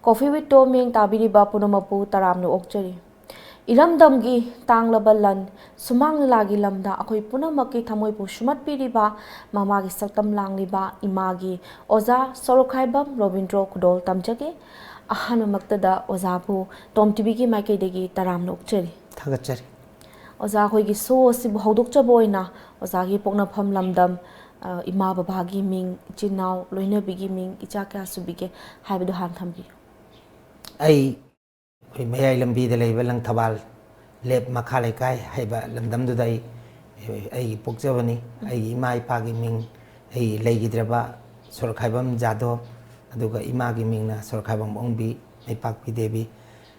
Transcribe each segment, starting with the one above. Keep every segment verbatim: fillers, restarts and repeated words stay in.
Coffee with Tom ꯃꯤꯠꯌꯦꯡ ꯇꯥꯕꯤꯔꯤꯕ ꯄꯨꯝꯅꯃꯛꯄꯨ ꯇꯔꯥꯝꯅ ꯑꯣꯛꯆꯔꯤ꯫ ꯏꯔꯝꯗꯝꯒꯤ ꯇꯥꯡꯂꯕ ꯂꯟ, ꯁꯨꯃꯥꯡ ꯂꯤꯂꯥꯒꯤ ꯂꯝꯗ ꯑꯩꯈꯣꯏ ꯄꯨꯝꯅꯃꯛꯀꯤ ꯊꯃꯣꯏꯕꯨ ꯁꯨꯝꯍꯠꯄꯤꯔꯤꯕ ꯃꯃꯥꯒꯤ ꯁꯛꯇꯝ ꯂꯥꯡꯂꯤꯕ ꯏꯃꯥꯒꯤ ꯑꯣꯖꯥ ꯁꯣꯔꯣꯛꯈꯥꯏꯕꯝ ꯔꯣꯕꯤꯟꯗ꯭ꯔꯣ ꯈꯨꯗꯣꯜ ꯇꯝꯖꯒꯦ꯫ ꯑꯍꯥꯟꯕꯃꯛꯇꯗ ꯑꯣꯖꯥꯕꯨ ꯇꯣꯝ ꯇꯤꯚꯤꯒꯤ ꯃꯥꯏꯀꯩꯗꯒꯤ ꯇꯔꯥꯝꯅ ꯑꯣꯛꯆꯔꯤ꯫ ꯊꯥꯒꯠꯆꯔꯤ꯫ ꯑꯣꯖꯥ, ꯑꯩꯈꯣꯏꯒꯤ ꯁꯣ ꯑꯁꯤꯕꯨ ꯍꯧꯗꯣꯛꯆꯕ ꯑꯣꯏꯅ ꯑꯣꯖꯥꯒꯤ ꯄꯣꯛꯅꯐꯝ ꯂꯝꯗꯝ, ꯑ, ꯏꯃꯥ ꯕꯕꯥꯒꯤ ꯃꯤꯡ, ꯏꯆꯤꯟ ꯏꯅꯥꯎ, ꯂꯣꯏꯅꯕꯤꯒꯤ ꯃꯤꯡ, ꯏꯆꯥ ꯀꯌꯥ ꯁꯨꯕꯤꯒꯦ ꯍꯥꯏꯕꯗꯨ ꯍꯥꯟꯅ ꯊꯝꯕꯤꯌꯨ꯫ ꯑꯩ ꯑꯩꯈꯣꯏ ꯃꯌꯥꯏ ꯂꯝꯕꯤꯗ ꯂꯩꯕ ꯂꯪꯊꯕꯥꯜ ꯂꯦꯞ ꯃꯈꯥ ꯂꯩꯀꯥꯏ ꯍꯥꯏꯕ ꯂꯝꯗꯝꯗꯨꯗ ꯑꯩ, ꯑꯩꯒꯤ ꯄꯣꯛꯆꯕꯅꯤ꯫ ꯑꯩꯒꯤ ꯏꯃꯥ ꯏꯄꯥꯒꯤ ꯃꯤꯡ ꯑꯩ ꯂꯩꯈꯤꯗ꯭ꯔꯕ ꯁꯣꯔꯣꯛꯈꯥꯏꯕꯝ ꯖꯥꯗꯣ, ꯑꯗꯨꯒ ꯏꯃꯥꯒꯤ ꯃꯤꯡꯅ ꯁꯣꯔꯣꯛꯈꯥꯏꯕꯝ ꯑꯣꯡꯕꯤ ꯃꯩꯄꯥꯛꯄꯤ ꯗꯦꯕꯤ꯫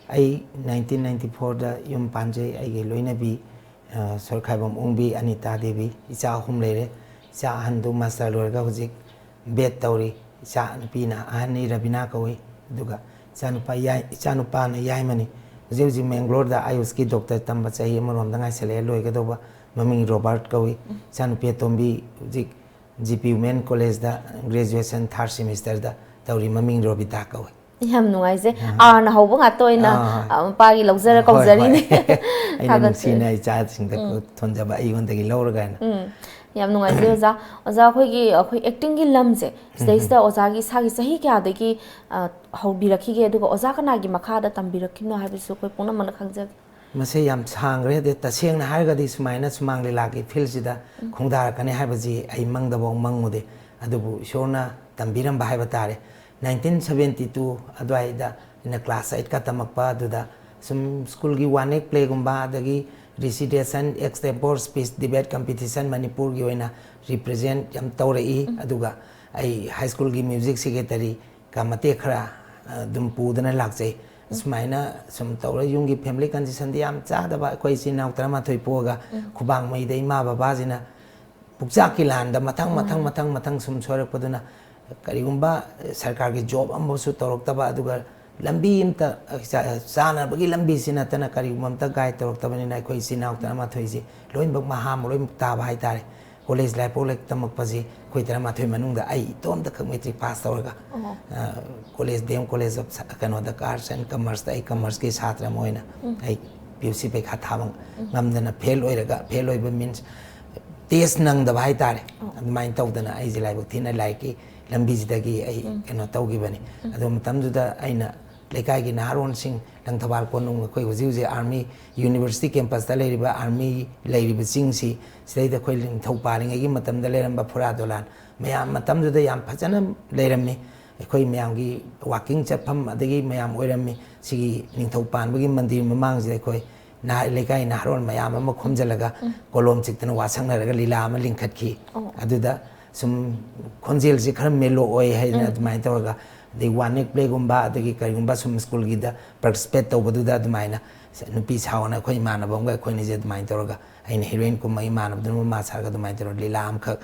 ꯑꯩ ꯅꯥꯏꯟꯇꯤꯟ ꯅꯥꯏꯟꯇꯤ ꯐꯣꯔꯗ ꯌꯨꯝ ꯄꯥꯟꯖꯩ꯫ ꯑꯩꯒꯤ ꯂꯣꯏꯅꯕꯤ, ꯑ, ꯁꯣꯔꯣꯛꯈꯥꯏꯕꯝ ꯑꯣꯡꯕꯤ ꯑꯅꯤꯇꯥ ꯗꯦꯕꯤ꯫ ꯏꯆꯥ ꯑꯍꯨꯝ ꯂꯩꯔꯦ꯫ ꯏꯆꯥ ꯑꯍꯟꯗꯨ ꯃꯥꯁꯇꯔ ꯂꯣꯏꯔꯒ ꯍꯧꯖꯤꯛ ꯕꯦꯠ ꯇꯧꯔꯤ꯫ ꯏꯆꯥ ꯅꯨꯄꯤꯅ ꯑꯍꯟꯅꯤ ꯔꯕꯤꯅꯥ ꯀꯧꯏ, ꯑꯗꯨꯒ ꯏꯆꯥꯅꯨꯄꯥ ꯌꯥꯏ-, ꯏꯆꯥꯅꯨꯄꯥꯅ ꯌꯥꯏꯃꯅꯤ꯫ ꯍꯧꯖꯤꯛ ꯍꯧꯖꯤꯛ ꯃꯦꯡꯒ꯭ꯂꯣꯔꯗ ꯑꯥꯌꯨꯁꯀꯤ ꯗꯣꯛꯇꯔ ꯇꯝꯕ ꯆꯍꯤ ꯑꯃꯔꯣꯝꯗ ꯉꯥꯏꯁꯜꯂꯛꯑꯦ ꯂꯣꯏꯒꯗꯧꯕ, ꯃꯃꯤꯡ ꯔꯣꯕꯥꯔꯠ ꯀꯧꯏ꯫ ꯏꯆꯥꯅꯨꯄꯤ ꯑꯇꯣꯝꯕꯤ ꯍꯧꯖꯤꯛ ꯖꯤ ꯄꯤ ꯋꯨꯃꯦꯟ ꯀꯣꯂꯦꯖꯇ ꯒ꯭ꯔꯦꯖꯨꯑꯦꯁꯟ ꯊꯥꯔꯠ ꯁꯦꯃꯤꯁꯇꯔꯗ ꯇꯧꯔꯤ, ꯃꯃꯤꯡ ꯔꯣꯕꯤꯇꯥ ꯀꯧꯏ꯫ ꯌꯥꯝ ꯅꯨꯡꯉꯥꯏꯖꯩ꯫ ꯑꯥꯔꯅ ꯍꯧꯕ ꯉꯥꯛꯇ ꯑꯣꯏꯅ, ꯑꯥ, ꯑ, ꯃꯄꯥꯒꯤ ꯂꯧꯖꯔ ꯍꯣꯏ, ꯍꯣꯏ꯫ ꯀꯧꯖꯔꯤꯅꯦ꯫ ꯑꯩꯅ ꯊꯥꯒꯠꯆꯔꯤ꯫ ꯅꯨꯡꯁꯤꯅ ꯏꯆꯥꯁꯤꯡꯗ ꯎꯝ꯫ ꯊꯣꯟꯖꯕ ꯑꯩꯉꯣꯟꯗꯒꯤ ꯂꯧꯔꯒ ꯍꯥꯏꯅ꯫ ꯎꯝ꯫ ꯌꯥꯝ ꯅꯨꯡꯉꯥꯏꯖꯩ ꯑꯣꯖꯥ꯫ ꯑꯣꯖꯥ, ꯑꯩꯈꯣꯏꯒꯤ, ꯑꯩꯈꯣꯏ ꯑꯦꯛꯇꯤꯡꯒꯤ ꯂꯝꯁꯦ ꯁꯤꯗꯩꯁꯤꯗ ꯑꯣꯖꯥꯒꯤ ꯏꯁꯥꯒꯤ ꯆꯍꯤ ꯀꯌꯥꯗꯒꯤ, ꯑ, ꯍꯧꯕꯤꯔꯛꯈꯤꯒꯦ, ꯑꯗꯨꯒ ꯑꯣꯖꯥ ꯀꯅꯥꯒꯤ ꯃꯈꯥꯗ ꯇꯝꯕꯤꯔꯛꯈꯤꯕꯅꯣ ꯍꯥꯏꯕꯁꯤꯁꯨ ꯑꯩꯈꯣꯏ ꯄꯨꯝꯅꯃꯛꯅ ꯈꯪꯖꯒꯦ꯫ ꯃꯁꯦ ꯌꯥꯝ ꯁꯥꯡꯈ꯭ꯔꯦ꯫ ꯑꯗꯩ ꯇꯁꯦꯡꯅ ꯍꯥꯏꯔꯒꯗꯤ ꯁꯨꯃꯥꯏꯅ ꯁꯨꯃꯥꯡ ꯂꯤꯂꯥꯒꯤ ꯐꯤꯜꯁꯤꯗ ꯎꯝ꯫ ꯈꯣꯡꯗꯥꯔꯛꯀꯅꯤ ꯍꯥꯏꯕꯁꯤ ꯑꯩ ꯃꯪꯗꯐꯥꯎ ꯃꯪꯉꯨꯗꯦ꯫ ꯑꯗꯨꯕꯨ ꯏꯁꯣꯔꯅ ꯇꯝꯕꯤꯔꯝꯕ ꯍꯥꯏꯕ ꯇꯥꯔꯦ꯫ ꯅꯥꯏꯟꯇꯤꯟ ꯁꯕꯦꯟꯇꯤ ꯇꯨ ꯑꯗꯨꯋꯥꯏꯗ ꯑꯩꯅ ꯀ꯭ꯂꯥꯁ ꯑꯩꯠꯀ ꯇꯝꯃꯛꯄ ꯑꯗꯨꯗ ꯁꯨꯝ ꯁ꯭ꯀꯨꯜꯒꯤ ꯋꯥꯟ ꯑꯦꯛ ꯄ꯭ꯂꯦꯒꯨꯝꯕ, ꯑꯗꯒꯤ ꯔꯤꯁꯤꯇꯦꯁꯟ, ꯑꯦꯛꯁꯇꯦꯝꯄꯣꯔ ꯁ꯭ꯄꯤꯆ, ꯗꯤꯕꯦꯠ ꯀꯝꯄꯤꯇꯤꯁꯟ ꯃꯅꯤꯄꯨꯔꯒꯤ ꯑꯣꯏꯅ ꯔꯤꯄ꯭ꯔꯖꯦꯟꯠ ꯌꯥꯝ ꯇꯧꯔꯛꯏ꯫ ꯎꯝ꯫ ꯑꯗꯨꯒ ꯑꯩ ꯍꯥꯏ ꯁ꯭ꯀꯨꯜꯒꯤ ꯃ꯭ꯌꯨꯖꯤꯛ ꯁꯦꯀ꯭ꯔꯦꯇꯔꯤꯒ ꯃꯇꯦꯛ ꯈꯔ, ꯑ, ꯑꯗꯨꯝ ꯄꯨꯗꯅ ꯂꯥꯛꯆꯩ꯫ ꯎꯝ꯫ ꯑꯁꯨꯃꯥꯏꯅ ꯁꯨꯝ ꯇꯧꯔ ꯌꯨꯝꯒꯤ ꯐꯦꯃꯤꯂꯤ ꯀꯟꯗꯤꯁꯟꯗꯤ ꯌꯥꯝ ꯆꯥꯗꯕ, ꯑꯩꯈꯣꯏ ꯏꯆꯤꯟ ꯏꯅꯥꯎ ꯇꯔꯥꯃꯥꯊꯣꯏ ꯄꯣꯛꯑꯒ ꯎꯝ꯫ ꯈꯨꯕꯥꯡ ꯃꯩꯗ ꯏꯃꯥ ꯕꯕꯥꯁꯤꯅ ꯄꯨꯛꯆꯥꯛꯀꯤ ꯂꯥꯟꯗ ꯃꯊꯪ, ꯃꯊꯪ, ꯃꯥꯅꯦ꯫ ꯃꯊꯪ, ꯃꯊꯪ ꯁꯨꯝ ꯁꯣꯏꯔꯛꯄꯗꯨꯅ ꯀꯔꯤꯒꯨꯝꯕ ꯁꯔꯀꯥꯔꯒꯤ ꯖꯣꯕ ꯑꯃꯁꯨ ꯇꯧꯔꯛꯇꯕ, ꯑꯗꯨꯒ ꯂꯝꯕꯤ ꯑꯃꯇ, ꯆꯥ-, ꯆꯥꯅꯕꯒꯤ ꯂꯝꯕꯤꯁꯤ ꯅꯠꯇꯅ ꯀꯔꯤꯒꯨꯝꯕ ꯑꯃꯇ ꯒꯥꯏꯗ ꯇꯧꯔꯛꯇꯕꯅꯤꯅ ꯑꯩꯈꯣꯏ ꯏꯆꯤꯟ ꯏꯅꯥꯎ ꯇꯔꯥꯃꯥꯊꯣꯏꯁꯤ ꯂꯣꯏꯅꯃꯛ ꯃꯍꯥ ꯑꯃ ꯂꯣꯏꯅꯃꯛ ꯇꯥꯕ ꯍꯥꯏꯇꯥꯔꯦ꯫ ꯀꯣꯂꯦꯖ ꯂꯥꯏꯐꯥꯎ ꯂꯥꯏꯔꯤꯛ ꯇꯝꯃꯛꯄꯁꯤ ꯑꯩꯈꯣꯏ ꯇꯔꯥꯃꯥꯊꯣꯏ ꯃꯅꯨꯡꯗ ꯑꯩ ꯏꯇꯣꯝꯇꯈꯛ ꯃꯦꯇ꯭ꯔꯤꯛ ꯄꯥꯁ ꯇꯧꯔꯒ, ꯑꯣ꯫ ꯑ, college, D M college of ꯁ-, ꯀꯩꯅꯣꯗ, ꯑꯥꯔꯠꯁ ꯑꯦꯟ ꯀꯃꯔꯁꯇ ꯑꯩ ꯀꯃꯔꯁꯀꯤ ꯁꯥꯇ꯭ꯔ ꯑꯃ ꯑꯣꯏꯅ ꯎꯝ꯫ ꯑꯩ ꯄꯤ ꯌꯨ ꯁꯤ ꯄꯩꯈꯥ ꯊꯥꯕ ꯎꯝ꯫ ꯉꯝꯗꯅ ꯐꯦꯜ ꯑꯣꯏꯔꯒ, ꯐꯦꯜ ꯑꯣꯏꯕ ꯃꯤꯟꯁ ꯇꯦꯁ ꯅꯪꯗꯕ ꯍꯥꯏꯇꯥꯔꯦ꯫ ꯑꯣ꯫ ꯑꯗꯨꯃꯥꯏꯅ ꯇꯧꯗꯅ ꯑꯩꯁꯦ ꯂꯥꯏꯕꯛ ꯊꯤꯅ ꯂꯥꯏꯔꯤꯛꯀꯤ ꯂꯝꯕꯤꯁꯤꯗꯒꯤ ꯑꯩ ꯎꯝ꯫ ꯀꯩꯅꯣ ꯇꯧꯈꯤꯕꯅꯤ꯫ ꯎꯝ꯫ ꯑꯗꯨ ꯃꯇꯝꯗꯨꯗ ꯑꯩꯅ ꯂꯩꯀꯥꯏꯒꯤ ꯅꯍꯥꯔꯣꯟꯁꯤꯡ, ꯂꯪꯊꯕꯥꯜ ꯀꯣꯅꯨꯡ, ꯑꯩꯈꯣꯏ ꯍꯧꯖꯤꯛ ꯍꯧꯖꯤꯛ ꯑꯥꯔꯃꯤ ꯌꯨꯅꯤꯚꯔꯁꯤꯇꯤ ꯀꯦꯝꯄꯁꯇ ꯂꯩꯔꯤꯕ ꯑꯥꯔꯃꯤ ꯂꯩꯔꯤꯕ ꯆꯤꯡꯁꯤ, ꯁꯤꯗꯩꯗ ꯑꯩꯈꯣꯏ ꯅꯤꯡꯊꯧ ꯄꯥꯜꯂꯤꯉꯩꯒꯤ ꯃꯇꯝꯗ ꯂꯩꯔꯝꯕ ꯐꯨꯔꯥ ꯗꯣꯂꯥꯟ ꯃꯌꯥꯝ ꯃꯇꯝꯗꯨꯗ ꯌꯥꯝ ꯐꯖꯅ ꯂꯩꯔꯝꯃꯤ꯫ ꯑꯩꯈꯣꯏ ꯃꯌꯥꯝꯒꯤ ꯋꯥꯀꯤꯡ ꯆꯠꯐꯝ ꯑꯗꯒꯤ ꯃꯌꯥꯝ ꯑꯣꯏꯔꯝꯃꯤ꯫ ꯁꯤꯒꯤ ꯅꯤꯡꯊꯧ ꯄꯥꯟꯕꯒꯤ ꯃꯟꯗꯤꯔ ꯃꯃꯥꯡꯁꯤꯗ ꯑꯩꯈꯣꯏ ꯅꯍꯥ-, ꯂꯩꯀꯥꯏ ꯅꯍꯥꯔꯣꯜ ꯃꯌꯥꯝ ꯑꯃ ꯈꯣꯝꯖꯤꯜꯂꯒ ꯎꯝ꯫ ꯀꯣꯂꯣꯝ ꯆꯤꯛꯇꯅ ꯋꯥ ꯁꯛꯅꯔꯒ ꯂꯤꯂꯥ ꯑꯃ ꯂꯤꯡꯈꯠꯈꯤ꯫ ꯑꯣ꯫ ꯑꯗꯨꯗ ꯁꯨꯝ ꯈꯣꯟꯖꯦꯜꯁꯤ ꯈꯔ ꯃꯦꯂꯣ ꯑꯣꯏ ꯍꯥꯏꯗꯅ ꯎꯝ꯫ ꯑꯗꯨꯃꯥꯏꯅ ꯇꯧꯔꯒ, ꯑꯗꯩ ꯋꯥꯟ ꯑꯦꯛ ꯄ꯭ꯂꯦꯒꯨꯝꯕ ꯑꯗꯒꯤ ꯀꯔꯤꯒꯨꯝꯕ ꯁꯨꯝ ꯁ꯭ꯀꯨꯜꯒꯤꯗ ꯄꯥꯔꯇꯤꯁꯤꯄꯦꯠ ꯇꯧꯕꯗꯨꯗ ꯑꯗꯨꯃꯥꯏꯅ ꯅꯨꯄꯤ ꯁꯥꯎꯅ ꯑꯩꯈꯣꯏ ꯏꯃꯥꯟꯅꯕ ꯑꯃꯒ ꯑꯩꯈꯣꯏꯅꯤꯁꯦ ꯑꯗꯨꯃꯥꯏꯅ ꯇꯧꯔꯒ ꯑꯩꯅ ꯍꯤꯔꯣꯏꯟ ꯀꯨꯝꯕ, ꯏꯃꯥꯟꯅꯕꯗꯨꯅ ꯃꯃꯥ ꯁꯥꯔꯒ ꯑꯗꯨꯃꯥꯏꯅ ꯇꯧꯔꯒ ꯂꯤꯂꯥ ꯑꯃꯈꯛ,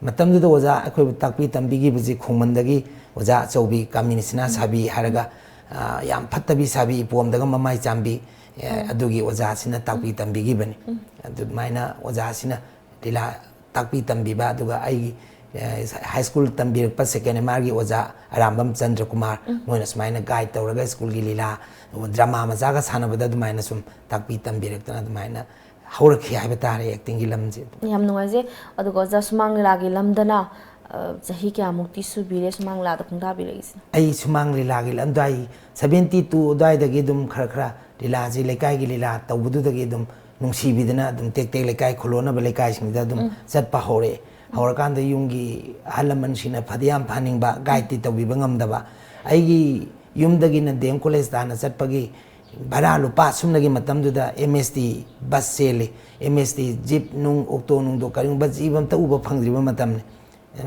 ꯃꯇꯝꯗꯨꯗ ꯑꯣꯖꯥ ꯑꯩꯈꯣꯏꯕꯨ ꯇꯥꯛꯄꯤ ꯇꯝꯕꯤꯈꯤꯕꯁꯤ ꯈꯣꯡꯃꯟꯗꯒꯤ ꯑꯣꯖꯥ ꯑꯆꯧꯕꯤ ꯀꯥꯃꯤꯅꯤꯁꯅꯥ ꯎꯝ꯫ ꯁꯥꯕꯤ ꯍꯥꯏꯔꯒ, ꯎꯝ꯫ ꯑ, ꯌꯥꯝ ꯐꯠꯇꯕꯤ ꯁꯥꯕꯤ, ꯏꯄꯣꯝꯗꯒ ꯃꯃꯥꯏ ꯆꯥꯝꯕꯤ, ꯑ, ꯎꯝ꯫ ꯑꯗꯨꯒꯤ ꯑꯣꯖꯥꯁꯤꯅ ꯇꯥꯛꯄꯤ ꯎꯝ꯫ ꯇꯝꯕꯤꯈꯤꯕꯅꯤ꯫ ꯎꯝ꯫ ꯑꯗꯨꯃꯥꯏꯅ ꯑꯣꯖꯥꯁꯤꯅ ꯂꯤꯂꯥ ꯇꯥꯛꯄꯤ ꯇꯝꯕꯤꯕ, ꯑꯗꯨꯒ ꯑꯩꯒꯤ, ꯑ, ꯍꯥꯏ ꯁ꯭ꯀꯨꯜ ꯇꯝꯕꯤꯔꯛꯄ ꯁꯦꯀꯦꯟ ꯑꯦꯝ ꯑꯥꯔꯒꯤ ꯑꯣꯖꯥ ꯑꯔꯥꯝꯕꯝ ꯆꯟꯗ꯭ꯔ ꯀꯨꯃꯥꯔ, ꯎꯝ꯫ ꯃꯣꯏꯅ ꯁꯨꯃꯥꯏꯅ ꯒꯥꯏꯗ ꯇꯧꯔꯒ ꯁ꯭ꯀꯨꯜꯒꯤ ꯂꯤꯂꯥ, ꯗ꯭ꯔꯃꯥ ꯃꯆꯥꯒ ꯁꯥꯟꯅꯕꯗ ꯑꯗꯨꯃꯥꯏꯅ ꯁꯨꯝ ꯇꯥꯛꯄꯤ ꯇꯝꯕꯤꯔꯛꯇꯅ ꯑꯗꯨꯃꯥꯏꯅ ꯍꯧꯔꯛꯈꯤ ꯍꯥꯏꯕ ꯇꯥꯔꯦ ꯑꯦꯛꯇꯤꯡꯒꯤ ꯂꯝꯁꯦ꯫ ꯌꯥꯝ ꯅꯨꯡꯉꯥꯏꯖꯩ꯫ ꯑꯗꯨꯒ ꯑꯣꯖꯥ, ꯁꯨꯃꯥꯡ ꯂꯤꯂꯥꯒꯤ ꯂꯝꯗꯅ, ꯑ, ꯆꯍꯤ ꯀꯌꯥꯃꯨꯛꯇꯤ ꯁꯨꯕꯤꯔꯦ ꯁꯨꯃꯥꯡ ꯂꯤꯂꯥꯗ ꯈꯣꯡꯗꯥꯕꯤꯔꯛꯏꯁꯤꯅ? ꯑꯩ ꯁꯨꯃꯥꯡ ꯂꯤꯂꯥꯒꯤ ꯂꯝ ꯑꯗꯨꯋꯥꯏ ꯁꯚꯦꯟꯇꯤ ꯇꯨ ꯑꯗꯨꯋꯥꯏꯗꯒꯤ ꯑꯗꯨꯝ ꯈꯔ ꯈꯔ ꯂꯤꯂꯥꯁꯤ, ꯂꯩꯀꯥꯏꯒꯤ ꯂꯤꯂꯥ ꯇꯧꯕꯗꯨꯗꯒꯤ ꯑꯗꯨꯝ ꯅꯨꯡꯁꯤꯕꯤꯗꯅ ꯑꯗꯨꯝ ꯇꯦꯛ ꯇꯦꯛ ꯂꯩꯀꯥꯏ ꯈꯨꯜꯂꯣꯟꯅꯕ ꯂꯩꯀꯥꯏꯁꯤꯡꯗ ꯑꯗꯨꯝ ꯎꯝ꯫ ꯆꯠꯄ ꯍꯧꯔꯛꯑꯦ꯫ ꯎꯝ꯫ ꯍꯧꯔꯀꯥꯟꯗ ꯌꯨꯝꯒꯤ ꯑꯍꯜ ꯂꯃꯟꯁꯤꯡꯅ ꯐꯗꯤ ꯌꯥꯝ ꯐꯍꯟꯅꯤꯡꯕ, ꯒꯥꯏꯗꯇꯤ ꯇꯧꯕꯤꯕ ꯉꯝꯗꯕ꯫ ꯑꯩꯒꯤ ꯌꯨꯝꯗꯒꯤꯅ ꯗꯤ ꯑꯦꯝ ꯀꯣꯂꯦꯖ ꯇꯥꯟꯅ ꯆꯠꯄꯒꯤ ꯚꯔꯥ ꯂꯨꯄꯥ ꯑꯁꯨꯝꯅꯒꯤ ꯃꯇꯝꯗꯨꯗ ꯑꯦꯝ ꯑꯦꯁ ꯇꯤ ꯕꯁ ꯆꯦꯜꯂꯤ꯫ ꯑꯦꯝ ꯑꯦꯁ ꯇꯤ ꯖꯤꯞ ꯅꯨꯡ, ꯑꯣꯛꯇꯣ ꯅꯨꯡꯗꯣ ꯀꯔꯤꯒꯨꯝꯕ ꯖꯤꯞ ꯑꯝꯇ ꯎꯕ ꯐꯪꯗ꯭ꯔꯤꯕ ꯃꯇꯝꯅꯤ꯫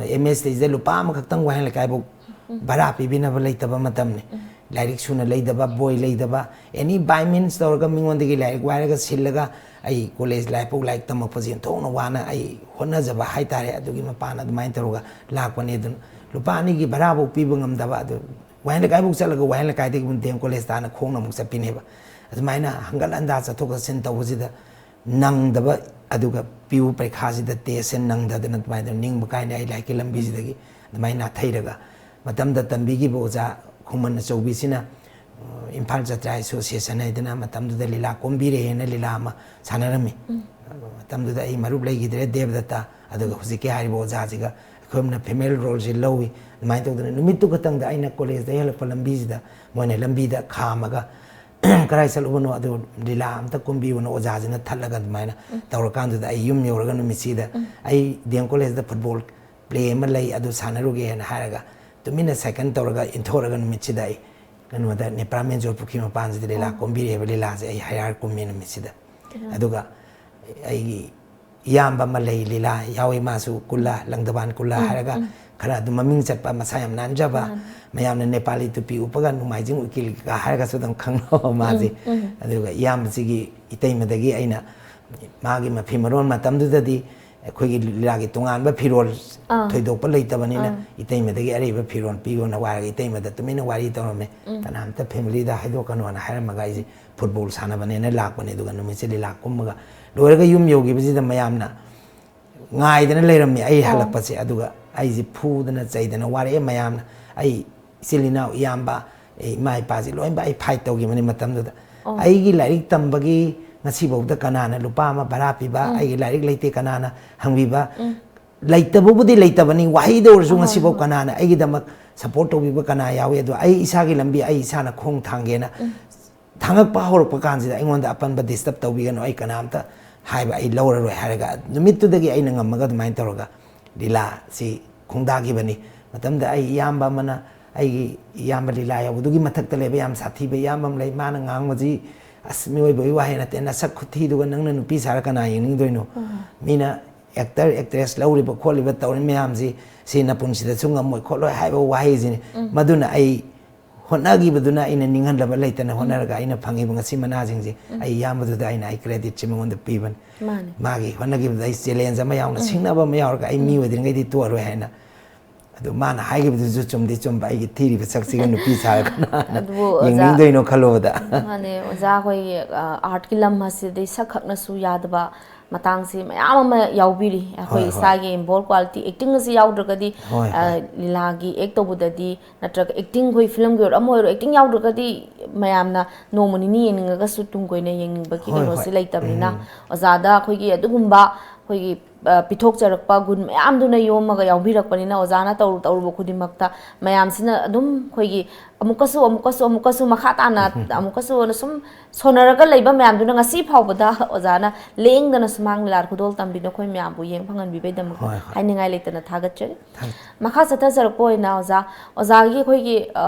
ꯑꯦꯝ ꯑꯦꯁ ꯇꯤꯁꯦ ꯂꯨꯄꯥ ꯑꯃꯈꯛꯇꯪ ꯋꯥꯍꯦꯡ ꯂꯩꯀꯥꯏꯐꯥꯎ ꯎꯝ꯫ ꯚꯔꯥ ꯄꯤꯕꯤꯅꯕ ꯂꯩꯇꯕ ꯃꯇꯝꯅꯤ꯫ ꯎꯝ꯫ ꯂꯥꯏꯔꯤꯛ ꯁꯨꯅ ꯂꯩꯗꯕ, ꯕꯣꯏ ꯂꯩꯗꯕ, ꯑꯦꯅꯤ ꯕꯥꯏ ꯃꯤꯟꯁ ꯇꯧꯔꯒ ꯃꯤꯉꯣꯟꯗꯒꯤ ꯂꯥꯏꯔꯤꯛ ꯋꯥꯏꯔꯒ ꯁꯤꯜꯂꯒ ꯑꯩ ꯀꯣꯂꯦꯖ ꯂꯥꯏꯐ ꯐꯥꯎ ꯂꯥꯏꯔꯤꯛ ꯇꯝꯃꯛꯄꯁꯦ ꯑꯣꯟꯊꯣꯛꯅ ꯋꯥꯅ ꯑꯩ ꯍꯣꯠꯅꯖꯕ ꯍꯥꯏꯇꯥꯔꯦ꯫ ꯑꯗꯨꯒꯤ ꯃꯄꯥꯟ ꯑꯗꯨꯃꯥꯏꯅ ꯇꯧꯔꯒ ꯂꯥꯛꯄꯅꯤ꯫ ꯑꯗꯨꯅ ꯂꯨꯄꯥ ꯑꯅꯤꯒꯤ ꯚꯔꯥꯐꯥꯎ ꯄꯤꯕ ꯉꯝꯗꯕ, ꯑꯗꯨ ꯋꯥꯍꯦꯡ ꯂꯩꯀꯥꯏꯐꯥꯎ ꯆꯠꯂꯒ ꯋꯥꯍꯦꯡ ꯂꯩꯀꯥꯏꯗꯒꯤ ꯑꯃꯨꯛ ꯗꯤ ꯑꯦꯝ ꯀꯣꯂꯦꯖ ꯇꯥꯟꯅ ꯈꯣꯡꯅ ꯑꯃꯨꯛ ꯆꯠꯄꯤꯅꯦꯕ꯫ ꯑꯗꯨꯃꯥꯏꯅ ꯍꯪꯒꯠ ꯍꯟꯗꯥ ꯆꯠꯊꯣꯛ ꯆꯠꯁꯤꯟ ꯇꯧꯕꯁꯤꯗ ꯅꯪꯗꯕ, ꯑꯗꯨꯒ ꯄꯤꯌꯨ ꯄꯔꯤꯈꯥꯁꯤꯗ ꯇꯦꯁꯁꯦ ꯅꯪꯗꯗꯅ ꯑꯗꯨꯃꯥꯏꯅ ꯅꯤꯡꯕ ꯀꯥꯏꯅ ꯑꯩ ꯂꯥꯏꯔꯤꯛꯀꯤ ꯂꯝꯕꯤꯁꯤꯗꯒꯤ ꯑꯗꯨꯃꯥꯏꯅ ꯅꯥꯊꯩꯔꯒ, ꯃꯇꯝꯗ ꯇꯝꯕꯤꯈꯤꯕ ꯑꯣꯖꯥ ꯈꯣꯡꯃꯟ ꯑꯆꯧꯕꯤꯁꯤꯅ, ꯑ, ꯏꯝꯐꯥꯜ ꯖꯇ꯭ꯔꯥ ꯑꯦꯁꯣꯁꯤꯌꯦꯁꯟ ꯍꯥꯏꯗꯅ ꯃꯇꯝꯗꯨꯗ ꯂꯤꯂꯥ ꯀꯣꯝꯕꯤꯔꯦꯅ ꯂꯤꯂꯥ ꯑꯃ ꯁꯥꯟꯅꯔꯝꯃꯤ꯫ ꯎꯝ꯫ ꯑꯗꯣ ꯃꯇꯝꯗꯨꯗ ꯑꯩ ꯃꯔꯨꯞ ꯂꯩꯈꯤꯗ꯭ꯔꯦ, ꯗꯦꯕꯗꯠꯇ꯫ ꯑꯗꯨꯒ ꯍꯧꯖꯤꯛꯀꯤ ꯍꯥꯏꯔꯤꯕ ꯑꯣꯖꯥꯁꯤꯒ ꯑꯩꯈꯣꯏꯅ ꯐꯤꯃꯦꯜ ꯔꯣꯜꯁꯦ ꯂꯧꯏ꯫ ꯑꯗꯨꯃꯥꯏꯅ ꯇꯧꯗꯅ ꯅꯨꯃꯤꯠꯇꯨ ꯈꯛꯇꯪꯗ ꯑꯩꯅ ꯀꯣꯂꯦꯖꯇ ꯍꯜꯂꯛꯄ ꯂꯝꯕꯤꯁꯤꯗ ꯃꯣꯏꯅ ꯂꯝꯕꯤꯗ ꯈꯥꯝꯃꯒ, "ꯀꯗꯥꯏ ꯆꯠꯂꯨꯕꯅꯣ? ꯑꯗꯨ ꯂꯤꯂꯥ ꯑꯝꯇ ꯀꯨꯝꯕꯤꯌꯨꯅ" ꯑꯣꯖꯥꯁꯤꯅ ꯊꯠꯂꯒ ꯑꯗꯨꯃꯥꯏꯅ ꯎꯝ꯫ ꯇꯧꯔꯀꯥꯟꯗꯨꯗ ꯑꯩ ꯌꯨꯝ ꯌꯧꯔꯒ ꯅꯨꯃꯤꯠꯁꯤꯗ ꯎꯝ꯫ ꯑꯩ ꯗꯤ ꯑꯦꯝ ꯀꯣꯂꯦꯖꯇ ꯐꯨꯠꯕꯣꯜ ꯄ꯭ꯂꯦ ꯑꯃ ꯂꯩ, ꯑꯗꯨ ꯁꯥꯟꯅꯔꯨꯒꯦꯅ ꯍꯥꯏꯔꯒ ꯇꯨꯃꯤꯟꯅ ꯁꯥꯏꯀꯜ ꯇꯧꯔꯒ ꯏꯟꯊꯣꯔꯒ ꯅꯨꯃꯤꯠꯁꯤꯗ ꯑꯩ ꯀꯩꯅꯣꯗ ꯅꯦꯄ꯭ꯔꯥ ꯃꯦꯟꯖꯣꯔ ꯄꯨꯈ꯭ꯔꯤ ꯃꯄꯥꯟꯁꯤꯗ ꯂꯤꯂꯥ ꯑꯣ꯫ ꯀꯣꯝꯕꯤꯔꯛꯑꯦꯕ꯫ ꯂꯤꯂꯥꯁꯦ ꯑꯩ ꯍꯥꯏꯌꯥꯔ ꯀꯨꯝꯃꯤ ꯅꯨꯃꯤꯠꯁꯤꯗ꯫ ꯀꯩꯅꯣ? ꯑꯗꯨꯒ ꯑꯩꯒꯤ ꯏꯌꯥꯝꯕ ꯑꯃ ꯂꯩ, ꯂꯤꯂꯥ ꯌꯥꯎꯏ, ꯃꯥꯁꯨ ꯀꯨꯜꯂꯥ, ꯂꯪꯗꯕꯥꯟ ꯀꯨꯜꯂꯥ ꯎꯝ, ꯍꯥꯏꯔꯒ ꯎꯝ꯫ ꯈꯔ ꯑꯗꯨꯝ ꯃꯃꯤꯡ ꯆꯠꯄ, ꯃꯁꯥ ꯌꯥꯝ ꯅꯥꯟꯖꯕ, ꯃꯥꯅꯤ꯫ ꯃꯌꯥꯝꯅ ꯅꯦꯄꯥꯂꯤ ꯇꯨꯄꯤ ꯎꯞꯄꯒ ꯅꯣꯡꯃꯥꯏꯖꯤꯡ ꯎꯀꯤꯜꯒ ꯍꯥꯏꯔꯒꯁꯨ ꯑꯗꯨꯝ ꯈꯪꯅꯕ ꯃꯥꯁꯦ꯫ ꯎꯝ, ꯎꯝ꯫ ꯑꯗꯨꯒ ꯏꯌꯥꯝꯕꯁꯤꯒꯤ ꯏꯇꯩꯃꯗꯒꯤ ꯑꯩꯅ ꯃꯥꯒꯤ ꯃꯐꯤ ꯃꯔꯣꯟ, ꯃꯇꯝꯗꯨꯗꯗꯤ ꯑꯩꯈꯣꯏꯒꯤ ꯂꯤꯂꯥꯒꯤ ꯇꯣꯉꯥꯟꯕ ꯐꯤꯔꯣꯜ ꯑꯥ꯫ ꯊꯣꯏꯗꯣꯛꯄ ꯂꯩꯇꯕꯅꯤꯅ, ꯑꯥ꯫ ꯏꯇꯩꯃꯗꯒꯤ ꯑꯔꯩꯕ ꯐꯤꯔꯣꯜ ꯄꯤꯌꯣꯅ ꯋꯥꯏꯔꯒ ꯏꯇꯩꯃꯗ ꯇꯨꯃꯤꯟꯅ ꯋꯥꯔꯤ ꯇꯧꯔꯝꯃꯦ꯫ ꯎꯝ꯫ "ꯀꯅꯥꯝꯇ ꯐꯦꯃꯤꯂꯤꯗ ꯍꯥꯏꯗꯣꯛꯀꯅꯣꯅ" ꯍꯥꯏꯔꯝꯃꯒ ꯑꯩꯁꯦ ꯐꯨꯠꯕꯣꯜ ꯁꯥꯟꯅꯕꯅꯦꯅ ꯂꯥꯛꯄꯅꯦ꯫ ꯑꯗꯨꯒ ꯅꯨꯃꯤꯠꯁꯦ ꯂꯤꯂꯥ ꯀꯨꯝꯃꯒ ꯂꯣꯏꯔꯒ ꯌꯨꯝ ꯌꯧꯈꯤꯕꯁꯤꯗ ꯃꯌꯥꯝꯅ ꯉꯥꯏꯗꯅ ꯂꯩꯔꯝꯃꯦ ꯑꯩ ꯑꯣ꯫ ꯍꯜꯂꯛꯄꯁꯦ꯫ ꯑꯗꯨꯒ ꯑꯩꯁꯦ ꯐꯨꯗꯅ ꯆꯩꯗꯅ ꯋꯥꯔꯛꯑꯦ ꯃꯌꯥꯝꯅ꯫ ꯑꯩ ꯏꯆꯤꯜ ꯏꯅꯥꯎ, ꯏꯌꯥꯝꯕ, ꯑꯩ ꯏꯃꯥ ꯏꯄꯥꯁꯦ ꯂꯣꯏꯅꯃꯛ ꯑꯩ ꯐꯥꯏꯠ ꯇꯧꯈꯤꯕꯅꯤ ꯃꯇꯝꯗꯨꯗ꯫ ꯑꯣ꯫ ꯑꯩꯒꯤ ꯂꯥꯏꯔꯤꯛ ꯇꯝꯕꯒꯤ ꯉꯁꯤꯐꯥꯎꯗ ꯀꯅꯥꯅ ꯂꯨꯄꯥ ꯑꯃ ꯚꯔꯥ ꯄꯤꯕ, ꯎꯝ꯫ ꯑꯩꯒꯤ ꯂꯥꯏꯔꯤꯛ ꯂꯩꯇꯦ ꯀꯅꯥꯅ ꯍꯪꯕꯤꯕ, ꯎꯝ꯫ ꯂꯩꯇꯕꯕꯨꯗꯤ ꯂꯩꯇꯕꯅꯤ, ꯋꯥꯍꯩꯗ ꯑꯣꯏꯔꯁꯨ ꯑꯍꯣꯏ, ꯉꯁꯤꯐꯥꯎ ꯍꯣꯏ꯫ ꯀꯅꯥꯅ ꯑꯩꯒꯤꯗꯃꯛ ꯁꯄꯣꯔꯠ ꯇꯧꯕꯤꯕ ꯀꯅꯥ ꯌꯥꯎꯏ? ꯑꯗꯣ ꯑꯩ ꯏꯁꯥꯒꯤ ꯂꯝꯕꯤ ꯑꯩ ꯏꯁꯥꯅ ꯈꯣꯡ ꯊꯥꯡꯒꯦꯅ ꯎꯝ꯫ ꯊꯥꯡꯉꯛꯄ ꯍꯧꯔꯛꯄ ꯀꯥꯟꯁꯤꯗ ꯑꯩꯉꯣꯟꯗ ꯑꯄꯟꯕ ꯗꯤꯁꯇꯔꯕ ꯇꯧꯕꯤꯒꯅꯨ, ꯑꯩ ꯀꯅꯥꯝꯇ ꯍꯥꯏꯕ ꯑꯩ ꯂꯧꯔꯔꯣꯏ ꯍꯥꯏꯔꯒ ꯅꯨꯃꯤꯠꯇꯨꯗꯒꯤ ꯑꯩꯅ ꯉꯝꯃꯒ ꯑꯗꯨꯃꯥꯏꯅ ꯇꯧꯔꯒ ꯂꯤꯂꯥꯁꯤ ꯈꯣꯡꯗꯥꯈꯤꯕꯅꯤ꯫ ꯃꯇꯝꯗ ꯑꯩ ꯏꯌꯥꯝꯕ ꯑꯃꯅ, ꯑꯩꯒꯤ ꯏꯌꯥꯝꯕ ꯂꯤꯂꯥ ꯌꯥꯎꯕꯗꯨꯒꯤ ꯃꯊꯛꯇ ꯂꯩꯕ ꯌꯥꯝ ꯁꯥꯊꯤꯕ ꯏꯌꯥꯝꯕ ꯑꯃ ꯂꯩ, ꯃꯥꯅ ꯉꯥꯡꯕꯁꯤ ꯑꯁ ꯃꯤꯑꯣꯏꯕꯒꯤ ꯋꯥꯍꯩ ꯅꯠꯇꯦ, "ꯅꯁꯛ ꯈꯨꯊꯤꯗꯨꯒ ꯅꯪꯅ ꯅꯨꯄꯤ ꯁꯥꯔ ꯀꯅꯥ ꯌꯦꯡꯅꯤꯡꯗꯣꯏꯅꯣ? ꯎꯝ꯫ ꯃꯤꯅ ꯑꯦꯛꯇꯔ ꯑꯦꯛꯇ꯭ꯔꯦꯁ ꯂꯧꯔꯤꯕ ꯈꯣꯠꯂꯤꯕ ꯇꯧꯔꯤ ꯃꯌꯥꯝꯁꯤ ꯁꯤ ꯅꯄꯨꯟꯁꯤꯗꯁꯨ ꯉꯝꯃꯣꯏ ꯈꯣꯠꯂꯣꯏ" ꯍꯥꯏꯕ ꯋꯥꯍꯩꯁꯤꯅꯤ꯫ ꯎꯝ꯫ ꯃꯗꯨꯅ ꯑꯩ ꯍꯣꯠꯅꯈꯤꯕꯗꯨꯅ ꯑꯩꯅ ꯅꯤꯡꯍꯜꯂꯕ ꯂꯩꯇꯅ ꯎꯝ꯫ ꯍꯣꯠꯅꯔꯒ ꯑꯩꯅ ꯐꯪꯉꯤꯕ ꯉꯁꯤ ꯃꯅꯥꯁꯤꯡꯁꯦ ꯎꯝ꯫ ꯑꯩ ꯏꯌꯥꯝꯕꯗꯨꯗ ꯑꯩꯅ ꯑꯩ ꯀ꯭ꯔꯦꯗꯤꯠꯁꯦ ꯃꯉꯣꯟꯗ ꯄꯤꯕꯅꯤ꯫ ꯃꯥꯅꯦ꯫ ꯃꯥꯒꯤ ꯍꯣꯠꯅꯈꯤꯕꯗ ꯑꯩ ꯆꯦꯂꯦꯟꯖ ꯑꯃ ꯌꯥꯎꯅ ꯎꯝ꯫ ꯁꯤꯡꯅꯕ ꯑꯃ ꯌꯥꯎꯔꯒ ꯑꯩ ꯎꯝ꯫ ꯃꯤ ꯑꯣꯏꯗ꯭ꯔꯤꯉꯩꯗꯤ ꯇꯣꯛꯑꯔꯣꯏ ꯍꯥꯏꯅ꯫ ꯑꯗꯨ ꯃꯥꯅ ꯍꯥꯏꯈꯤꯕꯗꯨꯁꯨ ꯆꯨꯝꯗꯤ ꯆꯨꯝꯕ, ꯑꯩꯒꯤ ꯊꯤꯔꯤꯕ ꯁꯛꯁꯤꯒ ꯅꯨꯄꯤ ꯁꯥꯔꯒ ꯀꯅꯥꯅ ꯑꯗꯨꯕꯨ ꯑꯣꯖꯥ ꯌꯦꯡꯅꯤꯡꯗꯣꯏꯅꯣ ꯈꯜꯂꯨꯕꯗ꯫ ꯃꯥꯅꯦ ꯑꯣꯖꯥ, ꯑꯩꯈꯣꯏꯒꯤ ꯑꯥꯔꯠꯀꯤ ꯂꯝ ꯑꯁꯤꯗꯤ ꯁꯛ ꯈꯛꯅꯁꯨ ꯌꯥꯗꯕ ꯃꯇꯥꯡꯁꯤ ꯃꯌꯥꯝ ꯑꯃ ꯌꯥꯎꯕꯤꯔꯤ꯫ ꯑꯩꯈꯣꯏ ꯍꯣꯏ, ꯍꯣꯏ꯫ ꯏꯁꯥꯒꯤ ꯏꯟꯚꯣꯜ ꯀ꯭ꯋꯥꯂꯤꯇꯤ ꯑꯦꯛꯇꯤꯡ ꯑꯁꯤ ꯌꯥꯎꯗ꯭ꯔꯒꯗꯤ ꯍꯣꯏ, ꯑ, ꯍꯣꯏ꯫ ꯂꯤꯂꯥꯒꯤ ꯑꯦꯛ ꯇꯧꯕꯗꯗꯤ ꯅꯠꯇ꯭ꯔꯒ ꯑꯦꯛꯇꯤꯡ, ꯑꯩꯈꯣꯏ ꯐꯤꯂꯝꯒꯤ ꯑꯣꯏꯔꯣ ꯑꯃ ꯑꯣꯏꯔꯣ, ꯑꯦꯛꯇꯤꯡ ꯌꯥꯎꯗ꯭ꯔꯒꯗꯤ ꯃꯌꯥꯝꯅ ꯅꯣꯡꯃ ꯅꯤꯅꯤ ꯌꯦꯡꯅꯤꯡꯉꯒꯁꯨ ꯇꯨꯡ ꯀꯣꯏꯅ ꯌꯦꯡꯅꯤꯡꯕꯒꯤ ꯍꯣꯏ, ꯀꯩꯅꯣꯁꯤ ꯍꯣꯏ꯫ ꯂꯩꯇꯕꯅꯤꯅ ꯑꯣꯖꯥꯗ ꯑꯩꯈꯣꯏꯒꯤ ꯑꯗꯨꯒꯨꯝꯕ ꯑꯩꯈꯣꯏꯒꯤ ꯑ, ꯄꯤꯊꯣꯛꯆꯔꯛꯄ ꯒꯨꯟ ꯃꯌꯥꯝꯗꯨꯅ ꯌꯣꯝꯃꯒ ꯌꯥꯎꯕꯤꯔꯛꯄꯅꯤꯅ ꯑꯣꯖꯥꯅ ꯇꯧꯔꯨ ꯇꯧꯔꯨꯕ ꯈꯨꯗꯤꯡꯃꯛꯇ ꯃꯌꯥꯝꯁꯤꯅ ꯑꯗꯨꯝ ꯑꯩꯈꯣꯏꯒꯤ ꯑꯃꯨꯛꯀꯁꯨ ꯑꯃꯨꯛꯀꯁꯨ ꯑꯃꯨꯛꯀꯁꯨ ꯃꯈꯥ ꯇꯥꯅ ꯑꯃꯨꯛꯀꯁꯨ ꯑꯅ ꯁꯨꯝ ꯁꯣꯟꯅꯔꯒ ꯂꯩꯕ ꯃꯌꯥꯝꯗꯨꯅ ꯉꯁꯤ ꯐꯥꯎꯕꯗ ꯑꯣꯖꯥꯅ ꯂꯦꯡꯗꯅ ꯁꯨꯃꯥꯡ ꯂꯤꯂꯥ ꯈꯨꯗꯣꯜ ꯇꯝꯕꯤꯗꯨꯅ ꯑꯩꯈꯣꯏ ꯃꯌꯥꯝꯕꯨ ꯌꯦꯡ ꯐꯪꯍꯟꯕꯤꯕꯩꯗꯃꯛꯇ ꯍꯣꯏ, ꯍꯣꯏ꯫ ꯍꯥꯏꯅꯤꯡꯉꯥꯏ ꯂꯩꯇꯅ ꯊꯥꯒꯠꯆꯔꯤ꯫ ꯃꯈꯥ ꯆꯠꯊꯖꯔꯛꯄ ꯑꯣꯏꯅ ꯑꯣꯖꯥ, ꯑꯣꯖꯥꯒꯤ ꯑꯩꯈꯣꯏꯒꯤ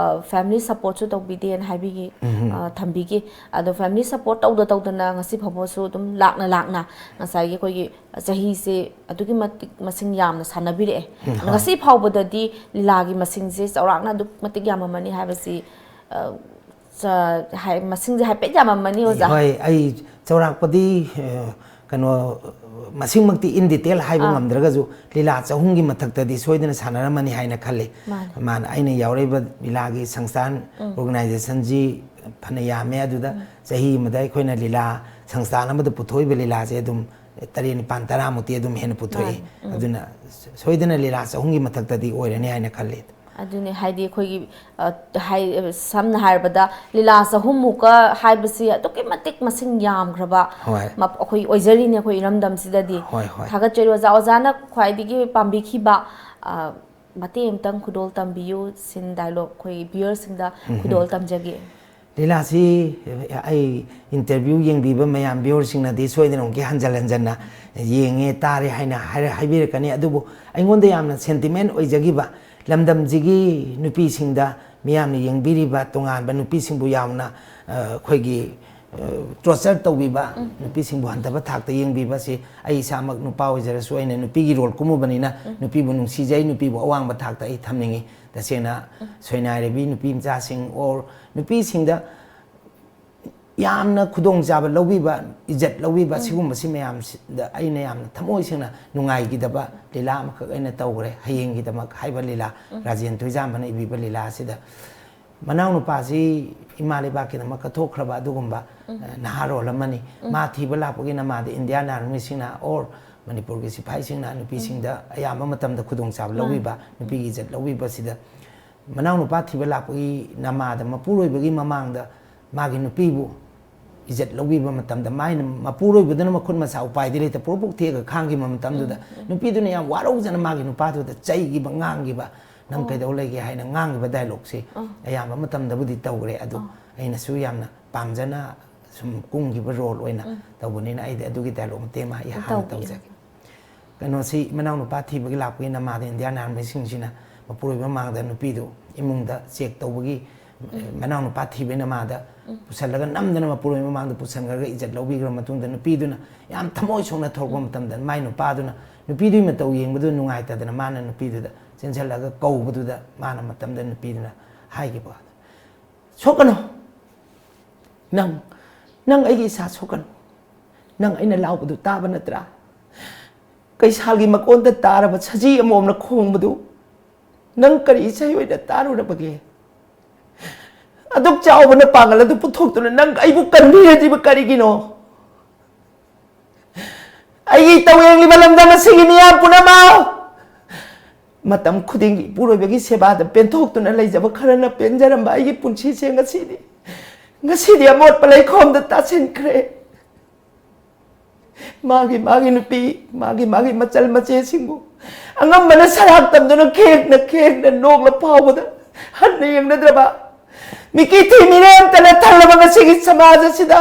ꯐꯦꯃꯤꯂꯤ ꯁꯄꯣꯔꯠꯁꯨ ꯇꯧꯕꯤꯗꯦꯅ ꯍꯥꯏꯕꯤꯈꯤ, ꯑ, ꯊꯝꯕꯤꯈꯤ꯫ ꯑꯗꯣ ꯐꯦꯃꯤꯂꯤ ꯁꯄꯣꯔꯠ ꯇꯧꯗ ꯇꯧꯗꯅ ꯉꯁꯤ ꯐꯥꯎꯕꯁꯨ ꯑꯗꯨꯝ ꯂꯥꯛꯅ ꯂꯥꯛꯅ ꯉꯁꯥꯏꯒꯤ ꯑꯩꯈꯣꯏꯒꯤ ꯆꯍꯤꯁꯦ ꯑꯗꯨꯛꯀꯤ ꯃꯇꯤꯛ ꯃꯁꯤꯡ ꯌꯥꯝꯅ ꯁꯥꯟꯅꯕꯤꯔꯛꯑꯦ꯫ ꯉꯁꯤ ꯐꯥꯎꯕꯗꯗꯤ ꯂꯤꯂꯥꯒꯤ ꯃꯁꯤꯡꯁꯦ ꯆꯥꯎꯔꯥꯛꯅ ꯑꯗꯨꯛ ꯃꯇꯤꯛ ꯌꯥꯝꯃꯝꯃꯅꯤ ꯍꯥꯏꯕꯁꯤ, ꯑ, ꯆ-, ꯍꯥꯏ-, ꯃꯁꯤꯡꯁꯦ ꯍꯥꯏꯐꯦꯠ ꯌꯥꯝꯃꯝꯃꯅꯤ ꯑꯣꯖꯥ꯫ ꯍꯣꯏ, ꯑꯩ ꯆꯥꯎꯔꯥꯛꯄꯗꯤ, ꯑ, ꯀꯩꯅꯣ, ꯃꯁꯤꯡꯃꯛꯇꯤ in detail ꯍꯥꯏꯕ ꯑꯥ꯫ ꯉꯝꯗ꯭ꯔꯒꯁꯨ ꯂꯤꯂꯥ ꯆꯍꯨꯝꯒꯤ ꯃꯊꯛꯇꯗꯤ ꯁꯣꯏꯗꯅ ꯁꯥꯟꯅꯔꯝꯃꯅꯤ ꯍꯥꯏꯅ ꯈꯜꯂꯤ꯫ ꯃꯥꯅꯦ꯫ ꯃꯥꯅ, ꯑꯩꯅ ꯌꯥꯎꯔꯛꯏꯕ ꯂꯤꯂꯥꯒꯤ ꯁꯪꯁꯊꯥꯟ, ꯑꯣꯔꯒꯅꯥꯏꯖꯦꯁꯟꯁꯤ ꯐꯅ ꯌꯥꯝꯃꯦ꯫ ꯑꯗꯨꯗ ꯆꯍꯤ ꯑꯃꯗ ꯑꯩꯈꯣꯏꯅ ꯂꯤꯂꯥ ꯁꯪꯁꯊꯥꯟ ꯑꯃꯗ ꯄꯨꯊꯣꯛꯏꯕ ꯂꯤꯂꯥꯁꯦ ꯑꯗꯨꯝ ꯇꯔꯦꯠ, ꯅꯤꯄꯥꯟ, ꯇꯔꯥꯃꯨꯛꯇꯤ ꯑꯗꯨꯝ ꯍꯦꯟꯅ ꯄꯨꯊꯣꯛꯏ꯫ ꯃꯥꯅꯦ꯫ ꯎꯝ꯫ ꯑꯗꯨꯅ ꯁꯣꯏꯗꯅ ꯂꯤꯂꯥ ꯆꯍꯨꯝꯒꯤ ꯃꯊꯛꯇꯗꯤ ꯑꯣꯏꯔꯅꯤ ꯍꯥꯏꯅ ꯈꯜꯂꯤ꯫ ꯑꯗꯨꯅꯦ, ꯍꯥꯏꯗꯤ ꯑꯩꯈꯣꯏꯒꯤ, ꯑ, ꯍꯥꯏ-, ꯁꯝꯅ ꯍꯥꯏꯔꯕꯗ ꯂꯤꯂꯥ ꯆꯍꯨꯝꯃꯨꯛꯀ ꯍꯥꯏꯕꯁꯤ ꯑꯗꯨꯛꯀꯤ ꯃꯇꯤꯛ ꯃꯁꯤꯡ ꯌꯥꯝꯈ꯭ꯔꯕ ꯍꯣꯏ꯫ ꯃꯞ-, ꯑꯩꯈꯣꯏ ꯑꯣꯏꯖꯔꯤꯅꯦ ꯑꯩꯈꯣꯏ ꯏꯔꯝꯗꯝꯁꯤꯗꯗꯤ꯫ ꯍꯣꯏ, ꯍꯣꯏ꯫ ꯊꯥꯒꯠꯆꯔꯤ ꯑꯣꯖꯥ꯫ ꯑꯣꯖꯥꯅ ꯈ꯭ꯋꯥꯏꯗꯒꯤ ꯄꯥꯝꯕꯤꯈꯤꯕ, ꯑ, ꯃꯇꯦꯛ ꯑꯃꯇꯪ ꯈꯨꯗꯣꯜ ꯇꯝꯕꯤꯌꯨ, ꯁꯤꯟ ꯗꯥꯏꯂꯣꯒ ꯑꯩꯈꯣꯏ ꯚ꯭ꯌꯨꯋꯔꯁꯤꯡꯗ ꯈꯨꯗꯣꯜ ꯇꯝꯖꯒꯦ꯫ ꯂꯤꯂꯥꯁꯤ ꯑꯩ ꯏꯟꯇꯔꯚ꯭ꯌꯨ ꯌꯦꯡꯕꯤꯕ ꯃꯌꯥꯝ ꯚ꯭ꯌꯨꯋꯔꯁꯤꯡꯅꯗꯤ ꯁꯣꯏꯗꯅ ꯑꯃꯨꯛꯀꯤ ꯍꯟꯖꯟ ꯍꯟꯖꯟꯅ ꯌꯦꯡꯉꯦ, ꯇꯥꯔꯦ ꯍꯥꯏꯅ ꯍꯥꯏꯔ-, ꯍꯥꯏꯕꯤꯔꯛꯀꯅꯤ꯫ ꯑꯗꯨꯕꯨ ꯑꯩꯉꯣꯟꯗ ꯌꯥꯝꯅ ꯁꯦꯟꯇꯤꯃꯦꯟ ꯑꯣꯏꯖꯈꯤꯕ ꯂꯝꯗꯝꯁꯤꯒꯤ ꯅꯨꯄꯤꯁꯤꯡꯗ ꯃꯤꯌꯥꯝꯅ ꯌꯦꯡꯕꯤꯔꯤꯕ ꯇꯣꯉꯥꯟꯕ ꯅꯨꯄꯤꯁꯤꯡꯕꯨ ꯌꯥꯝꯅ, ꯑ, ꯑꯩꯈꯣꯏꯒꯤ, ꯑ, ꯇꯣꯔꯆꯔ ꯇꯧꯕꯤꯕ, ꯅꯨꯄꯤꯁꯤꯡꯕꯨ ꯍꯟꯊꯕ ꯊꯥꯛꯇ ꯌꯦꯡꯕꯤꯕꯁꯤ, ꯑꯩ ꯏꯁꯥꯃꯛ ꯅꯨꯄꯥ ꯑꯣꯏꯖꯔꯁꯨ ꯑꯩꯅ ꯅꯨꯄꯤꯒꯤ ꯔꯣꯜ ꯀꯨꯝꯃꯨꯕꯅꯤꯅ ꯅꯨꯄꯤꯕꯨ ꯅꯨꯡꯁꯤꯖꯩ, ꯅꯨꯄꯤꯕꯨ ꯑꯋꯥꯡꯕ ꯊꯥꯛꯇ ꯑꯩ ꯊꯝꯅꯤꯡꯉꯤ꯫ ꯇꯁꯦꯡꯅ ꯁꯣꯏꯅꯥꯏꯔꯕꯤ ꯅꯨꯄꯤ ꯃꯆꯥꯁꯤꯡ or ꯅꯨꯄꯤꯁꯤꯡꯗ ꯌꯥꯝꯅ ꯈꯨꯗꯣꯡꯆꯥꯕ ꯂꯧꯕꯤꯕ, ꯏꯖꯠ ꯂꯧꯕꯤꯕ, ꯁꯤꯒꯨꯝꯕꯁꯤ ꯃꯌꯥꯝꯁꯤꯗ ꯑꯩꯅ ꯌꯥꯝꯅ ꯊꯃꯣꯏ ꯁꯦꯡꯅ ꯅꯨꯡꯉꯥꯏꯈꯤꯗꯕ ꯂꯤꯂꯥ ꯑꯃꯈꯛ ꯑꯩꯅ ꯇꯧꯈ꯭ꯔꯦ, "ꯍꯌꯦꯡꯒꯤꯗꯃꯛ" ꯍꯥꯏꯕ ꯂꯤꯂꯥ, ꯔꯥꯖꯦꯟ ꯊꯣꯏꯖꯥꯝꯕꯅ ꯏꯕꯤꯕ ꯂꯤꯂꯥ ꯑꯁꯤꯗ꯫ ꯃꯅꯥꯎꯅꯨꯄꯥꯁꯤ ꯏꯃꯥ ꯂꯩꯕꯥꯛꯀꯤꯗꯃꯛ ꯀꯠꯊꯣꯛꯈ꯭ꯔꯕ ꯑꯗꯨꯒꯨꯝꯕ, ꯑ, ꯅꯍꯥꯔꯣꯜ ꯑꯃꯅꯤ꯫ ꯃꯥ ꯊꯤꯕ ꯂꯥꯛꯄꯒꯤ ꯅꯃꯥꯗ Indian Armyꯁꯤꯡꯅ or ꯃꯅꯤꯄꯨꯔꯒꯤ ꯁꯤꯐꯥꯏꯁꯤꯡꯅ ꯅꯨꯄꯤꯁꯤꯡꯗ ꯑꯌꯥꯝꯕ ꯃꯇꯝꯗ ꯈꯨꯗꯣꯡꯆꯥꯕ ꯂꯧꯕꯤꯕ, ꯅꯨꯄꯤꯒꯤ ꯏꯖꯠ ꯂꯧꯕꯤꯕꯁꯤꯗ, ꯃꯅꯥꯎꯅꯨꯄꯥ ꯊꯤꯕ ꯂꯥꯛꯄꯒꯤ ꯅꯃꯥꯗ ꯃꯄꯨꯔꯣꯏꯕꯒꯤ ꯃꯃꯥꯡꯗ ꯃꯥꯒꯤ ꯅꯨꯄꯤꯕꯨ ꯏꯖꯠ ꯂꯧꯕꯤꯕ ꯃꯇꯝꯗ, ꯃꯥꯏꯅ, ꯃꯄꯨꯔꯣꯏꯕꯗꯨꯅ ꯃꯈꯨꯠ ꯃꯁꯥ ꯎꯄꯥꯏꯗꯤ ꯂꯩꯇ, ꯄꯣꯔꯣꯛ ꯄꯣꯛ ꯊꯦꯛꯑꯒ ꯈꯥꯡꯈꯤꯕ ꯃꯇꯝꯗꯨꯗ, ꯅꯨꯄꯤꯗꯨꯅ ꯌꯥꯝ ꯋꯥꯔꯧꯖꯅ ꯃꯥꯒꯤ ꯅꯨꯄꯥꯗꯨꯗ ꯆꯩꯈꯤꯕ, ꯉꯥꯡꯈꯤꯕ, "ꯅꯪ ꯀꯩꯗꯧ ꯂꯩꯒꯦ?" ꯍꯥꯏꯅ ꯉꯥꯡꯈꯤꯕ dialogueꯁꯤ ꯑꯌꯥꯝꯕ ꯃꯇꯝꯗꯕꯨꯗꯤ ꯇꯧꯈ꯭ꯔꯦ꯫ ꯑꯗꯣ ꯑꯩꯅꯁꯨ ꯌꯥꯝꯅ ꯄꯥꯝꯖꯅ ꯁꯨꯝ ꯀꯨꯝꯈꯤꯕ role ꯑꯣꯏꯅ ꯇꯧꯕꯅꯤꯅ, ꯑꯩꯗꯤ ꯑꯗꯨꯒꯤ dialogue ꯃꯇꯦꯛ ꯑꯃ ꯑꯩ ꯍꯥꯟꯅ ꯇꯧꯕꯤꯌꯨ꯫ ꯇꯧꯖꯒꯦ꯫ ꯀꯩꯅꯣꯁꯤ, ꯃꯅꯥꯎꯅꯨꯄꯥ ꯊꯤꯕꯒꯤ ꯂꯥꯛꯄꯒꯤ ꯅꯃꯥꯗ Indian Armyꯁꯤꯡꯁꯤꯅ ꯃꯄꯨꯔꯣꯏꯕ ꯃꯃꯥꯡꯗ ꯅꯨꯄꯤꯗꯨ ꯏꯃꯨꯡꯗ check ꯇꯧꯕꯒꯤ, ꯑꯦ, ꯃꯅꯥꯎꯅꯨꯄꯥ ꯊꯤꯕꯒꯤ ꯅꯃꯥꯗ ꯄꯨꯁꯜꯂꯒ, ꯅꯝꯗꯅ ꯃꯄꯨꯔꯣꯏꯕ ꯃꯃꯥꯡꯗ ꯄꯨꯁꯟꯈ꯭ꯔꯒ ꯏꯖꯠ ꯂꯧꯕꯤꯈ꯭ꯔ ꯃꯇꯨꯡꯗ, ꯅꯨꯄꯤꯗꯨꯅ ꯌꯥꯝ ꯊꯃꯣꯏ ꯁꯣꯛꯅ ꯊꯣꯛꯂꯛꯄ ꯃꯇꯝꯗ, ꯃꯥꯏ ꯅꯨꯄꯥꯗꯨꯅ ꯅꯨꯄꯤꯗꯨꯒꯤ ꯃꯇꯧ ꯌꯦꯡꯕꯗꯨ ꯅꯨꯡꯉꯥꯏꯇꯗꯅ ꯃꯥꯅ ꯅꯨꯄꯤꯗꯨꯗ ꯆꯦꯟꯁꯤꯜꯂꯒ ꯀꯧꯕꯗꯨꯗ, ꯃꯥꯅ ꯃꯇꯝꯗ ꯅꯨꯄꯤꯗꯨꯅ ꯍꯥꯏꯈꯤꯕ ꯋꯥꯗꯣ, "ꯁꯣꯛꯀꯅꯨ꯫ ꯅꯪ, ꯅꯪ ꯑꯩꯒꯤ ꯏꯁꯥ ꯁꯣꯛꯀꯅꯨ꯫ ꯅꯪ ꯑꯩꯅ ꯂꯥꯎꯕꯗꯨ ꯇꯥꯕ ꯅꯠꯇ꯭ꯔꯥ? ꯀꯩꯁꯥꯜꯒꯤ ꯃꯀꯣꯟꯗ ꯇꯥꯔꯕ ꯁꯖꯤ ꯑꯃꯣꯝꯅ ꯈꯣꯡꯕꯗꯨ ꯅꯪ ꯀꯔꯤ ꯏꯁꯩ ꯑꯣꯏꯅ ꯇꯥꯔꯨꯔꯕꯒꯦ? ꯑꯗꯨꯛ ꯆꯥꯎꯕ ꯅꯄꯥꯡꯒꯜ ꯑꯗꯨ ꯄꯨꯊꯣꯛꯇꯨꯅ ꯅꯪ ꯑꯩꯕꯨ ꯀꯟꯕꯤꯔꯗ꯭ꯔꯤꯕ ꯀꯔꯤꯒꯤꯅꯣ? ꯑꯩꯒꯤ ꯇꯧꯌꯦꯡꯂꯤꯕ ꯂꯝꯗꯝ ꯑꯁꯤꯒꯤ ꯃꯤꯌꯥꯝ ꯄꯨꯝꯅꯃꯛ, ꯃꯇꯝ ꯈꯨꯗꯤꯡꯒꯤ ꯏꯄꯨꯔꯣꯏꯕꯒꯤ ꯁꯦꯕꯥꯗ ꯄꯦꯟꯊꯣꯛꯇꯨꯅ ꯂꯩꯖꯕ ꯈꯔꯅ ꯄꯦꯟꯖꯔꯝꯕ ꯑꯩꯒꯤ ꯄꯨꯟꯁꯤꯁꯦ ꯉꯁꯤꯗꯤ, ꯉꯁꯤꯗꯤ ꯑꯃꯣꯠꯄ ꯂꯩꯈꯣꯝꯗ ꯇꯥꯁꯤꯟꯈ꯭ꯔꯦ꯫ ꯃꯥꯒꯤ, ꯃꯥꯒꯤ ꯅꯨꯄꯤ, ꯃꯥꯒꯤ, ꯃꯥꯒꯤ ꯃꯆꯜ ꯃꯆꯦꯁꯤꯡꯕꯨ ꯑꯉꯝꯕꯅ ꯁꯔꯥꯛ ꯇꯝꯗꯨꯅ ꯈꯦꯡꯅ, ꯈꯦꯡꯅ ꯅꯣꯡꯂ ꯐꯥꯎꯕꯗ ꯍꯟꯅ ꯌꯦꯡꯅꯗ꯭ꯔꯕ ꯃꯤꯀꯤ ꯊꯤ ꯃꯤꯔꯦꯝꯇꯅ ꯊꯜꯂꯕ ꯉꯁꯤꯒꯤ ꯁꯃꯥꯖ ꯑꯁꯤꯗ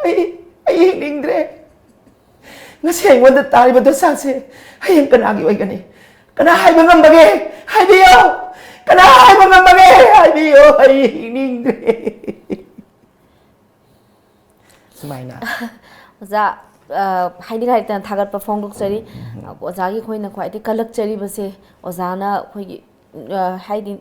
ꯑꯩ, ꯑꯩ ꯍꯤꯡꯅꯤꯡꯗ꯭ꯔꯦ꯫ ꯉꯁꯤ ꯑꯩꯉꯣꯟꯗ ꯇꯥꯔꯤꯕ ꯗꯁꯥꯁꯦ ꯍꯌꯦꯡ ꯀꯅꯥꯒꯤ ꯑꯣꯏꯒꯅꯤ? ꯀꯅꯥ ꯍꯥꯏꯕ ꯉꯝꯕꯒꯦ? ꯍꯥꯏꯕꯤꯌꯨ! ꯀꯅꯥ ꯍꯥꯏꯕ ꯉꯝꯕꯒꯦ? ꯍꯥꯏꯕꯤꯌꯨ! ꯑꯩ ꯍꯤꯡꯅꯤꯡꯗ꯭ꯔꯦ꯫" ꯁꯨꯃꯥꯏꯅ꯫ ꯑꯣꯖꯥ, ꯑ, ꯍꯥꯏꯅꯤꯡ ꯍꯥꯏꯔꯛꯇꯅ ꯊꯥꯒꯠꯄ ꯐꯣꯡꯗꯣꯛꯆꯔꯤ꯫ ꯑꯣꯖꯥꯒꯤ ꯑꯩꯈꯣꯏꯅ ꯈ꯭ꯋꯥꯏꯗꯒꯤ ꯀꯜꯂꯛꯆꯔꯤꯕꯁꯦ, ꯑꯣꯖꯥꯅ ꯑꯩꯈꯣꯏꯒꯤ, ꯑ, ꯍꯥꯏꯗꯤ,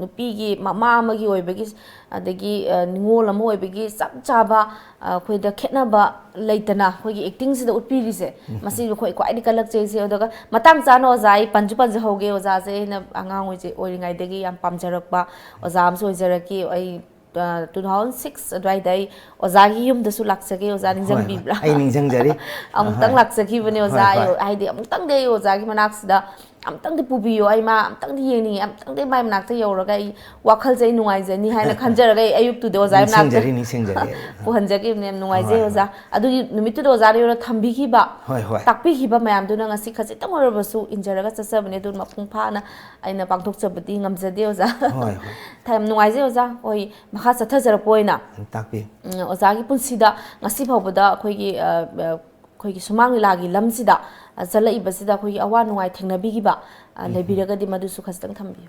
ꯅꯨꯄꯤꯒꯤ ꯃꯃꯥ ꯑꯃꯒꯤ ꯑꯣꯏꯕꯒꯤ, ꯑꯗꯒꯤ, ꯑ, ꯅꯤꯉꯣꯜ ꯑꯃ ꯑꯣꯏꯕꯒꯤ ꯆꯞ ꯆꯥꯕ, ꯑ, ꯑꯩꯈꯣꯏꯗ ꯈꯦꯠꯅꯕ ꯂꯩꯇꯅ ꯑꯩꯈꯣꯏꯒꯤ ꯑꯦꯛꯇꯤꯡꯁꯤꯗ ꯎꯠꯄꯤꯔꯤꯁꯦ, ꯃꯁꯤ ꯑꯩꯈꯣꯏ ꯈ꯭ꯋꯥꯏꯗꯒꯤ ꯀꯜꯂꯛꯆꯩꯁꯦ꯫ ꯑꯗꯨꯒ ꯃꯇꯥꯡ ꯆꯥꯅ ꯑꯣꯖꯥ ꯑꯩ ꯄꯟꯁꯨ ꯄꯟꯖꯍꯧꯒꯦ, ꯑꯣꯖꯥꯁꯦ ꯑꯩꯅ ꯑꯉꯥꯡ ꯑꯣꯏꯖ-, ꯑꯣꯏꯔꯤꯉꯩꯗꯒꯤ ꯌꯥꯝ ꯄꯥꯝꯖꯔꯛꯄ ꯑꯣꯖꯥ ꯑꯃꯁꯨ ꯑꯣꯏꯖꯔꯛꯈꯤ꯫ ꯑꯩ, ꯑ, two thousand six ꯑꯗꯨꯋꯥꯏꯗ ꯑꯩ ꯑꯣꯖꯥꯒꯤ ꯌꯨꯝꯗꯁꯨ ꯂꯥꯛꯆꯒꯦ, ꯑꯣꯖꯥ ꯍꯣꯏ, ꯍꯣꯏ꯫ ꯅꯤꯡꯁꯤꯡꯕꯤꯕ꯭ꯔꯥ? ꯑꯩ ꯅꯤꯡꯁꯤꯡꯖꯔꯤ꯫ ꯑꯃꯨꯛꯇꯪ ꯑꯍꯣꯏ꯫ ꯂꯥꯛꯆꯈꯤꯕꯅꯦ ꯑꯣꯖꯥ꯫ ꯍꯣꯏ, ꯍꯣꯏ꯫ ꯑꯩ, ꯍꯥꯏꯗꯤ ꯑꯃꯨꯛꯇꯪꯗꯤ ꯑꯩ ꯑꯣꯖꯥꯒꯤ ꯃꯅꯥꯛꯁꯤꯗ ꯑꯝꯇꯪꯗꯤ ꯄꯨꯕꯤꯌꯣ, ꯑꯩ ꯃꯥ ꯑꯝꯇꯪꯗꯤ ꯌꯦꯡꯅꯤꯡꯉꯦ, ꯑꯝꯇꯪꯗꯤ ꯃꯥꯏ ꯃꯅꯥꯛꯇ ꯌꯧꯔꯒ ꯑꯩ ꯋꯥꯈꯜꯁꯦ ꯑꯩ ꯅꯨꯡꯉꯥꯏꯖꯅꯤ ꯍꯥꯏꯅ ꯈꯟꯖꯔꯒ ꯑꯩ ꯑꯌꯨꯛꯇꯨꯗ ꯑꯣꯖꯥꯒꯤ ꯃꯅꯥꯛꯇ ꯅꯤꯡꯁꯤꯡꯖꯔꯤ, ꯅꯤꯡꯁꯤꯡꯖꯔꯤ꯫ ꯄꯨꯍꯟꯖꯈꯤꯕꯅꯦ꯫ ꯌꯥꯝ ꯅꯨꯡꯉꯥꯏꯖꯩ ꯍꯣꯏ, ꯑꯣꯖꯥ꯫ ꯍꯣꯏ꯫ ꯑꯗꯨꯒꯤ ꯅꯨꯃꯤꯠꯇꯨꯗ ꯑꯣꯖꯥꯅ ꯑꯩꯉꯣꯟꯗ ꯊꯝꯕꯤꯈꯤꯕ, ꯍꯣꯏ, ꯍꯣꯏ꯫ ꯇꯥꯛꯄꯤꯈꯤꯕ ꯃꯌꯥꯝꯗꯨꯅ ꯉꯁꯤ ꯈꯖꯤꯛꯇꯪ ꯑꯣꯏꯔꯕꯁꯨ ꯏꯟꯖꯔꯒ ꯆꯠꯆꯕꯅꯦ꯫ ꯑꯗꯨ ꯃꯄꯨꯡ ꯐꯥꯅ ꯑꯩꯅ ꯄꯥꯡꯊꯣꯛꯆꯕꯗꯤ ꯉꯝꯖꯗꯦ ꯑꯣꯖꯥ꯫ ꯍꯣꯏ, ꯍꯣꯏ꯫ ꯌꯥꯝ ꯅꯨꯡꯉꯥꯏꯖꯩ ꯑꯣꯖꯥ꯫ ꯍꯣꯏ, ꯃꯈꯥ ꯆꯠꯊꯖꯔꯛꯄ ꯑꯣꯏꯅ, ꯇꯥꯛꯄꯤꯌꯨ꯫ ꯎꯝ, ꯑꯣꯖꯥꯒꯤ ꯄꯨꯟꯁꯤꯗ ꯉꯁꯤ ꯐꯥꯎꯕꯗ ꯑꯩꯈꯣꯏꯒꯤ, ꯑ, ꯑ, ꯑꯩꯈꯣꯏꯒꯤ ꯁꯨꯃꯥꯡ ꯂꯤꯂꯥꯒꯤ ꯂꯝꯁꯤꯗ, ꯑ, ꯆꯠꯂꯛꯏꯕꯁꯤꯗ ꯑꯩꯈꯣꯏꯒꯤ ꯑꯋꯥ ꯅꯨꯡꯉꯥꯏ ꯊꯦꯡꯅꯕꯤꯈꯤꯕ, ꯑ, ꯎꯝ꯫ ꯂꯩꯕꯤꯔꯒꯗꯤ ꯃꯗꯨꯁꯨ ꯈꯖꯤꯛꯇꯪ ꯊꯝꯕꯤꯌꯨ꯫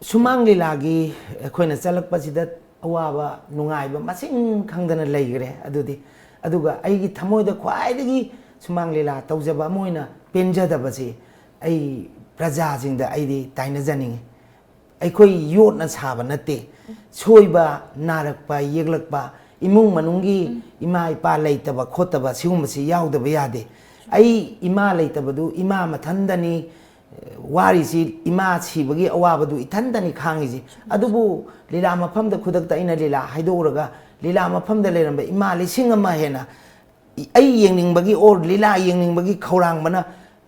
ꯁꯨꯃꯥꯡ ꯂꯤꯂꯥꯒꯤ ꯑꯩꯈꯣꯏꯅ ꯆꯠꯂꯛꯄꯁꯤꯗ ꯑꯋꯥꯕ ꯅꯨꯡꯉꯥꯏꯕ ꯃꯁꯤꯡ ꯈꯪꯗꯅ ꯂꯩꯈ꯭ꯔꯦ꯫ ꯑꯗꯨꯗꯤ, ꯑꯗꯨꯒ ꯑꯩꯒꯤ ꯊꯃꯣꯏꯗ ꯈ꯭ꯋꯥꯏꯗꯒꯤ ꯁꯨꯃꯥꯡ ꯂꯤꯂꯥ ꯇꯧꯖꯕ ꯑꯃ ꯑꯣꯏꯅ ꯄꯦꯟꯖꯗꯕꯁꯤ ꯑꯩ ꯄ꯭ꯔꯖꯥꯁꯤꯡꯗ ꯑꯩꯗꯤ ꯇꯥꯏꯅꯖꯅꯤꯡꯉꯤ꯫ ꯑꯩꯈꯣꯏ ꯌꯣꯠꯅ ꯁꯥꯕ ꯅꯠꯇꯦ꯫ ꯁꯣꯏꯕ, ꯅꯥꯔꯛꯄ, ꯌꯦꯛꯂꯛꯄ, ꯏꯃꯨꯡ ꯃꯅꯨꯡꯒꯤ ꯎꯝ꯫ ꯏꯃꯥ ꯏꯄꯥ ꯂꯩꯇꯕ ꯈꯣꯠꯇꯕ ꯁꯤꯒꯨꯝꯕꯁꯤ ꯌꯥꯎꯗꯕ ꯌꯥꯗꯦ꯫ ꯑꯩ ꯏꯃꯥ ꯂꯩꯇꯕꯗꯨ ꯏꯃꯥ ꯃꯊꯟꯗꯅꯤ ꯋꯥꯔꯤꯁꯤ, ꯏꯃꯥ ꯁꯤꯕꯒꯤ ꯑꯋꯥꯕꯗꯨ ꯏꯊꯟꯇꯅꯤ ꯈꯥꯡꯉꯤꯁꯤ꯫ ꯑꯗꯨꯕꯨ ꯂꯤꯂꯥ ꯃꯐꯝꯗ ꯈꯨꯗꯛꯇ ꯑꯩꯅ ꯂꯤꯂꯥ ꯍꯥꯏꯗꯣꯛꯎꯔꯒ ꯂꯤꯂꯥ ꯃꯐꯝꯗ ꯂꯩꯔꯝꯕ ꯏꯃꯥ ꯂꯤꯁꯤꯡ ꯑꯃ ꯍꯦꯟꯅ ꯑꯩ ꯌꯦꯡꯅꯤꯡꯕꯒꯤ ꯑꯣꯔ ꯂꯤꯂꯥ ꯌꯦꯡꯅꯤꯡꯕꯒꯤ ꯈꯧꯔꯥꯡꯕꯅ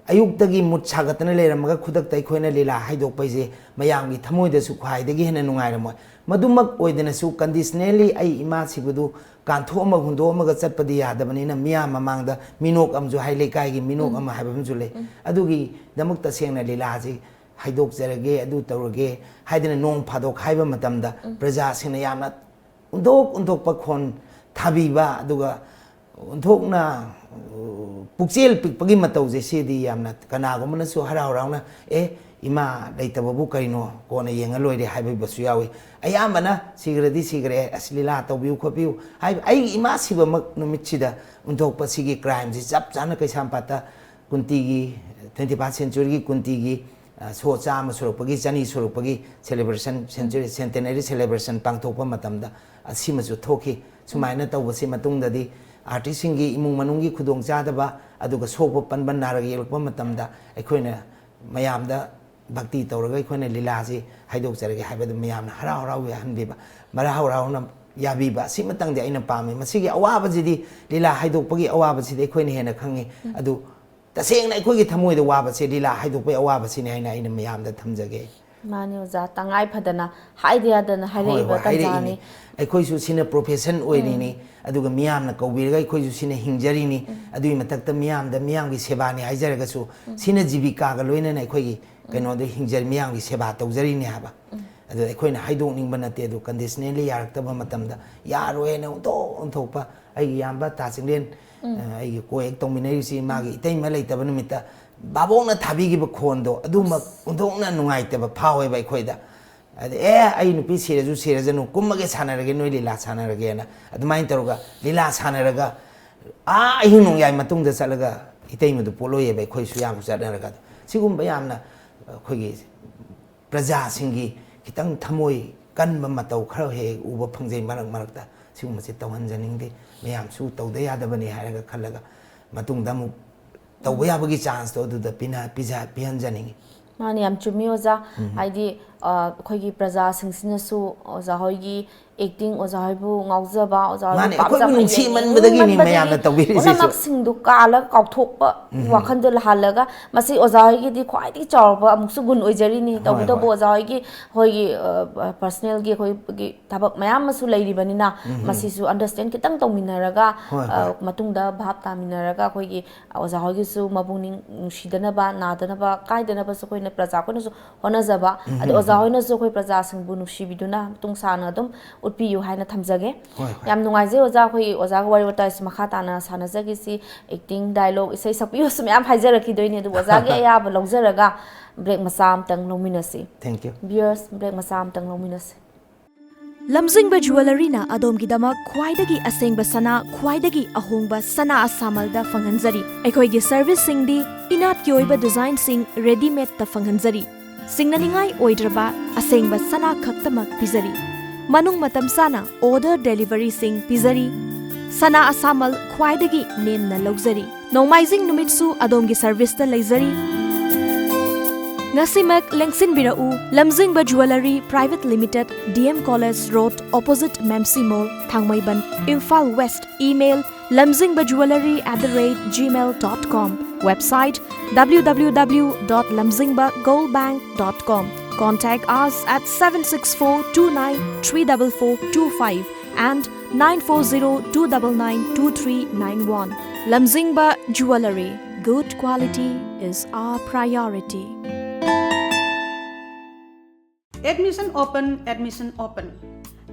ꯑꯌꯨꯛꯇꯒꯤ ꯃꯨꯠ ꯁꯥꯒꯠꯇꯅ ꯂꯩꯔꯝꯃꯒ ꯈꯨꯗꯛꯇ ꯑꯩꯈꯣꯏꯅ ꯂꯤꯂꯥ ꯍꯥꯏꯗꯣꯛꯄ ꯍꯥꯏꯁꯦ ꯃꯌꯥꯝꯒꯤ ꯊꯃꯣꯏꯗꯁꯨ ꯈ꯭ꯋꯥꯏꯗꯒꯤ ꯍꯦꯟꯅ ꯅꯨꯡꯉꯥꯏꯔꯝꯃꯣꯏ꯫ ꯃꯗꯨꯃꯛ ꯑꯣꯏꯗꯅꯁꯨ conditionally ꯑꯩ ꯏꯃꯥ ꯁꯤꯕꯗꯨ ꯀꯥꯟꯊꯣꯛꯑꯝꯃ ꯍꯨꯟꯗꯣꯛꯑꯝꯃꯒ ꯆꯠꯄꯗꯤ ꯌꯥꯗꯕꯅꯤꯅ ꯃꯤꯌꯥꯝ ꯃꯃꯥꯡꯗ ꯃꯤꯅꯣꯛ ꯑꯃꯁꯨ ꯍꯥꯏ, ꯂꯩꯀꯥꯏꯒꯤ ꯃꯤꯅꯣꯛ ꯎꯝ꯫ ꯑꯃ ꯍꯥꯏꯕ ꯑꯃꯁꯨ ꯂꯩ꯫ ꯎꯝ꯫ ꯑꯗꯨꯒꯤꯗꯃꯛ ꯇꯁꯦꯡꯅ ꯂꯤꯂꯥꯁꯤ ꯍꯥꯏꯗꯣꯛꯆꯔꯒꯦ, ꯑꯗꯨ ꯇꯧꯔꯒꯦ ꯍꯥꯏꯗꯅ ꯅꯣꯡ ꯐꯥꯗꯣꯛ ꯍꯥꯏꯕ ꯃꯇꯝꯗ ꯎꯝ꯫ ꯄ꯭ꯔꯖꯥꯁꯤꯡꯅ ꯌꯥꯝꯅ ꯑꯣꯟꯊꯣꯛ ꯑꯣꯟꯊꯣꯛꯄ ꯈꯣꯟ ꯊꯥꯕꯤꯕ, ꯑꯗꯨꯒ ꯑꯣꯟꯊꯣꯛꯅ, ꯑ, ꯄꯨꯛꯆꯦꯜ ꯄꯤꯛꯄꯒꯤ ꯃꯇꯧꯁꯦ, ꯁꯤꯗꯤ ꯌꯥꯝꯅ ꯀꯅꯥꯒꯨꯝꯕꯅꯁꯨ ꯍꯔꯥꯎ ꯍꯔꯥꯎꯅ, "ꯑꯦ, ꯏꯃꯥ ꯂꯩꯇꯕꯕꯨ ꯀꯔꯤꯅꯣ, ꯀꯣꯟꯅ ꯌꯦꯡꯉ ꯂꯣꯏꯔꯦ" ꯍꯥꯏꯕꯤꯕꯁꯨ ꯌꯥꯎꯏ꯫ ꯑꯌꯥꯝꯕꯅ "ꯁꯤꯈ꯭ꯔꯗꯤ ꯁꯤꯈ꯭ꯔꯦ, ꯑꯁ, ꯂꯤꯂꯥ ꯇꯧꯕꯤꯌꯨ ꯈꯣꯠꯄꯤꯌꯨ" ꯍꯥꯏꯕ, ꯑꯩꯒꯤ ꯏꯃꯥ ꯁꯤꯕꯃꯛ ꯅꯨꯃꯤꯠꯁꯤꯗ ꯑꯣꯟꯊꯣꯛꯄ ꯁꯤꯒꯤ crimeꯁꯤ ꯆꯞ ꯆꯥꯅ ꯀꯩꯁꯥꯝꯄꯥꯠꯇ ꯀꯨꯟꯇꯤꯒꯤ, twenty first centuryꯒꯤ ꯀꯨꯟꯇꯤꯒꯤ ꯁꯣ ꯆꯥꯝꯃ ꯁꯨꯔꯛꯄꯒꯤ, ꯆꯅꯤ ꯁꯨꯔꯛꯄꯒꯤ celebration, century, centenary celebration ꯄꯥꯡꯊꯣꯛꯄ ꯃꯇꯝꯗ ꯑꯁꯤꯃꯁꯨ ꯊꯣꯛꯈꯤ꯫ ꯁꯨꯃꯥꯏꯅ ꯇꯧꯕꯁꯤ ꯃꯇꯨꯡꯗꯗꯤ ꯑꯥꯔꯇꯤꯁꯁꯤꯡꯒꯤ ꯏꯃꯨꯡ ꯃꯅꯨꯡꯒꯤ ꯈꯨꯗꯣꯡꯆꯥꯗꯕ, ꯑꯗꯨꯒ ꯁꯣꯛꯄ ꯄꯟꯕ, ꯅꯥꯔꯛ ꯌꯦꯛꯂꯛꯄ ꯃꯇꯝꯗ ꯑꯩꯈꯣꯏꯅ ꯃꯌꯥꯝꯗ ꯚꯛꯇꯤ ꯇꯧꯔꯒ ꯑꯩꯈꯣꯏꯅ ꯂꯤꯂꯥꯁꯤ ꯍꯥꯏꯗꯣꯛꯆꯔꯒꯦ ꯍꯥꯏꯕꯗꯨ ꯃꯌꯥꯝꯅ ꯍꯔꯥꯎ ꯍꯔꯥꯎ ꯌꯥꯍꯟꯕꯤꯕ, ꯍꯔꯥꯎ ꯍꯔꯥꯎꯅ ꯌꯥꯕꯤꯕ, ꯑꯁꯤꯃꯇꯪꯗꯤ ꯑꯩꯅ ꯄꯥꯝꯃꯤ꯫ ꯃꯁꯤꯒꯤ ꯑꯋꯥꯕꯁꯤꯗꯤ, ꯂꯤꯂꯥ ꯍꯥꯏꯗꯣꯛꯄꯒꯤ ꯑꯋꯥꯕꯁꯤꯗꯤ ꯑꯩꯈꯣꯏꯅ ꯍꯦꯟꯅ ꯈꯪꯉꯤ꯫ ꯑꯗꯨ ꯇꯁꯦꯡꯅ ꯑꯩꯈꯣꯏꯒꯤ ꯊꯃꯣꯏꯗ ꯋꯥꯕꯁꯦ ꯂꯤꯂꯥ ꯍꯥꯏꯗꯣꯛꯄꯒꯤ ꯑꯋꯥꯕꯁꯤꯅꯤ ꯍꯥꯏꯅ ꯑꯩꯅ ꯃꯌꯥꯝꯗ ꯊꯝꯖꯒꯦ꯫ ꯃꯥꯅꯤ ꯑꯣꯖꯥ, ꯇꯉꯥꯏ ꯐꯗꯅ ꯍꯥꯏꯗ ꯌꯥꯗꯅ ꯍꯣꯏ, ꯍꯥꯏꯔꯛꯏꯕ ꯍꯣꯏ, ꯍꯥꯏꯔꯛꯏꯅꯤ꯫ ꯇꯥꯟꯖꯥꯅꯤ꯫ ꯑꯩꯈꯣꯏꯁꯨ ꯁꯤꯅ profession ꯑꯣꯏꯔꯤꯅꯤ, ꯑꯗꯨꯒ ꯃꯤꯌꯥꯝꯅ ꯀꯧꯕꯤꯔꯒ ꯑꯩꯈꯣꯏꯁꯨ ꯁꯤꯅ ꯍꯤꯡꯖꯔꯤꯅꯤ꯫ ꯑꯗꯨꯒꯤ ꯃꯊꯛꯇ ꯃꯤꯌꯥꯝꯗ, ꯃꯤꯌꯥꯝꯒꯤ ꯁꯦꯕꯥꯅꯤ ꯍꯥꯏꯖꯔꯒꯁꯨ, ꯁꯤꯅ ꯖꯤꯕꯤꯀꯥꯒ ꯂꯣꯏꯅꯅ ꯑꯩꯈꯣꯏꯒꯤ ꯀꯩꯅꯣꯗ ꯍꯤꯡꯖ-, ꯃꯤꯌꯥꯝꯒꯤ ꯁꯦꯕꯥ ꯇꯧꯖꯔꯤꯅꯤ ꯍꯥꯏꯕ꯫ ꯑꯗꯨ ꯑꯩꯈꯣꯏꯅ ꯍꯥꯏꯗꯣꯛꯅꯤꯡꯕ ꯅꯠꯇꯦ, ꯑꯗꯨ conditionally ꯌꯥꯔꯛꯇꯕ ꯃꯇꯝꯗ ꯌꯥꯔꯣꯏ ꯍꯥꯏꯅ ꯑꯣꯟꯊꯣꯛ ꯑꯣꯟꯊꯣꯛꯄ, ꯑꯩꯒꯤ ꯏꯌꯥꯝꯕ ꯇꯥ ꯆꯤꯡꯂꯦꯟ, ꯑ, ꯑꯩꯒꯤ co-act ꯇꯧꯃꯤꯟꯅꯔꯤꯕꯁꯤ, ꯃꯥꯒꯤ ꯏꯇꯩꯃ ꯂꯩꯇꯕ ꯅꯨꯃꯤꯠꯇ ꯕꯥꯕꯣꯛꯅ ꯊꯥꯕꯤꯈꯤꯕ ꯈꯣꯟꯗꯣ ꯑꯗꯨꯃꯛ ꯑꯣꯟꯊꯣꯛꯅ ꯅꯨꯡꯉꯥꯏꯇꯕ ꯐꯥꯎꯋꯦꯕ ꯑꯩꯈꯣꯏꯗ꯫ ꯑꯗ, "ꯑꯦ, ꯑꯩ ꯅꯨꯄꯤ ꯁꯤꯔꯁꯨ ꯁꯤꯔꯁꯅꯨ, ꯀꯨꯝꯃꯒꯦ ꯁꯥꯟꯅꯔꯒꯦ, ꯅꯣꯏ ꯂꯤꯂꯥ ꯁꯥꯟꯅꯔꯒꯦꯅ", ꯑꯗꯨꯃꯥꯏꯅ ꯇꯧꯔꯒ ꯂꯤꯂꯥ ꯁꯥꯟꯅꯔꯒ ꯑꯥ ꯑꯍꯤꯡ ꯅꯣꯡꯌꯥꯏ ꯃꯇꯨꯡꯗ ꯆꯠꯂꯒ ꯏꯇꯩꯃꯗꯨ ꯄꯣꯠꯂꯣꯏꯌꯦꯕ, ꯑꯩꯈꯣꯏꯁꯨ ꯌꯥꯝ ꯆꯠꯅꯔꯒ꯫ ꯁꯤꯒꯨꯝꯕ ꯌꯥꯝꯅ ꯑꯩꯈꯣꯏꯒꯤ ꯄ꯭ꯔꯖꯥꯁꯤꯡꯒꯤ ꯈꯤꯇꯪ ꯊꯃꯣꯏ ꯀꯟꯕ ꯃꯇꯧ ꯈꯔ ꯍꯦꯛ ꯍꯦꯛ ꯎꯕ ꯐꯪꯖꯩ ꯃꯔꯛ ꯃꯔꯛꯇ꯫ ꯁꯤꯒꯨꯝꯕꯁꯦ ꯇꯧꯍꯟꯖꯅꯤꯡꯗꯦ, ꯃꯌꯥꯝꯁꯨ ꯇꯧꯗ ꯌꯥꯗꯕꯅꯤ ꯍꯥꯏꯔꯒ ꯈꯜꯂꯒ ꯃꯇꯨꯡꯗ ꯑꯃꯨꯛ ꯇꯧꯕ ꯌꯥꯕꯒꯤ chanceꯇꯣ ꯑꯗꯨꯗ ꯄꯤꯅ-, ꯄꯤꯖ-, ꯄꯤꯍꯟꯖꯅꯤꯡꯉꯤ꯫ ꯃꯥꯅꯦ, ꯌꯥꯝ ꯆꯨꯝꯃꯤ ꯑꯣꯖꯥ꯫ ꯍꯥꯏꯗꯤ, ꯑ, ꯑꯩꯈꯣꯏꯒꯤ ꯄ꯭ꯔꯖꯥꯁꯤꯡꯁꯤꯅꯁꯨ ꯑꯣꯖꯥ ꯍꯣꯏꯒꯤ acting, ꯑꯣꯖꯥ ꯍꯣꯏꯕꯨ ꯉꯥꯎꯖꯕ, ꯑꯣꯖꯥ ꯍꯣꯏꯕꯨ ꯃꯥꯅꯦ, ꯑꯩꯈꯣꯏꯕꯨ ꯄꯥꯝꯖꯕ, ꯅꯨꯡꯁꯤꯃꯟꯕꯗꯒꯤꯅꯤ ꯌꯦꯡꯅꯤꯡꯃꯟꯕꯗꯒꯤ ꯃꯌꯥꯝꯅ ꯇꯧꯕꯤꯔꯤꯁꯤꯁꯨ꯫ ꯄꯨꯝꯅꯃꯛꯁꯤꯡꯗꯨ ꯀꯥꯜꯂꯒ ꯀꯥꯎꯊꯣꯛꯄ ꯋꯥꯈꯜꯗꯣ ꯂꯥꯛꯍꯜꯂꯒ, ꯃꯁꯤ ꯑꯣꯖꯥ ꯍꯣꯏꯒꯤꯗꯤ ꯈ꯭ꯋꯥꯏꯗꯒꯤ ꯆꯥꯎꯔꯕ ꯑꯃꯨꯛꯁꯨ ꯒꯨꯟ ꯑꯣꯏꯖꯔꯤꯅꯤ꯫ ꯍꯣꯏ, ꯇꯧꯕꯇꯕꯨ ꯍꯣꯏ꯫ ꯑꯣꯖꯥ ꯍꯣꯏꯒꯤ, ꯑꯩꯈꯣꯏꯒꯤ, ꯑ, personalꯒꯤ ꯑꯩꯈꯣꯏꯒꯤ ꯊꯕꯛ ꯃꯌꯥꯝ ꯑꯃꯁꯨ ꯂꯩꯔꯤꯕꯅꯤꯅ, ꯃꯁꯤꯁꯨ understand ꯈꯤꯇꯪ ꯇꯧꯃꯤꯟꯅꯔꯒ, ꯍꯣꯏ, ꯑ, ꯍꯣꯏ꯫ ꯃꯇꯨꯡꯗ ꯚꯥꯞ ꯇꯥꯃꯤꯟꯅꯔꯒ ꯑꯩꯈꯣꯏꯒꯤ ꯑꯣꯖꯥ ꯍꯣꯏꯒꯤꯁꯨ ꯃꯄꯨꯛꯅꯤꯡ ꯅꯨꯡꯁꯤꯗꯅꯕ, ꯅꯥꯗꯅꯕ, ꯀꯥꯏꯗꯅꯕꯁꯨ ꯑꯩꯈꯣꯏꯅ ꯄ꯭ꯔꯖꯥ ꯑꯩꯈꯣꯏꯅꯁꯨ ꯍꯣꯠꯅꯖꯕ꯫ ꯑꯗꯣ ꯑꯣꯖꯥ ꯍꯣꯏꯅꯁꯨ ꯑꯩꯈꯣꯏ ꯄ꯭ꯔꯖꯥꯁꯤꯡꯕꯨ ꯅꯨꯡꯁꯤꯕꯤꯗꯨꯅ ꯃꯇꯨꯡ ꯁꯥꯡꯅ ꯑꯗꯨꯝ ꯎꯠꯄꯤꯌꯨ ꯍꯥꯏꯅ ꯊꯝꯖꯒꯦ꯫ ꯍꯣꯏ, ꯍꯣꯏ꯫ ꯌꯥꯝ ꯅꯨꯡꯉꯥꯏꯖꯩ ꯑꯣꯖꯥ, ꯑꯩꯈꯣꯏꯒꯤ ꯑꯣꯖꯥꯒ ꯋꯥꯔꯤ ꯋꯥꯇꯥꯏꯁꯤ ꯃꯈꯥ ꯇꯥꯅ ꯁꯥꯟꯅꯖꯈꯤꯁꯤ꯫ Acting, dialogue, ꯏꯁꯩ ꯁꯛꯄꯤꯌꯨꯁꯨ ꯃꯌꯥꯝ ꯍꯥꯏꯖꯔꯛꯈꯤꯗꯣꯏꯅꯤ, ꯑꯗꯨꯕꯨ ꯑꯣꯖꯥꯒꯤ ꯑꯌꯥꯕ ꯂꯧꯖꯔꯒ break ꯃꯆꯥ ꯑꯃꯇꯪ ꯂꯧꯃꯤꯟꯅꯁꯤ꯫ Thank you꯫ Viewers, break ꯃꯆꯥ ꯑꯃꯇꯪ ꯂꯧꯃꯤꯟꯅꯁꯤ꯫ ꯂꯝꯖꯤꯡꯕ ꯖꯨꯋꯦꯂꯔꯤꯅ ꯑꯗꯣꯝꯒꯤꯗꯃꯛ ꯈ꯭ꯋꯥꯏꯗꯒꯤ ꯑꯁꯦꯡꯕ ꯁꯅꯥ, ꯈ꯭ꯋꯥꯏꯗꯒꯤ ꯑꯍꯣꯡꯕ ꯁꯅꯥ ꯑꯁꯥꯃꯜꯗ ꯐꯪꯍꯟꯖꯔꯤ꯫ ꯑꯩꯈꯣꯏꯒꯤ ꯁꯔꯚꯤꯁꯁꯤꯡꯗꯤ ꯏꯅꯥꯠꯀꯤ ꯑꯣꯏꯕ ꯗꯤꯖꯥꯏꯟꯁꯤꯡ ꯔꯦꯗꯤꯃꯦꯗꯇ ꯐꯪꯍꯟꯖꯔꯤ꯫ ꯁꯤꯡꯅꯅꯤꯡꯉꯥꯏ ꯑꯣꯏꯗ꯭ꯔꯕ ꯑꯁꯦꯡꯕ ꯁꯅꯥ ꯈꯛꯇꯃꯛ ꯄꯤꯖꯔꯤ꯫ ꯃꯅꯨꯡ ꯃꯇꯝ ꯆꯥꯅ ꯑꯣꯔꯗꯔ ꯗꯦꯂꯤꯚꯔꯤꯁꯤꯡ ꯄꯤꯖꯔꯤ꯫ ꯁꯅꯥ ꯑꯁꯥꯃꯜ ꯈ꯭ꯋꯥꯏꯗꯒꯤ ꯅꯦꯝꯅ ꯂꯧꯖꯔꯤ꯫ ꯅꯣꯡꯃꯥꯏꯖꯤꯡ ꯅꯨꯃꯤꯠꯁꯨ ꯑꯗꯣꯝꯒꯤ ꯁꯔꯚꯤꯁꯇ ꯂꯩꯖꯔꯤ꯫ ꯉꯁꯤꯃꯛ ꯂꯦꯡꯁꯤꯟꯕꯤꯔꯛꯎ, Lamzingba jewellery private limited, D M college road, opposite ꯃꯦꯝꯁꯤ mall, Thangmeiband, Imphal west. Email, lamzingba jewellery at the rate gmail dot com. Website, W W W dot lamzingba gold bank dot com. Contact us at seven six four two nine three double four two five and nine four zero two double nine two three nine one. Lamzingba Jewellery. Good quality is our priority. Admission open, admission open.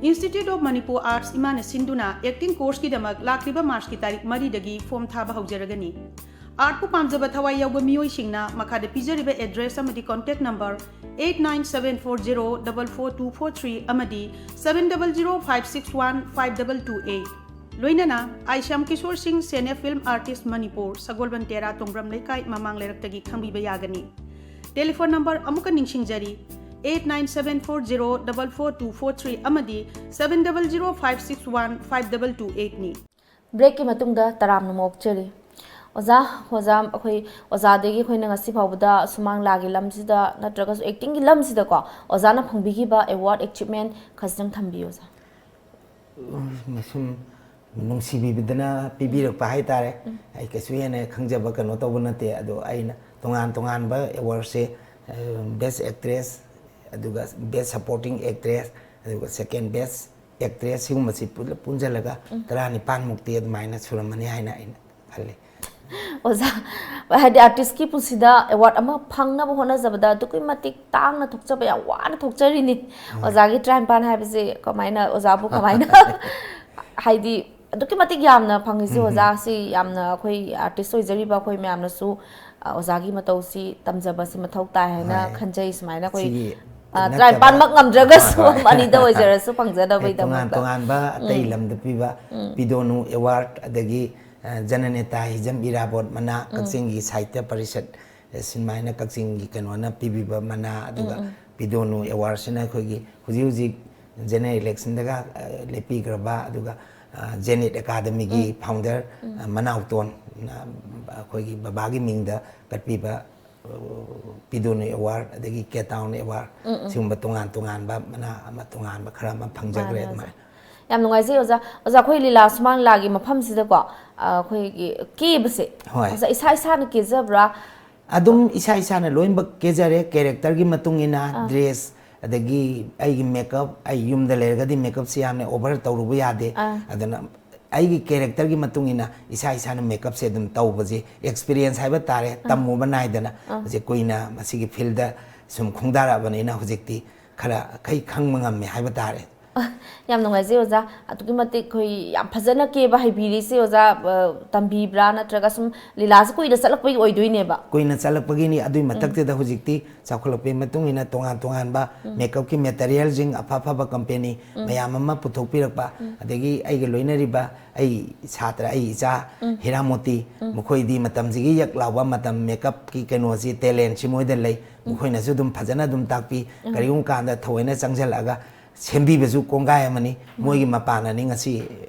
Institute of Manipur Arts ꯏꯃꯥꯅ ꯁꯤꯟꯗꯨꯅ acting courseꯀꯤꯗꯃꯛ ꯂꯥꯛꯂꯤꯕ ꯃꯥꯔꯆꯀꯤ ꯇꯥꯔꯤꯛ ꯃꯔꯤꯗꯒꯤ form ꯊꯥꯕ ꯍꯧꯖꯔꯒꯅꯤ꯫ Artꯄꯨ ꯄꯥꯝꯖꯕ ꯊꯋꯥꯏ ꯌꯥꯎꯕ ꯃꯤꯑꯣꯏꯁꯤꯡꯅ ꯃꯈꯥꯗ ꯄꯤꯖꯔꯤꯕ address ꯑꯃꯗꯤ contact number eight nine seven four zero double four two four three ꯑꯃꯗꯤ seven double zero five six one five double two eight, ꯂꯣꯏꯅꯅ ꯑꯥꯏ ꯁ꯭ꯌꯥꯝ ꯀꯤꯁꯣꯔ ꯁꯤꯡ, ꯁꯦꯅꯦ ꯐꯤꯜꯝ ꯑꯥꯔꯇꯤꯁ, ꯃꯅꯤꯄꯨꯔ, ꯁꯒꯣꯜꯕꯟ ꯇꯦꯔꯥ, ꯇꯣꯡꯕ꯭ꯔꯝ ꯂꯩꯀꯥꯏ, ꯃꯃꯥꯡ ꯂꯩꯔꯛꯇꯒꯤ ꯈꯪꯕꯤꯕ ꯌꯥꯒꯅꯤ꯫ Telephone number ꯑꯃꯨꯛꯀ ꯅꯤꯡꯁꯤꯡꯖꯔꯤ, eight nine seven four zero double four two four three ꯑꯃꯗꯤ seven double zero five six one five double two eight ꯅꯤ꯫ Breakꯀꯤ ꯃꯇꯨꯡꯗ ꯇꯔꯥꯝꯅ ꯑꯣꯛꯆꯔꯤ꯫ ꯑꯣꯖꯥ, ꯑꯣꯖꯥ, ꯑꯩꯈꯣꯏ ꯑꯣꯖꯥꯗꯒꯤ ꯑꯩꯈꯣꯏꯅ ꯉꯁꯤ ꯐꯥꯎꯕꯗ ꯁꯨꯃꯥꯡ ꯂꯥꯒꯤ ꯂꯝꯁꯤꯗ ꯅꯠꯇ꯭ꯔꯒꯁꯨ actingꯒꯤ ꯂꯝꯁꯤꯗꯀꯣ ꯑꯣꯖꯥꯅ ꯐꯪꯕꯤꯈꯤꯕ award, achievement ꯈꯖꯤꯛꯇꯪ ꯊꯝꯕꯤꯌꯨ ꯑꯣꯖꯥ꯫ ꯁꯨꯝ ꯅꯨꯡꯁꯤꯕꯤꯕꯗꯅ ꯄꯤꯕꯤꯔꯛꯄ ꯍꯥꯏꯇꯥꯔꯦ꯫ ꯎꯝ꯫ ꯑꯩ ꯀꯩꯁꯨ ꯍꯦꯟꯅ ꯈꯪꯖꯕ ꯀꯩꯅꯣ ꯇꯧꯕ ꯅꯠꯇꯦ꯫ ꯑꯗꯣ ꯑꯩꯅ ꯇꯣꯉꯥꯟ ꯇꯣꯉꯥꯟꯕ awardꯁꯦ, ꯑ, best actress, ꯑꯗꯨꯒ best supporting actress, ꯑꯗꯨꯒ second best actress, ꯁꯤꯒꯨꯝꯕꯁꯤ ꯄꯨꯂꯞ ꯄꯨꯟꯁꯤꯜꯂꯒ ꯎꯝ꯫ ꯇꯔꯥꯅꯤꯄꯥꯟ ꯃꯨꯛꯇꯤ ꯑꯗꯨꯃꯥꯏꯅ ꯁꯨꯔꯝꯃꯅꯤ ꯍꯥꯏꯅ ꯑꯩꯅ ꯈꯜꯂꯤ꯫ ꯑꯣꯖꯥ, ꯍꯥꯏꯗꯤ artistꯀꯤ ꯄꯨꯟꯁꯤꯗ award ꯑꯃ ꯐꯪꯅꯕ ꯍꯣꯠꯅꯖꯕꯗ ꯑꯗꯨꯛꯀꯤ ꯃꯇꯤꯛ ꯇꯥꯡꯅ ꯊꯣꯛꯆꯕ, ꯌꯥꯝ ꯋꯥꯅ ꯊꯣꯛꯆꯔꯤꯅꯤ꯫ ꯍꯣꯏ꯫ ꯑꯣꯖꯥꯒꯤ ꯇꯔꯥꯅꯤꯄꯥꯟ ꯍꯥꯏꯕꯁꯦ ꯀꯃꯥꯏꯅ, ꯑꯣꯖꯥꯕꯨ ꯀꯃꯥꯏꯅ ꯍꯥꯏꯗꯤ ꯑꯗꯨꯛꯀꯤ ꯃꯇꯤꯛ ꯌꯥꯝꯅ ꯐꯪꯉꯤꯁꯤ ꯎꯝ꯫ ꯑꯣꯖꯥ, ꯁꯤ ꯌꯥꯝꯅ ꯑꯩꯈꯣꯏ artist ꯑꯣꯏꯖꯔꯤꯕ ꯑꯩꯈꯣꯏ ꯃꯌꯥꯝꯅꯁꯨ, ꯑ, ꯑꯣꯖꯥꯒꯤ ꯃꯇꯧꯁꯤ ꯇꯝꯖꯕꯁꯤ ꯃꯊꯧ ꯇꯥꯏ ꯍꯥꯏꯅ ꯍꯣꯏ꯫ ꯈꯟꯖꯩ꯫ ꯁꯨꯃꯥꯏꯅ ꯑꯩꯈꯣꯏ, ꯁꯤꯒꯤ ꯑ, ꯅꯠꯇꯕ, ꯇꯔꯥꯅꯤꯄꯥꯟꯃꯛ ꯉꯝꯗ꯭ꯔꯒꯁꯨ, ꯍꯣꯏ, ꯍꯣꯏ, ꯑꯅꯤꯗ ꯑꯣꯏꯖꯔꯁꯨ ꯑꯦ, ꯇꯣꯉꯥꯟ ꯐꯪꯖꯅꯕꯒꯤꯗꯃꯛꯇ꯫ ꯇꯣꯉꯥꯟꯕ ꯑꯇꯩ ꯂꯝꯗ ꯄꯤꯕ ꯄꯤꯗꯣꯅꯨ ꯑꯦꯋꯥꯔꯗ, ꯑꯗꯒꯤ, ꯑ, ꯖꯅꯅꯦꯇꯥ ꯍꯤꯖꯝ ꯏꯔꯥꯕꯣꯠ ꯃꯅꯥ, ꯀꯛꯆꯤꯡꯒꯤ ꯁꯥꯍꯤꯇ꯭ꯌ ꯄꯔꯤꯁꯠ, ꯑ, ꯁꯤꯟꯃꯥꯏꯅ ꯀꯛꯆꯤꯡꯒꯤ ꯀꯩꯅꯣꯅ ꯄꯤꯕꯤꯕ ꯃꯅꯥ, ꯑꯗꯨꯒ ꯄꯤꯗꯣꯅꯨ ꯑꯦꯋꯥꯔꯗꯁꯤꯅ ꯑꯩꯈꯣꯏꯒꯤ ꯍꯧꯖꯤꯛ ꯍꯧꯖꯤꯛ ꯖꯦꯅꯔꯦꯜ ꯏꯂꯦꯛꯁꯟꯗꯒ, ꯑ, ꯂꯦꯞꯄꯤꯈ꯭ꯔꯕ, ꯑꯗꯨꯒ, ꯑ, ꯖꯦꯅꯤꯠ ꯑꯦꯀꯥꯗꯃꯤꯒꯤ ꯐꯥꯎꯟꯗꯔ, ꯑ, ꯃꯅꯥꯎꯇꯣꯟ, ꯑ, ꯑꯩꯈꯣꯏꯒꯤ ꯕꯕꯥꯒꯤ ꯃꯤꯡꯗ ꯀꯠꯄꯤꯕ, ꯑ, ꯄꯤꯗꯣꯅꯨ ꯑꯦꯋꯥꯔꯗ, ꯑꯗꯒꯤ ꯀꯦ ꯇꯥꯎꯟ ꯑꯦꯋꯥꯔꯗ, ꯁꯤꯒꯨꯝꯕ ꯇꯣꯉꯥꯟ ꯇꯣꯉꯥꯟꯕ ꯃꯅꯥ ꯑꯃ, ꯇꯣꯉꯥꯟꯕ ꯈꯔ ꯑꯃ ꯐꯪꯖꯈ꯭ꯔꯦ꯫ ꯃꯥꯅꯦ, ꯑꯗꯨꯃꯥꯏꯅ꯫ ꯌꯥꯝ ꯅꯨꯡꯉꯥꯏꯖꯩ ꯑꯣꯖꯥ꯫ ꯑꯣꯖꯥ, ꯑꯩꯈꯣꯏ ꯂꯤꯂꯥ ꯁꯨꯃꯥꯡ ꯂꯤꯂꯥꯒꯤ ꯃꯐꯝꯁꯤꯗꯀꯣ, ꯑ, ꯑꯩꯈꯣꯏꯒꯤ ꯀꯦꯕꯁꯦ, ꯍꯣꯏ꯫ ꯑꯣꯖꯥ, ꯏꯁꯥ ꯏꯁꯥꯅ ꯀꯦꯖꯕ꯭ꯔꯥ? ꯑꯗꯨꯝ ꯏꯁꯥ ꯏꯁꯥꯅ ꯂꯣꯏꯅꯃꯛ ꯀꯦꯖꯔꯦ, ꯀꯦꯔꯦꯛꯇꯔꯒꯤ ꯃꯇꯨꯡ ꯏꯟꯅ, ꯗ꯭ꯔꯦꯁ, ꯑꯗꯒꯤ ꯑꯩꯒꯤ ꯃꯦꯀꯞ, ꯑꯩ ꯌꯨꯝꯗ ꯂꯩꯔꯒꯗꯤ ꯃꯦꯀꯞꯁꯦ ꯌꯥꯝꯅ ꯑꯣꯚꯔ ꯇꯧꯔꯨꯕ ꯌꯥꯗꯦ꯫ ꯑꯥ꯫ ꯑꯗꯨꯅ ꯑꯩꯒꯤ ꯀꯦꯔꯦꯛꯇꯔꯒꯤ ꯃꯇꯨꯡ ꯏꯟꯅ ꯏꯁꯥ ꯏꯁꯥꯅ ꯃꯦꯀꯞꯁꯦ ꯑꯗꯨꯝ ꯇꯧꯕꯁꯦ, ꯑꯦꯛꯁꯄꯤꯔꯤꯌꯦꯟꯁ ꯍꯥꯏꯕ ꯇꯥꯔꯦ, ꯇꯝꯃꯨꯕ ꯅꯥꯏꯗꯅ꯫ ꯑꯥ꯫ ꯍꯧꯖꯤꯛ ꯀꯨꯏꯅ ꯃꯁꯤꯒꯤ ꯐꯤꯜꯗ ꯁꯨꯝ ꯈꯣꯡꯗꯥꯔꯛꯑꯕꯅꯤꯅ ꯍꯧꯖꯤꯛꯇꯤ ꯈꯔ ꯈꯩ ꯈꯪꯕ ꯉꯝꯃꯦ ꯍꯥꯏꯕ ꯇꯥꯔꯦ꯫ ꯌꯥꯝ ꯅꯨꯡꯉꯥꯏꯖꯩ ꯑꯣꯖꯥ꯫ ꯑꯗꯨꯛꯀꯤ ꯃꯇꯤꯛ ꯑꯩꯈꯣꯏ ꯌꯥꯝ ꯐꯖꯅ ꯀꯦꯕ ꯍꯩꯕꯤꯔꯤꯁꯦ ꯑꯣꯖꯥ, ꯑ, ꯇꯝꯕꯤꯕ꯭ꯔꯥ, ꯅꯠꯇ꯭ꯔꯒ ꯁꯨꯝ ꯂꯤꯂꯥꯁꯦ ꯀꯨꯏꯅ ꯆꯠꯂꯛꯄꯒꯤ ꯑꯣꯏꯗꯣꯏꯅꯦꯕ? ꯀꯨꯏꯅ ꯆꯠꯂꯛꯄꯒꯤꯅꯤ꯫ ꯑꯗꯨꯒꯤ ꯃꯊꯛꯇꯨꯗ ꯍꯧꯖꯤꯛꯇꯤ ꯆꯥꯎꯈꯠꯂꯛꯄꯒꯤ ꯃꯇꯨꯡ ꯏꯟꯅ ꯇꯣꯉꯥꯟ ꯇꯣꯉꯥꯟꯕ ꯃꯦꯀꯞꯀꯤ ꯃꯦꯇꯔꯤꯌꯦꯜꯁꯤꯡ ꯑꯐ ꯑꯐꯕ ꯀꯝꯄꯦꯅꯤ ꯃꯌꯥꯝ ꯑꯃ ꯄꯨꯊꯣꯛꯄꯤꯔꯛꯄ, ꯑꯗꯒꯤ ꯑꯩꯒ ꯂꯣꯏꯅꯔꯤꯕ ꯑꯩ ꯁꯥꯇ꯭ꯔ, ꯑꯩ ꯏꯆꯥ ꯍꯤꯔꯥꯃꯣꯇꯤ, ꯃꯈꯣꯏꯗꯤ ꯃꯇꯝꯁꯤꯒꯤ ꯌꯛ ꯂꯥꯎꯕ ꯃꯇꯝ, ꯃꯦꯀꯞꯀꯤ ꯀꯩꯅꯣꯁꯤ, ꯇꯦꯂꯦꯟꯁꯤ ꯃꯣꯏꯗ ꯂꯩ꯫ ꯃꯈꯣꯏꯅꯁꯨ ꯑꯗꯨꯝ ꯐꯖꯅ ꯑꯗꯨꯝ ꯇꯥꯛꯄꯤ꯫ ꯀꯔꯤꯒꯨꯝꯕ ꯀꯥꯟꯗ ꯊꯑꯣꯏꯅ ꯆꯪꯁꯤꯜꯂꯛꯑꯒ ꯁꯦꯝꯕꯤꯕꯁꯨ ꯀꯣꯡꯒꯥꯏ ꯑꯃꯅꯤ꯫ ꯃꯣꯏꯒꯤ ꯃꯄꯥꯟꯅꯅꯤ ꯉꯁꯤ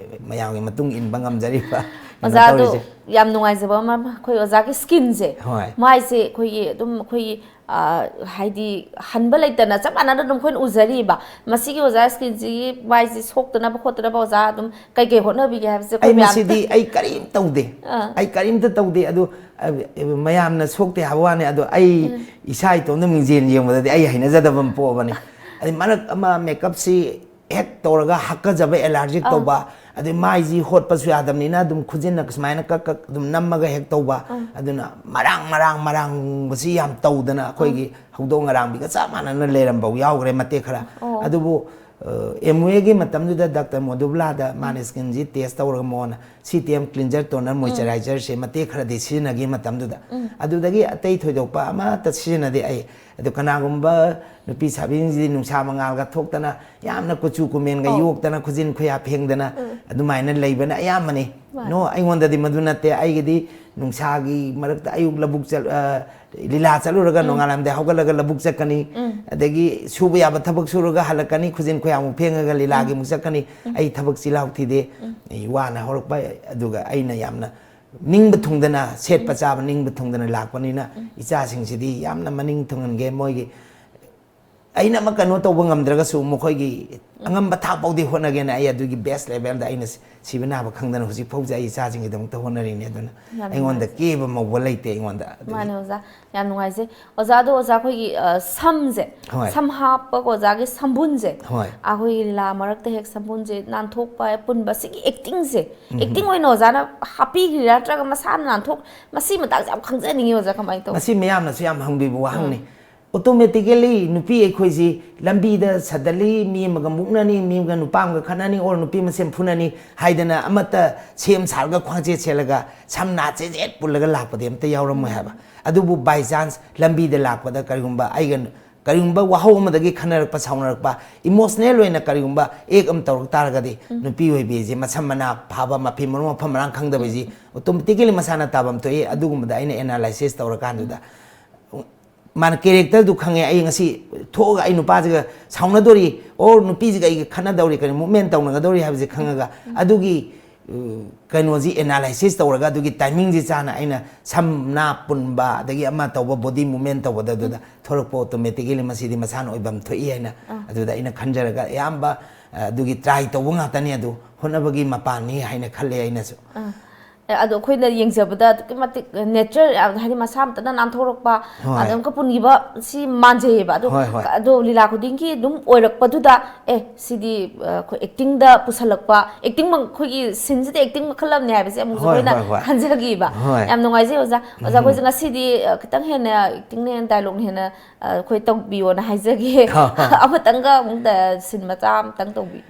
ꯃꯌꯥꯝꯒꯤ ꯃꯇꯨꯡ ꯏꯟꯕ ꯉꯝꯖꯔꯤꯕ꯫ ꯀꯩꯅꯣ ꯑꯣꯖꯥ, ꯑꯗꯨ ꯇꯧꯔꯤꯁꯦ꯫ ꯌꯥꯝ ꯅꯨꯡꯉꯥꯏꯖꯕ ꯑꯃ, ꯑꯩꯈꯣꯏ ꯑꯣꯖꯥꯒꯤ ꯁ꯭ꯀꯤꯟꯁꯦ, ꯍꯣꯏ꯫ ꯃꯥꯏꯁꯦ ꯑꯩꯈꯣꯏꯒꯤ ꯑꯗꯨꯝ ꯑꯩꯈꯣꯏꯒꯤ, ꯑ, ꯍꯥꯏꯗꯤ ꯍꯟꯕ ꯂꯩꯇꯅ ꯆꯞ ꯃꯥꯟꯅꯅ ꯑꯗꯨꯝ ꯑꯩꯈꯣꯏꯅ ꯎꯖꯔꯤꯕ꯫ ꯃꯁꯤꯒꯤ ꯑꯣꯖꯥ ꯁ꯭ꯀꯤꯟꯁꯤꯒꯤ ꯃꯥꯏꯁꯦ ꯁꯣꯛꯇꯅꯕ ꯈꯣꯠꯇꯅꯕ ꯑꯣꯖꯥ ꯑꯗꯨꯝ ꯀꯩ ꯀꯩ ꯍꯣꯠꯅꯕꯤꯒꯦ ꯍꯥꯏꯕꯁꯦ ꯑꯩꯈꯣꯏ ꯑꯩ ꯃꯌꯥꯝ ꯃꯁꯤꯗꯤ ꯑꯩ ꯀꯔꯤꯝ ꯇꯧꯗꯦ꯫ ꯑꯥ꯫ ꯑꯩ ꯀꯔꯤꯝꯇ ꯇꯧꯗꯦ꯫ ꯑꯗꯨ, ꯑ, ꯃꯌꯥꯝꯅ ꯁꯣꯛꯇꯦ ꯍꯥꯏꯕ ꯋꯥꯅꯤ꯫ ꯑꯗꯣ ꯑꯩ ꯏꯁꯥ ꯏꯇꯣꯝꯇ ꯃꯤꯡꯖꯦꯜ ꯌꯦꯡꯕꯗꯗꯤ ꯑꯩ ꯍꯩꯅꯖꯗꯕ ꯑꯃ ꯄꯣꯛꯑꯕꯅꯤ꯫ ꯑꯗꯩ ꯃꯔꯛ ꯑꯃ ꯃꯦꯀꯞꯁꯤ ꯍꯦꯛ ꯇꯧꯔꯒ ꯍꯛꯀꯖꯕ, ꯑꯦꯂꯔꯖꯤꯛ ꯑꯥ꯫ ꯇꯧꯕ, ꯑꯗꯩ ꯃꯥꯏꯁꯤ ꯍꯣꯠꯄꯁꯨ ꯌꯥꯗꯕꯅꯤꯅ ꯑꯗꯨꯝ ꯈꯨꯖꯤꯟꯅ ꯁꯨꯃꯥꯏꯅ ꯀꯛ ꯀꯛ ꯑꯗꯨꯝ ꯅꯝꯃꯒ ꯍꯦꯛ ꯇꯧꯕ꯫ ꯑꯥ꯫ ꯑꯗꯨꯅ ꯃꯔꯥꯡ ꯃꯔꯥꯡ ꯃꯔꯥꯡꯕꯁꯤ ꯌꯥꯝ ꯇꯧꯗꯅ ꯑꯩꯈꯣꯏꯒꯤ ꯍꯧꯗꯣꯡ ꯑꯔꯥꯡꯕꯤꯒ ꯆꯞ ꯃꯥꯟꯅꯅ ꯂꯩꯔꯝꯕ ꯌꯥꯎꯈ꯭ꯔꯦ ꯃꯇꯦꯛ ꯈꯔ꯫ ꯑꯣ꯫ ꯑꯗꯨꯕꯨ ꯑꯦꯝ ꯋꯦꯒꯤ ꯃꯇꯝꯗꯨꯗ ꯗꯥꯛꯇꯔ ꯃꯣꯗꯨꯕꯂꯥꯗ ꯃꯥꯅ ꯁ꯭ꯀꯤꯟꯁꯤ ꯇꯦꯁ ꯇꯧꯔꯒ ꯃꯉꯣꯟꯗ C T M cleanser toner ꯃꯣꯏꯆꯔꯥꯏꯖꯔꯁꯦ ꯃꯇꯦꯛ ꯈꯔꯗꯤ ꯁꯤꯖꯤꯟꯅꯈꯤ ꯃꯇꯝꯗꯨꯗ꯫ ꯑꯗꯨꯗꯒꯤ ꯑꯇꯩ ꯊꯣꯏꯗꯣꯛꯄ ꯑꯃꯠꯇ ꯁꯤꯖꯤꯟꯅꯗꯦ ꯑꯩ꯫ ꯑꯗꯨ ꯀꯅꯥꯒꯨꯝꯕ ꯅꯨꯄꯤ ꯁꯥꯕꯤꯁꯤꯡꯁꯤꯗꯤ ꯅꯨꯡꯁꯥ ꯃꯉꯥꯜꯒ ꯊꯣꯛꯇꯅ ꯌꯥꯝꯅ ꯀꯨꯆꯨ ꯀꯨꯃꯦꯟꯒ ꯑꯧ꯫ ꯌꯣꯛꯇꯅ ꯈꯨꯖꯤꯟ ꯈꯨꯌꯥ ꯐꯦꯡꯗꯅ ꯑꯗꯨꯃꯥꯏꯅ ꯂꯩꯕꯅ ꯑꯌꯥꯝꯕꯅꯤ꯫ ꯃꯥꯅꯤ꯫ ꯅꯣ, ꯑꯩꯉꯣꯟꯗꯗꯤ ꯃꯗꯨ ꯅꯠꯇꯦ꯫ ꯑꯩꯒꯤꯗꯤ ꯅꯨꯡꯁꯥꯒꯤ ꯃꯔꯛꯇ ꯑꯌꯨꯛ ꯂꯧꯕꯨꯛ ꯆꯠ-, ꯑ, ꯂꯤꯂꯥ ꯆꯠꯂꯨꯔꯒ ꯎꯝ꯫ ꯅꯣꯡꯉꯥꯜꯂꯝꯗꯥꯏ ꯍꯧꯒꯠꯂꯒ ꯂꯧꯕꯨꯛ ꯆꯠꯀꯅꯤ꯫ ꯎꯝ꯫ ꯑꯗꯒꯤ ꯁꯨꯕ ꯌꯥꯕ ꯊꯕꯛ ꯁꯨꯔꯒ ꯍꯜꯂꯛꯀꯅꯤ, ꯈꯨꯖꯤꯟ ꯈꯨꯌꯥꯃꯨꯛ ꯐꯦꯡꯉꯒ ꯂꯤꯂꯥꯒꯤ ꯎꯝ꯫ ꯑꯃꯨꯛ ꯆꯠꯀꯅꯤ꯫ ꯎꯝ꯫ ꯑꯩ ꯊꯕꯛ ꯆꯤꯜꯍꯥꯎ ꯊꯤꯗꯦ꯫ ꯎꯝ꯫ ꯑꯩ ꯋꯥꯅ ꯍꯧꯔꯛꯄ, ꯑꯗꯨꯒ ꯑꯩꯅ ꯌꯥꯝꯅ ꯅꯤꯡꯕ ꯊꯨꯡꯗꯅ, ꯁꯦꯠꯄ ꯎꯝ꯫ ꯆꯥꯕ ꯅꯤꯡꯕ ꯊꯨꯡꯗꯅ ꯂꯥꯛꯄꯅꯤꯅ, ꯎꯝ꯫ ꯏꯆꯥꯁꯤꯡꯁꯤꯗꯤ ꯌꯥꯝꯅ ꯃꯅꯤꯡ ꯊꯨꯡꯍꯟꯒꯦ꯫ ꯃꯣꯏꯒꯤ, ꯑꯩꯅ ꯑꯃ ꯀꯩꯅꯣ ꯇꯧꯕ ꯉꯝꯗ꯭ꯔꯒꯁꯨ, ꯃꯈꯣꯏꯒꯤ ꯎꯝ꯫ ꯑꯉꯝꯕ ꯊꯥꯛ ꯐꯥꯎꯗꯤ ꯍꯣꯠꯅꯒꯦꯅ ꯑꯩ ꯑꯗꯨꯒꯤ best level ꯗ ꯑꯩꯅ ꯁꯤ-, ꯁꯤꯕ ꯅꯥꯕ ꯈꯪꯗꯅ ꯍꯧꯖꯤꯛ ꯐꯥꯎꯁꯦ ꯑꯩ ꯏꯆꯥꯁꯤꯡꯒꯤꯗꯃꯛꯇ ꯍꯣꯠꯅꯔꯤꯅꯤ꯫ ꯑꯗꯨꯅ ꯌꯥꯝ ꯑꯩꯉꯣꯟꯗ ꯅꯨꯡꯉꯥꯏꯖꯩ꯫ ꯀꯦꯕ ꯃꯧꯕ ꯂꯩꯇꯦ ꯑꯩꯉꯣꯟꯗ꯫ ꯑꯗꯨꯒꯤ ꯃꯥꯅꯦ ꯑꯣꯖꯥ, ꯌꯥꯝ ꯅꯨꯡꯉꯥꯏꯖꯩ꯫ ꯑꯣꯖꯥ, ꯑꯗꯣ ꯑꯣꯖꯥ ꯑꯩꯈꯣꯏꯒꯤ, ꯑ, ꯁꯝꯁꯦ, ꯍꯣꯏ꯫ ꯁꯝ ꯍꯥꯞꯄꯒ ꯑꯣꯖꯥꯒꯤ ꯁꯝꯕꯨꯟꯁꯦ, ꯍꯣꯏ꯫ ꯑꯩꯈꯣꯏꯒꯤ ꯂꯤꯂꯥ ꯃꯔꯛꯇ ꯍꯦꯛ ꯁꯝꯕꯨꯟꯁꯦ ꯅꯥꯟꯊꯣꯛꯄ, ꯄꯨꯟꯕ, ꯁꯤꯒꯤ acting ꯁꯦ, ꯎꯝ꯫ Acting ꯑꯣꯏꯅ ꯑꯣꯖꯥꯅ ꯍꯥꯞꯄꯤꯔꯤꯔꯥ ꯅꯠꯇ꯭ꯔꯒ ꯃꯁꯥꯅ ꯅꯥꯟꯊꯣꯛ-, ꯃꯁꯤ ꯃꯇꯥꯡꯁꯦ ꯌꯥꯝ ꯈꯪꯖꯅꯤꯡꯉꯤ ꯑꯣꯖꯥ, ꯀꯃꯥꯏꯅ ꯇꯧꯕ? ꯃꯁꯤ ꯃꯌꯥꯝꯅꯁꯨ ꯌꯥꯝ ꯍꯪꯕꯤꯕ ꯋꯥꯍꯪꯅꯤ꯫ ꯎꯝ꯫ Automatically ꯅꯨꯄꯤ ꯑꯩꯈꯣꯏꯁꯤ ꯂꯝꯕꯤꯗ suddenly ꯃꯤ ꯑꯃꯒ ꯃꯨꯛꯅꯅꯤ, ꯃꯤ ꯑꯃꯒ ꯅꯨꯄꯥ ꯑꯃꯒ ꯈꯠꯅꯅꯤ, or ꯅꯨꯄꯤ ꯃꯁꯦꯟ ꯐꯨꯅꯅꯤ ꯍꯥꯏꯗꯅ ꯑꯃꯠꯇ ꯁꯦꯝ ꯁꯥꯔꯒ ꯈ꯭ꯋꯥꯡꯆꯦꯠ ꯁꯦꯠꯂꯒ ꯁꯝ ꯅꯥ ꯆꯦꯠ ꯆꯦꯠ ꯄꯨꯜꯂꯒ ꯂꯥꯛꯄꯗꯤ ꯑꯝꯇ ꯌꯥꯎꯔꯝꯃꯣꯏ ꯍꯥꯏꯕ꯫ ꯑꯗꯨꯕꯨ by chance ꯂꯝꯕꯤꯗ ꯂꯥꯛꯄꯗ ꯀꯔꯤꯒꯨꯝꯕ ꯑꯩꯒ, ꯀꯔꯤꯒꯨꯝꯕ ꯋꯥꯍꯧ ꯑꯃꯗꯒꯤ ꯈꯟꯅꯔꯛꯄ, ꯁꯥꯎꯅꯔꯛꯄ, emotional ꯑꯣꯏꯅ ꯀꯔꯤꯒꯨꯝꯕ act ꯑꯃ ꯇꯧꯔꯛ ꯇꯥꯔꯒꯗꯤ, ꯎꯝ꯫ ꯅꯨꯄꯤ ꯑꯣꯏꯕꯤꯁꯦ ꯃꯁꯝ ꯃꯅꯥ ꯐꯥꯕ, ꯃꯐꯤ ꯃꯔꯣꯟ ꯃꯐꯝ ꯃꯔꯥꯡ ꯈꯪꯗꯕꯁꯤ automatically ꯃꯁꯥꯅ ꯇꯥꯐꯝ ꯊꯣꯛꯏ꯫ ꯑꯗꯨꯒꯨꯝꯕꯗ ꯑꯩꯅ analysis ꯇꯧꯔꯀꯥꯟꯗꯨꯗ ꯃꯥꯅ character ꯗꯨ ꯈꯪꯉꯦ, ꯑꯩ ꯉꯁꯤ ꯊꯣꯛꯑꯒ ꯑꯩ ꯅꯨꯄꯥꯁꯤꯒ ꯁꯥꯎꯅꯗꯣꯔꯤ, or ꯅꯨꯄꯤꯁꯤꯒ ꯑꯩꯒ ꯈꯠꯅꯗꯧꯔꯤ, ꯀꯔꯤ movement ꯇꯧꯅꯒꯗꯧꯔꯤ ꯍꯥꯏꯕꯁꯦ ꯈꯪꯉꯒ, ꯎꯝ꯫ ꯑꯗꯨꯒꯤ, ꯑ, ꯀꯩꯅꯣꯁꯤ analysis ꯇꯧꯔꯒ, ꯑꯗꯨꯒꯤ timing ꯁꯤ ꯆꯥꯅ ꯑꯩꯅ ꯁꯝ ꯅꯥ ꯄꯨꯟꯕ, ꯑꯗꯒꯤ ꯑꯃ ꯇꯧꯕ, body movement ꯇꯧꯕꯗ, ꯑꯗꯨꯗ ꯎꯝ꯫ ꯊꯣꯛꯂꯛꯄ automatically ꯃꯁꯤꯗꯤ ꯃꯁꯥꯅ ꯑꯣꯏꯐꯝ ꯊꯣꯛꯏ ꯍꯥꯏꯅ, ꯑꯥ꯫ ꯑꯗꯨꯗ ꯑꯩꯅ ꯈꯟꯖꯔꯒ ꯑꯌꯥꯝꯕ, ꯑ, ꯑꯗꯨꯒꯤ try ꯇꯧꯕ ꯉꯥꯛꯇꯅꯤ꯫ ꯑꯗꯨ ꯍꯣꯠꯅꯕꯒꯤ ꯃꯄꯥꯟꯅꯤ ꯍꯥꯏꯅ ꯈꯜꯂꯦ ꯑꯩꯅꯁꯨ꯫ ꯑꯥ꯫ ꯑꯗꯣ ꯑꯩꯈꯣꯏꯅ ꯌꯦꯡꯖꯕꯗ ꯑꯗꯨꯛꯀꯤ ꯃꯇꯤꯛ ꯅꯦꯆꯔ, ꯍꯥꯏꯗꯤ ꯃꯁꯥ ꯃꯊꯟꯇ ꯅꯥꯟꯊꯣꯔꯛꯄ, ꯍꯣꯏ꯫ ꯑꯗꯨꯝ ꯀ ꯄꯨꯟꯈꯤꯕ ꯁꯤ ꯃꯥꯟꯖꯩꯌꯦꯕ꯫ ꯑꯗꯣ ꯍꯣꯏ, ꯍꯣꯏ꯫ ꯑꯗꯣ ꯂꯤꯂꯥ ꯈꯨꯗꯤꯡꯒꯤ ꯑꯗꯨꯝ ꯑꯣꯏꯔꯛꯄꯗꯨꯗ, ꯑꯦ, ꯁꯤꯗꯤ ꯑ, ꯑꯩꯈꯣꯏ ꯑꯦꯛꯇꯤꯡꯗ ꯄꯨꯁꯜꯂꯛꯄ, ꯑꯦꯛꯇꯤꯡ ꯃ-, ꯑꯩꯈꯣꯏꯒꯤ ꯁꯤꯟꯁꯤꯗ ꯑꯦꯛꯇꯤꯡ ꯃꯈꯜ ꯑꯃꯅꯦ ꯍꯥꯏꯕꯁꯦ ꯑꯃꯨꯛꯁꯨ ꯍꯣꯏ, ꯑꯩꯈꯣꯏꯅ ꯍꯣꯏ, ꯍꯣꯏ꯫ ꯈꯟꯖꯈꯤꯕ꯫ ꯍꯣꯏ꯫ ꯌꯥꯝ ꯅꯨꯡꯉꯥꯏꯖꯩ ꯑꯣꯖꯥ꯫ ꯑꯣꯖꯥ, ꯑꯩꯈꯣꯏꯁꯦ ꯉꯁꯤꯗꯤ ꯑ, ꯈꯤꯇꯪ ꯍꯦꯟꯅ ꯑꯦꯛꯇꯤꯡꯅ ꯍꯦꯟꯅ, ꯗꯥꯏꯂꯣꯛꯅ ꯍꯦꯟꯅ ꯑ, ꯑꯩꯈꯣꯏ ꯇꯧꯕꯤꯌꯣꯅ ꯍꯥꯏꯖꯒꯦ꯫ ꯑꯃꯇꯪꯒ ꯑꯃꯨꯛꯇ ꯁꯤꯟ ꯃꯆꯥ ꯑꯃꯇꯪ ꯇꯧꯕꯤꯌꯨ꯫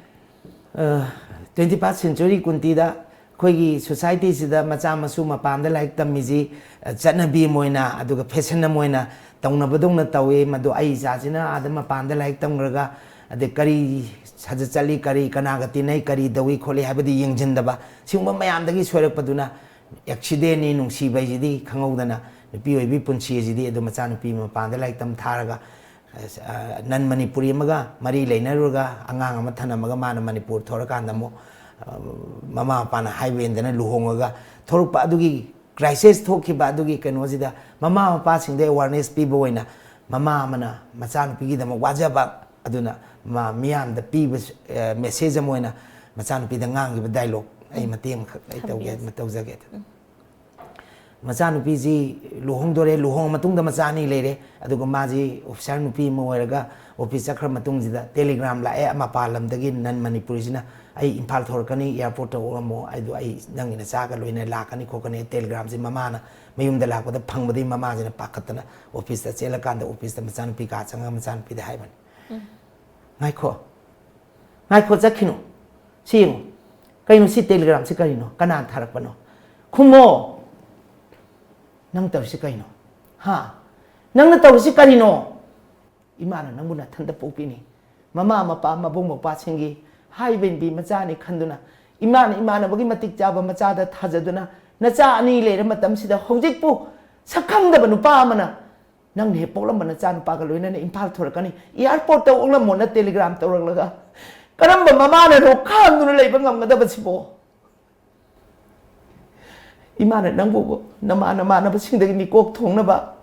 ꯇ꯭ꯋꯦꯟꯇꯤ ꯐꯥꯔꯁ ꯁꯦꯟꯆꯨꯔꯤ ꯀꯨꯟꯇꯤꯗ ꯑꯩꯈꯣꯏꯒꯤ ꯁꯣꯁꯥꯏꯇꯤꯁꯤꯗ ꯃꯆꯥ ꯃꯁꯨ ꯃꯄꯥꯟꯗ ꯂꯥꯏꯔꯤꯛ ꯇꯝꯃꯤꯁꯤ, ꯑ, ꯆꯠꯅꯕꯤ ꯑꯃ ꯑꯣꯏꯅ, ꯑꯗꯨꯒ ꯐꯦꯁꯟ ꯑꯃ ꯑꯣꯏꯅ ꯇꯧꯅꯕꯗꯧꯅ ꯇꯧꯏ꯫ ꯃꯗꯨ ꯑꯩ ꯏꯆꯥꯁꯤꯅ ꯑꯥꯗ ꯃꯄꯥꯟꯗ ꯂꯥꯏꯔꯤꯛ ꯇꯝꯈ꯭ꯔꯒ, ꯑꯗꯩ ꯀꯔꯤ ꯁꯥꯖꯠ ꯆꯠꯂꯤ, ꯀꯔꯤ ꯀꯅꯥꯒ ꯇꯤꯟꯅꯩ, ꯀꯔꯤ ꯇꯧꯏ ꯈꯣꯠꯂꯤ ꯍꯥꯏꯕꯗꯤ ꯌꯦꯡꯁꯤꯟꯗꯕ, ꯁꯤꯒꯨꯝꯕ ꯃꯌꯥꯝꯗꯒꯤ ꯁꯣꯏꯔꯛꯄꯗꯨꯅ ꯑꯦꯛꯁꯤꯗꯦꯟꯅꯤ, ꯅꯨꯡꯁꯤꯕ ꯍꯥꯏꯁꯤꯗꯤ ꯈꯪꯍꯧꯗꯅ ꯅꯨꯄꯤ ꯑꯣꯏꯕꯤ ꯄꯨꯟꯁꯤ ꯑꯁꯤꯗꯤ꯫ ꯑꯗꯨ ꯃꯆꯥꯅꯨꯄꯤ ꯃꯄꯥꯟꯗ ꯂꯥꯏꯔꯤꯛ ꯇꯝ ꯊꯥꯔꯒ, ꯑ, ꯅꯟ ꯃꯅꯤꯄꯨꯔꯤ ꯑꯃꯒ ꯃꯔꯤ ꯂꯩꯅꯔꯨꯔꯒ ꯑꯉꯥꯡ ꯑꯃ ꯊꯅꯝꯃꯒ ꯃꯥꯅ ꯃꯅꯤꯄꯨꯔ ꯊꯣꯔꯀꯥꯟꯗ ꯑꯃꯨꯛ, ꯑ, ꯃꯃꯥ ꯃꯄꯥꯅ ꯍꯥꯏꯕ ꯏꯟꯗꯅ ꯂꯨꯍꯣꯡꯉꯒ ꯊꯣꯛꯂꯛꯄ, ꯑꯗꯨꯒꯤ ꯀ꯭ꯔꯥꯏꯁꯤꯁ ꯊꯣꯛꯈꯤꯕ ꯑꯗꯨꯒꯤ ꯀꯩꯅꯣꯁꯤꯗ ꯃꯃꯥ ꯃꯄꯥꯁꯤꯡꯗ ꯑꯦꯋꯥꯔꯅꯦꯁ ꯄꯤꯕ ꯑꯣꯏꯅ ꯃꯃꯥ ꯑꯃꯅ ꯃꯆꯥꯅꯨꯄꯤꯒꯤꯗꯃꯛ ꯋꯥꯖꯕ ꯑꯗꯨꯅ ꯃꯥ ꯃꯤꯌꯥꯝꯗ ꯄꯤꯕ, ꯑ, ꯃꯦꯁꯦꯖ ꯑꯃ ꯑꯣꯏꯅ ꯃꯆꯥꯅꯨꯄꯤꯗ ꯉꯥꯡꯈꯤꯕ ꯗꯥꯏꯂꯣꯛ ꯑꯩ ꯃꯇꯦꯛ ꯑꯃꯈꯛ ꯑꯩ ꯇꯧꯒꯦ, ꯊꯝꯕꯤꯌꯨ꯫ ꯇꯧꯖꯒꯦ꯫ ꯃꯆꯥꯅꯨꯄꯤꯁꯤ ꯂꯨꯍꯣꯡꯗꯣꯔꯦ, ꯂꯨꯍꯣꯡꯉ ꯃꯇꯨꯡꯗ ꯃꯆꯥ ꯑꯅꯤ ꯂꯩꯔꯦ꯫ ꯑꯗꯨꯒ ꯃꯥꯁꯤ ꯑꯣꯐꯤꯁꯥꯔ ꯅꯨꯄꯤ ꯑꯃ ꯑꯣꯏꯔꯒ ꯑꯣꯐꯤꯁ ꯆꯠꯈ꯭ꯔ ꯃꯇꯨꯡꯁꯤꯗ ꯇꯦꯂꯤꯒ꯭ꯔꯥꯝ ꯂꯥꯛꯑꯦ ꯃꯄꯥꯟ ꯂꯝꯗꯒꯤ, ꯅꯟ ꯃꯅꯤꯄꯨꯔꯤꯁꯤꯅ, "ꯑꯩ ꯏꯝꯐꯥꯜ ꯊꯣꯔꯛꯀꯅꯤ, ꯑꯦꯌꯥꯔꯄꯣꯔꯠꯇ ꯑꯣꯛꯂꯝꯃꯣ, ꯑꯩꯗꯣ ꯑꯩ ꯅꯪꯒꯤ ꯅꯆꯥꯒ ꯂꯣꯏꯅ ꯂꯥꯛꯀꯅꯤ ꯈꯣꯠꯀꯅꯤ"꯫ ꯇꯦꯂꯤꯒ꯭ꯔꯥꯝꯁꯤ ꯃꯃꯥꯅ ꯃꯌꯨꯝꯗ ꯂꯥꯛꯄꯗ ꯐꯪꯕꯗꯒꯤ ꯃꯃꯥꯁꯤꯅ ꯄꯥꯈꯠꯇꯅ ꯑꯣꯐꯤꯁꯇ ꯆꯦꯜꯂꯀꯥꯟꯗ ꯑꯣꯐꯤꯁꯇ ꯃꯆꯥꯅꯨꯄꯤ ꯀꯥ ꯆꯪꯉꯒ ꯃꯆꯥꯅꯨꯄꯤꯗ ꯍꯥꯏꯕꯅꯤ, "ꯉꯥꯏꯈꯣ, ꯉꯥꯏꯈꯣ, ꯆꯠꯈꯤꯅꯨ꯫ ꯁꯤ ꯌꯦꯡꯉꯨ꯫ ꯀꯩꯅꯣ ꯁꯤ ꯇꯦꯂꯤꯒ꯭ꯔꯥꯝꯁꯤ ꯀꯔꯤꯅꯣ? ꯀꯅꯥꯅ ꯊꯥꯔꯛꯄꯅꯣ? ꯈꯨꯝꯃꯣ꯫ ꯅꯪ ꯇꯧꯔꯤꯁꯤ ꯀꯩꯅꯣ? ꯍꯥ? ꯅꯪꯅ ꯇꯧꯔꯤꯁꯤ ꯀꯔꯤꯅꯣ? ꯏꯃꯥꯅ ꯅꯪꯕꯨ ꯅꯊꯟꯇ ꯄꯣꯛꯄꯤꯅꯤ꯫ ꯃꯃꯥ ꯃꯄꯥ, ꯃꯕꯨꯡ ꯃꯧꯄ꯭ꯋꯥꯁꯤꯡꯒꯤ ꯍꯥꯏꯕ ꯏꯟꯕꯤ ꯃꯆꯥꯅꯤ ꯈꯟꯗꯨꯅ, ꯏꯃꯥꯅ ꯏꯃꯥꯟꯅꯕꯒꯤ ꯃꯇꯤꯛ ꯆꯥꯕ ꯃꯆꯥꯗ ꯊꯥꯖꯗꯨꯅ, ꯅꯆꯥ ꯑꯅꯤ ꯂꯩꯔ ꯃꯇꯝꯁꯤꯗ ꯍꯧꯖꯤꯛꯄꯨ ꯁꯛꯈꯪꯗꯕ ꯅꯨꯄꯥ ꯑꯃꯅ ꯅꯪꯅ ꯍꯦꯛ ꯄꯣꯛꯂꯝꯕ ꯅꯆꯥꯅꯨꯄꯥꯒ ꯂꯣꯏꯅꯅ ꯏꯝꯐꯥꯜ ꯊꯣꯔꯛꯀꯅꯤ, ꯑꯦꯌꯥꯔꯄꯣꯔꯠꯇ ꯑꯣꯛꯂꯝꯃꯣꯅ ꯇꯦꯂꯤꯒ꯭ꯔꯥꯝ ꯇꯧꯔꯛꯂꯒ, ꯀꯔꯝꯕ ꯃꯃꯥꯅꯅꯣ ꯈꯥꯡꯗꯨꯅ ꯂꯩꯕ ꯉꯝꯒꯗꯕꯁꯤꯕꯣ?" ꯏꯃꯥꯅ ꯅꯪꯕꯨ ꯅꯃꯥ ꯅꯃꯥꯟꯅꯕꯁꯤꯡꯗꯒꯤ ꯃꯤꯀꯣꯛ ꯊꯣꯡꯅꯕ,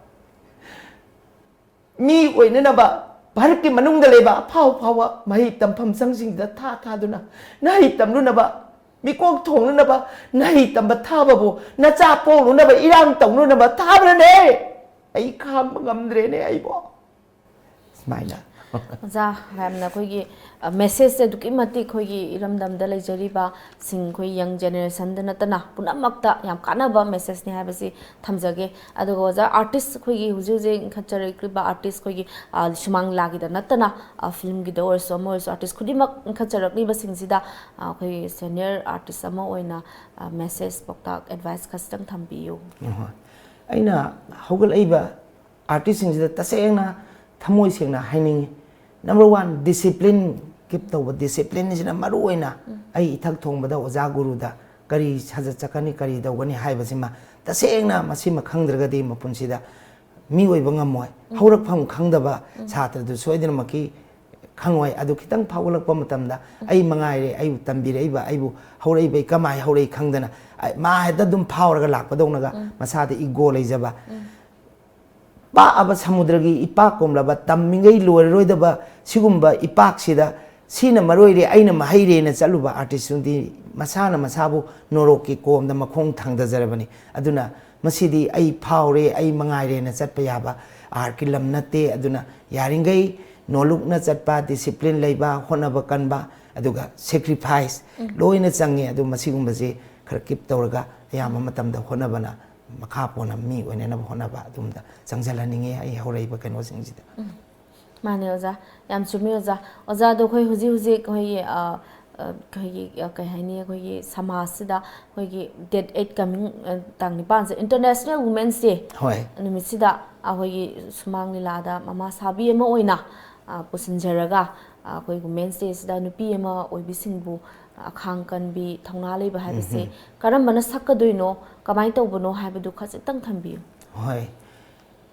ꯃꯤ ꯑꯣꯏꯅꯅꯕ, ꯚꯥꯔꯠꯀꯤ ꯃꯅꯨꯡꯗ ꯂꯩꯕ ꯑꯐꯥꯎ ꯑꯐꯥꯎꯕ ꯃꯍꯩ ꯇꯝꯐꯝ ꯁꯪꯁꯤꯡꯁꯤꯗ ꯊꯥ ꯊꯥꯗꯨꯅ ꯅꯍꯩ ꯇꯝꯂꯨꯅꯕ ꯃꯤꯀꯣꯛ ꯊꯣꯡꯅꯅꯕ, ꯅꯍꯩ ꯇꯝꯕ ꯊꯥꯕꯕꯨ, ꯅꯆꯥ ꯄꯣꯛꯅꯅꯕ ꯏꯔꯥꯡ ꯇꯧꯅꯅꯕ ꯊꯥꯕ꯭ꯔꯅꯦ? ꯑꯩ ꯈꯥꯡꯕ ꯉꯝꯗ꯭ꯔꯦꯅꯦ ꯑꯩꯕꯣ꯫ ꯁꯨꯃꯥꯏꯅ꯫ ꯑꯣꯖꯥ, ꯌꯥꯝꯅ ꯑꯩꯈꯣꯏꯒꯤ, ꯑ, ꯃꯦꯁꯦꯖꯁꯦ ꯑꯗꯨꯛꯀꯤ ꯃꯇꯤꯛ ꯑꯩꯈꯣꯏꯒꯤ ꯏꯔꯝꯗꯝꯗ ꯂꯩꯖꯔꯤꯕꯁꯤꯡ, ꯑꯩꯈꯣꯏ ꯌꯪ ꯖꯦꯅꯦꯔꯦꯁꯟꯗ ꯅꯠꯇꯅ ꯄꯨꯝꯅꯃꯛꯇ ꯌꯥꯝ ꯀꯥꯟꯅꯕ ꯃꯦꯁꯦꯖꯅꯤ ꯍꯥꯏꯕꯁꯤ ꯊꯝꯖꯒꯦ꯫ ꯑꯗꯨꯒ ꯑꯣꯖꯥ, ꯑꯥꯔꯇꯤꯁ ꯑꯩꯈꯣꯏꯒꯤ ꯍꯧꯖꯤꯛ ꯍꯧꯖꯤꯛ ꯏꯟꯈꯠꯆꯔꯛꯂꯤꯕ ꯑꯥꯔꯇꯤꯁ ꯑꯩꯈꯣꯏꯒꯤ, ꯑ, ꯁꯨꯃꯥꯡ ꯂꯤꯂꯥꯒꯤꯗ ꯅꯠꯇꯅ, ꯑ, ꯐꯤꯂꯝꯒꯤꯗ ꯑꯣꯏꯔꯁꯨ ꯑꯃ ꯑꯣꯏꯔꯁꯨ ꯑꯥꯔꯇꯤꯁ ꯈꯨꯗꯤꯡꯃꯛ ꯏꯟꯈꯠꯆꯔꯛꯂꯤꯕꯁꯤꯡꯁꯤꯗ, ꯑ, ꯑꯩꯈꯣꯏꯒꯤ ꯁꯦꯅꯤꯌꯔ ꯑꯥꯔꯇꯤꯁ ꯑꯃ ꯑꯣꯏꯅ, ꯑ, ꯃꯦꯁꯦꯖ, ꯄꯥꯎꯇꯥꯛ, ꯑꯦꯗꯚꯥꯏꯁ ꯈꯖꯤꯛꯇꯪ ꯊꯝꯕꯤꯌꯨ꯫ ꯑꯍꯣꯏ꯫ ꯑꯩꯅ ꯍꯧꯒꯠꯂꯛꯏꯕ ꯑꯥꯔꯇꯤꯁꯁꯤꯡꯁꯤꯗ ꯇꯁꯦꯡꯅ ꯊꯃꯣꯏ ꯁꯦꯡꯅ ꯍꯥꯏꯅꯤꯡꯉꯤ꯫ ꯅꯝꯕꯔ ꯋꯥꯟ, ꯗꯤꯁꯤꯄ꯭ꯂꯤꯟ ꯀꯤꯞ ꯇꯧꯕ꯫ ꯗꯤꯁꯤꯄ꯭ꯂꯤꯟꯁꯤꯅ ꯃꯔꯨ ꯑꯣꯏꯅ ꯎꯝ꯫ ꯑꯩ ꯏꯊꯛ ꯊꯣꯡꯕꯗ ꯑꯣꯖꯥ ꯒꯨꯔꯨꯗ ꯀꯔꯤ ꯁꯥꯖꯠ ꯆꯠꯀꯅꯤ, ꯀꯔꯤ ꯇꯧꯒꯅꯤ ꯍꯥꯏꯕꯁꯤꯃ ꯇꯁꯦꯡꯅ ꯃꯁꯤꯃ ꯈꯪꯗ꯭ꯔꯒꯗꯤ ꯃꯄꯨꯟꯁꯤꯗ ꯃꯤ ꯑꯣꯏꯕ ꯉꯝꯃꯣꯏ꯫ ꯎꯝ꯫ ꯍꯧꯔꯛꯐꯝ ꯈꯪꯗꯕ ꯎꯝ꯫ ꯁꯥꯇ꯭ꯔꯗꯨ ꯁꯣꯏꯗꯅꯃꯛꯀꯤ ꯈꯪꯉꯣꯏ꯫ ꯑꯗꯨ ꯈꯤꯇꯪ ꯐꯥꯎꯒꯠꯂꯛꯄ ꯃꯇꯝꯗ ꯎꯝ꯫ ꯑꯩ ꯃꯉꯥꯏꯔꯦ, ꯑꯩꯕꯨ ꯇꯝꯕꯤꯔꯛꯏꯕ, ꯑꯩꯕꯨ ꯍꯧꯔꯛꯏꯕ, ꯑꯩ ꯀꯃꯥꯏ ꯍꯧꯔꯛꯏ ꯈꯪꯗꯅ, ꯑꯩ, ꯃꯥ ꯍꯦꯛꯇ ꯑꯗꯨꯝ ꯐꯥꯎꯔꯒ ꯂꯥꯛꯄꯗꯧꯅꯒ ꯎꯝ꯫ ꯃꯁꯥꯗ ꯏꯒꯣ ꯂꯩꯖꯕ꯫ ꯎꯝ꯫ ꯄꯥꯛꯑꯕ ꯁꯃꯨꯗ꯭ꯔꯒꯤ ꯏꯄꯥꯛ ꯀꯣꯝꯂꯕ, ꯇꯝꯃꯤꯉꯩ ꯂꯣꯏꯔꯔꯣꯏꯗꯕ ꯁꯤꯒꯨꯝꯕ ꯏꯄꯥꯛꯁꯤꯗ ꯁꯤꯅ ꯃꯔꯣꯏꯔꯦ, ꯑꯩꯅ ꯃꯍꯩꯔꯦꯅ ꯆꯠꯂꯨꯕ ꯑꯥꯔꯇꯤꯁꯇꯨꯗꯤ ꯃꯁꯥꯅ ꯃꯁꯥꯕꯨ ꯅꯣꯔꯣꯛꯀꯤ ꯀꯣꯝꯗ ꯃꯈꯣꯡ ꯊꯥꯡꯗꯖꯔꯕꯅꯤ꯫ ꯑꯗꯨꯅ ꯃꯁꯤꯗꯤ ꯑꯩ ꯐꯥꯎꯔꯦ, ꯑꯩ ꯃꯉꯥꯏꯔꯦꯅ ꯆꯠꯄ ꯌꯥꯕ ꯑꯥꯔꯠꯀꯤ ꯂꯝ ꯅꯠꯇꯦ꯫ ꯑꯗꯨꯅ ꯌꯥꯔꯤꯈꯩ ꯅꯣꯂꯨꯛꯅ ꯆꯠꯄ, ꯗꯤꯁꯤꯄ꯭ꯂꯤꯟ ꯂꯩꯕ, ꯍꯣꯠꯅꯕ ꯀꯟꯕ, ꯑꯗꯨꯒ ꯁꯦꯀ꯭ꯔꯤꯐꯥꯏꯁ ꯎꯝ꯫ ꯂꯣꯏꯅ ꯆꯪꯉꯦ꯫ ꯑꯗꯨ ꯃꯁꯤꯒꯨꯝꯕꯁꯤ ꯈꯔ ꯀꯤꯞ ꯇꯧꯔꯒ ꯑꯌꯥꯝꯕ ꯃꯇꯝꯗ ꯍꯣꯠꯅꯕꯅ ꯃꯈꯥ ꯄꯣꯟꯅ ꯃꯤ ꯑꯣꯏꯅꯅꯕ ꯍꯣꯠꯅꯕ ꯑꯗꯨꯝꯗ ꯆꯪꯁꯤꯜꯍꯟꯅꯤꯡꯉꯤ ꯑꯩ ꯍꯧꯔꯛꯏꯕ ꯀꯩꯅꯣꯁꯤꯡꯁꯤꯗ꯫ ꯎꯝ꯫ ꯃꯥꯅꯦ ꯑꯣꯖꯥ, ꯌꯥꯝ ꯆꯨꯝꯃꯤ ꯑꯣꯖꯥ꯫ ꯑꯣꯖꯥ, ꯑꯗꯣ ꯑꯩꯈꯣꯏ ꯍꯧꯖꯤꯛ ꯍꯧꯖꯤꯛ ꯑꯩꯈꯣꯏꯒꯤ, ꯑ, ꯑ, ꯑꯩꯈꯣꯏꯒꯤ, ꯑ, ꯀꯩ ꯍꯥꯏꯅꯤ, ꯑꯩꯈꯣꯏꯒꯤ ꯁꯃꯥꯖꯁꯤꯗ ꯑꯩꯈꯣꯏꯒꯤ ꯗꯦꯠ ꯑꯩꯠ ꯀꯃꯤꯡ, ꯑ, ꯇꯥꯡ ꯅꯤꯄꯥꯟꯁꯦ International Women's Day ꯍꯣꯏ꯫ ꯅꯨꯃꯤꯠꯁꯤꯗ ꯑꯩꯈꯣꯏꯒꯤ ꯁꯨꯃꯥꯡ ꯂꯤꯂꯥꯗ ꯃꯃꯥ ꯁꯥꯕꯤ ꯑꯃ ꯑꯣꯏꯅ, ꯑ, ꯄꯨꯁꯤꯟꯖꯔꯒ, ꯑ, ꯑꯩꯈꯣꯏ Women's Day ꯁꯤꯗ ꯅꯨꯄꯤ ꯑꯃ ꯑꯣꯏꯕꯤꯁꯤꯡꯕꯨ ꯑꯈꯥꯡ ꯀꯟꯕꯤ, ꯊꯧꯅꯥ ꯂꯩꯕ ꯍꯥꯏꯕꯁꯤ ꯎꯝꯍꯨꯝ꯫ ꯀꯔꯝꯕꯅ ꯁꯛꯀꯗꯣꯏꯅꯣ, ꯀꯃꯥꯏꯅ ꯇꯧꯕꯅꯣ ꯍꯥꯏꯕꯗꯨ ꯈꯖꯤꯛꯇꯪ ꯊꯝꯕꯤꯌꯨ꯫ ꯍꯣꯏ꯫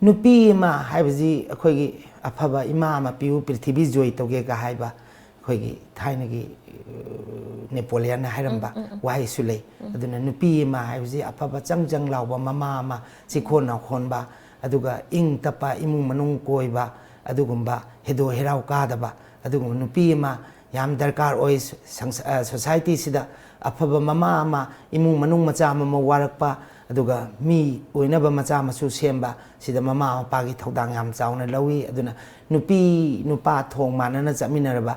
ꯅꯨꯄꯤ ꯑꯃ ꯍꯥꯏꯕꯁꯤ ꯑꯩꯈꯣꯏꯒꯤ ꯑꯐꯕ ꯏꯃꯥ ꯑꯃ ꯄꯤꯌꯨ, ꯄ꯭ꯔꯤꯊꯤꯕꯤ ꯖꯣꯏ ꯇꯧꯒꯦꯒ ꯍꯥꯏꯕ ꯑꯩꯈꯣꯏꯒꯤ ꯊꯥꯏꯅꯒꯤ, ꯑ, ꯅꯦꯄꯣꯂꯤꯌꯟꯅ ꯍꯥꯏꯔꯝꯕ ꯎꯝ, ꯎꯝ, ꯎꯝ꯫ ꯋꯥꯍꯩꯁꯨ ꯂꯩ꯫ ꯎꯝ꯫ ꯑꯗꯨꯅ ꯅꯨꯄꯤ ꯑꯃ ꯍꯥꯏꯕꯁꯤ ꯑꯐꯕ ꯆꯪ ꯆꯪ ꯂꯥꯎꯕ ꯃꯃꯥ ꯑꯃ, ꯆꯤꯈꯣꯟ ꯅꯥꯈꯣꯟꯕ, ꯑꯗꯨꯒ ꯏꯪ ꯇꯞꯄ, ꯏꯃꯨꯡ ꯃꯅꯨꯡ ꯀꯣꯏꯕ, ꯑꯗꯨꯒꯨꯝꯕ ꯍꯦꯗꯣ ꯍꯦꯔꯥꯎ ꯀꯥꯗꯕ ꯑꯗꯨꯒꯨꯝꯕ ꯅꯨꯄꯤ ꯑꯃ ꯌꯥꯝ ꯗꯔꯀꯥꯔ ꯑꯣꯏ꯫ ꯁꯪꯁ-, ꯑ, ꯁꯣꯁꯥꯏꯇꯤꯁꯤꯗ ꯑꯐꯕ ꯃꯃꯥ ꯑꯃ, ꯏꯃꯨꯡ ꯃꯅꯨꯡ ꯃꯆꯥ ꯑꯃ ꯋꯥꯔꯛꯄ, ꯑꯗꯨꯒ ꯃꯤ ꯑꯣꯏꯅꯕ ꯃꯆꯥ ꯃꯁꯨ ꯁꯦꯝꯕ, ꯁꯤꯗ ꯃꯃꯥ ꯃꯄꯥꯒꯤ ꯊꯧꯗꯥꯡ ꯌꯥꯝ ꯆꯥꯎꯅ ꯂꯧꯏ꯫ ꯑꯗꯨꯅ ꯅꯨꯄꯤ ꯅꯨꯄꯥ ꯊꯣꯡ ꯃꯥꯟꯅꯅ ꯆꯠꯃꯤꯟꯅꯔꯕ,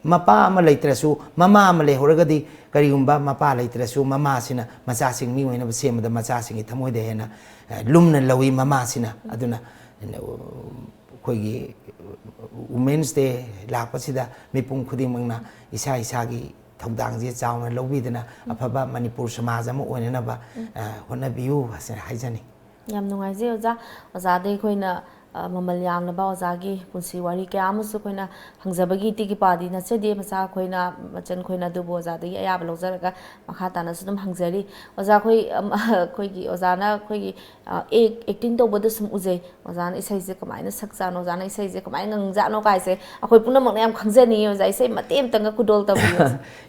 ꯃꯄꯥ ꯑꯃ ꯂꯩꯇ꯭ꯔꯁꯨ ꯃꯃꯥ ꯑꯃ ꯂꯩꯍꯧꯔꯒꯗꯤ, ꯀꯔꯤꯒꯨꯝꯕ ꯃꯄꯥ ꯂꯩꯇ꯭ꯔꯁꯨ ꯃꯃꯥꯁꯤꯅ ꯃꯆꯥꯁꯤꯡ ꯃꯤ ꯑꯣꯏꯅꯕ ꯁꯦꯝꯕꯗ ꯃꯆꯥꯁꯤꯡꯒꯤ ꯊꯃꯣꯏꯗ ꯍꯦꯟꯅ, ꯑ, ꯂꯨꯝꯅ ꯂꯧꯏ ꯃꯃꯥꯁꯤꯅ꯫ ꯑꯗꯨꯅ, ꯑ, ꯑꯩꯈꯣꯏꯒꯤ Women's Day ꯂꯥꯛꯄꯁꯤꯗ ꯃꯤꯄꯨꯝ ꯈꯨꯗꯤꯡꯃꯛꯅ ꯏꯁꯥ ꯏꯁꯥꯒꯤ ꯊꯧꯗꯥꯡꯁꯦ ꯆꯥꯎꯅ ꯂꯧꯕꯤꯗꯅ ꯑꯐꯕ ꯃꯅꯤꯄꯨꯔ ꯁꯃꯥꯖ ꯑꯃ ꯑꯣꯏꯅꯅꯕ, ꯑ, ꯍꯣꯠꯅꯕꯤꯌꯨ ꯍꯥꯏꯁꯦ ꯍꯥꯏꯖꯅꯤꯡꯏ꯫ ꯌꯥꯝ ꯅꯨꯡꯉꯥꯏꯖꯩ ꯑꯣꯖꯥ꯫ ꯑꯣꯖꯥꯗ ꯑꯩꯈꯣꯏꯅ, ꯑ, ꯃꯃꯜ ꯌꯥꯝꯂꯕ ꯑꯣꯖꯥꯒꯤ ꯄꯨꯟꯁꯤ ꯋꯥꯔꯤ ꯀꯌꯥ ꯑꯃꯁꯨ ꯑꯩꯈꯣꯏꯅ ꯍꯪꯖꯕꯒꯤ ꯏꯇꯤꯛ ꯏꯄꯥꯗꯤ ꯅꯠꯆꯗꯦ, ꯃꯆꯥ ꯑꯩꯈꯣꯏꯅ, ꯃꯆꯟ ꯑꯩꯈꯣꯏꯅ, ꯑꯗꯨꯕꯨ ꯑꯣꯖꯥꯗꯒꯤ ꯑꯌꯥꯕ ꯂꯧꯖꯔꯒ ꯃꯈꯥ ꯇꯥꯅꯁꯨ ꯑꯗꯨꯝ ꯍꯪꯖꯔꯤ꯫ ꯑꯣꯖꯥ, ꯑꯩꯈꯣꯏ, ꯑꯝ, ꯑꯩꯈꯣꯏꯒꯤ ꯑꯣꯖꯥꯅ ꯑꯩꯈꯣꯏꯒꯤ, ꯑ, ꯑꯦꯛ-, ꯑꯦꯛꯇꯤꯡ ꯇꯧꯕꯗ ꯁꯨꯝ ꯎꯖꯩ꯫ ꯑꯣꯖꯥꯅ ꯏꯁꯩꯁꯦ ꯀꯃꯥꯏꯅ ꯁꯛꯆꯥꯅꯣ, ꯑꯣꯖꯥꯅ ꯏꯁꯩꯁꯦ ꯀꯃꯥꯏꯅ ꯉꯪꯖꯥꯠꯅꯣ ꯀꯥꯏꯁꯦ ꯑꯩꯈꯣꯏ ꯄꯨꯝꯅꯃꯛꯅ ꯌꯥꯝ ꯈꯪꯖꯅꯤꯡꯉꯤ꯫ ꯑꯣꯖꯥ, ꯏꯁꯩ ꯃꯇꯦꯛ ꯑꯃꯇꯪꯒ ꯈꯨꯗꯣꯜ ꯇꯝꯕꯤꯌꯨ꯫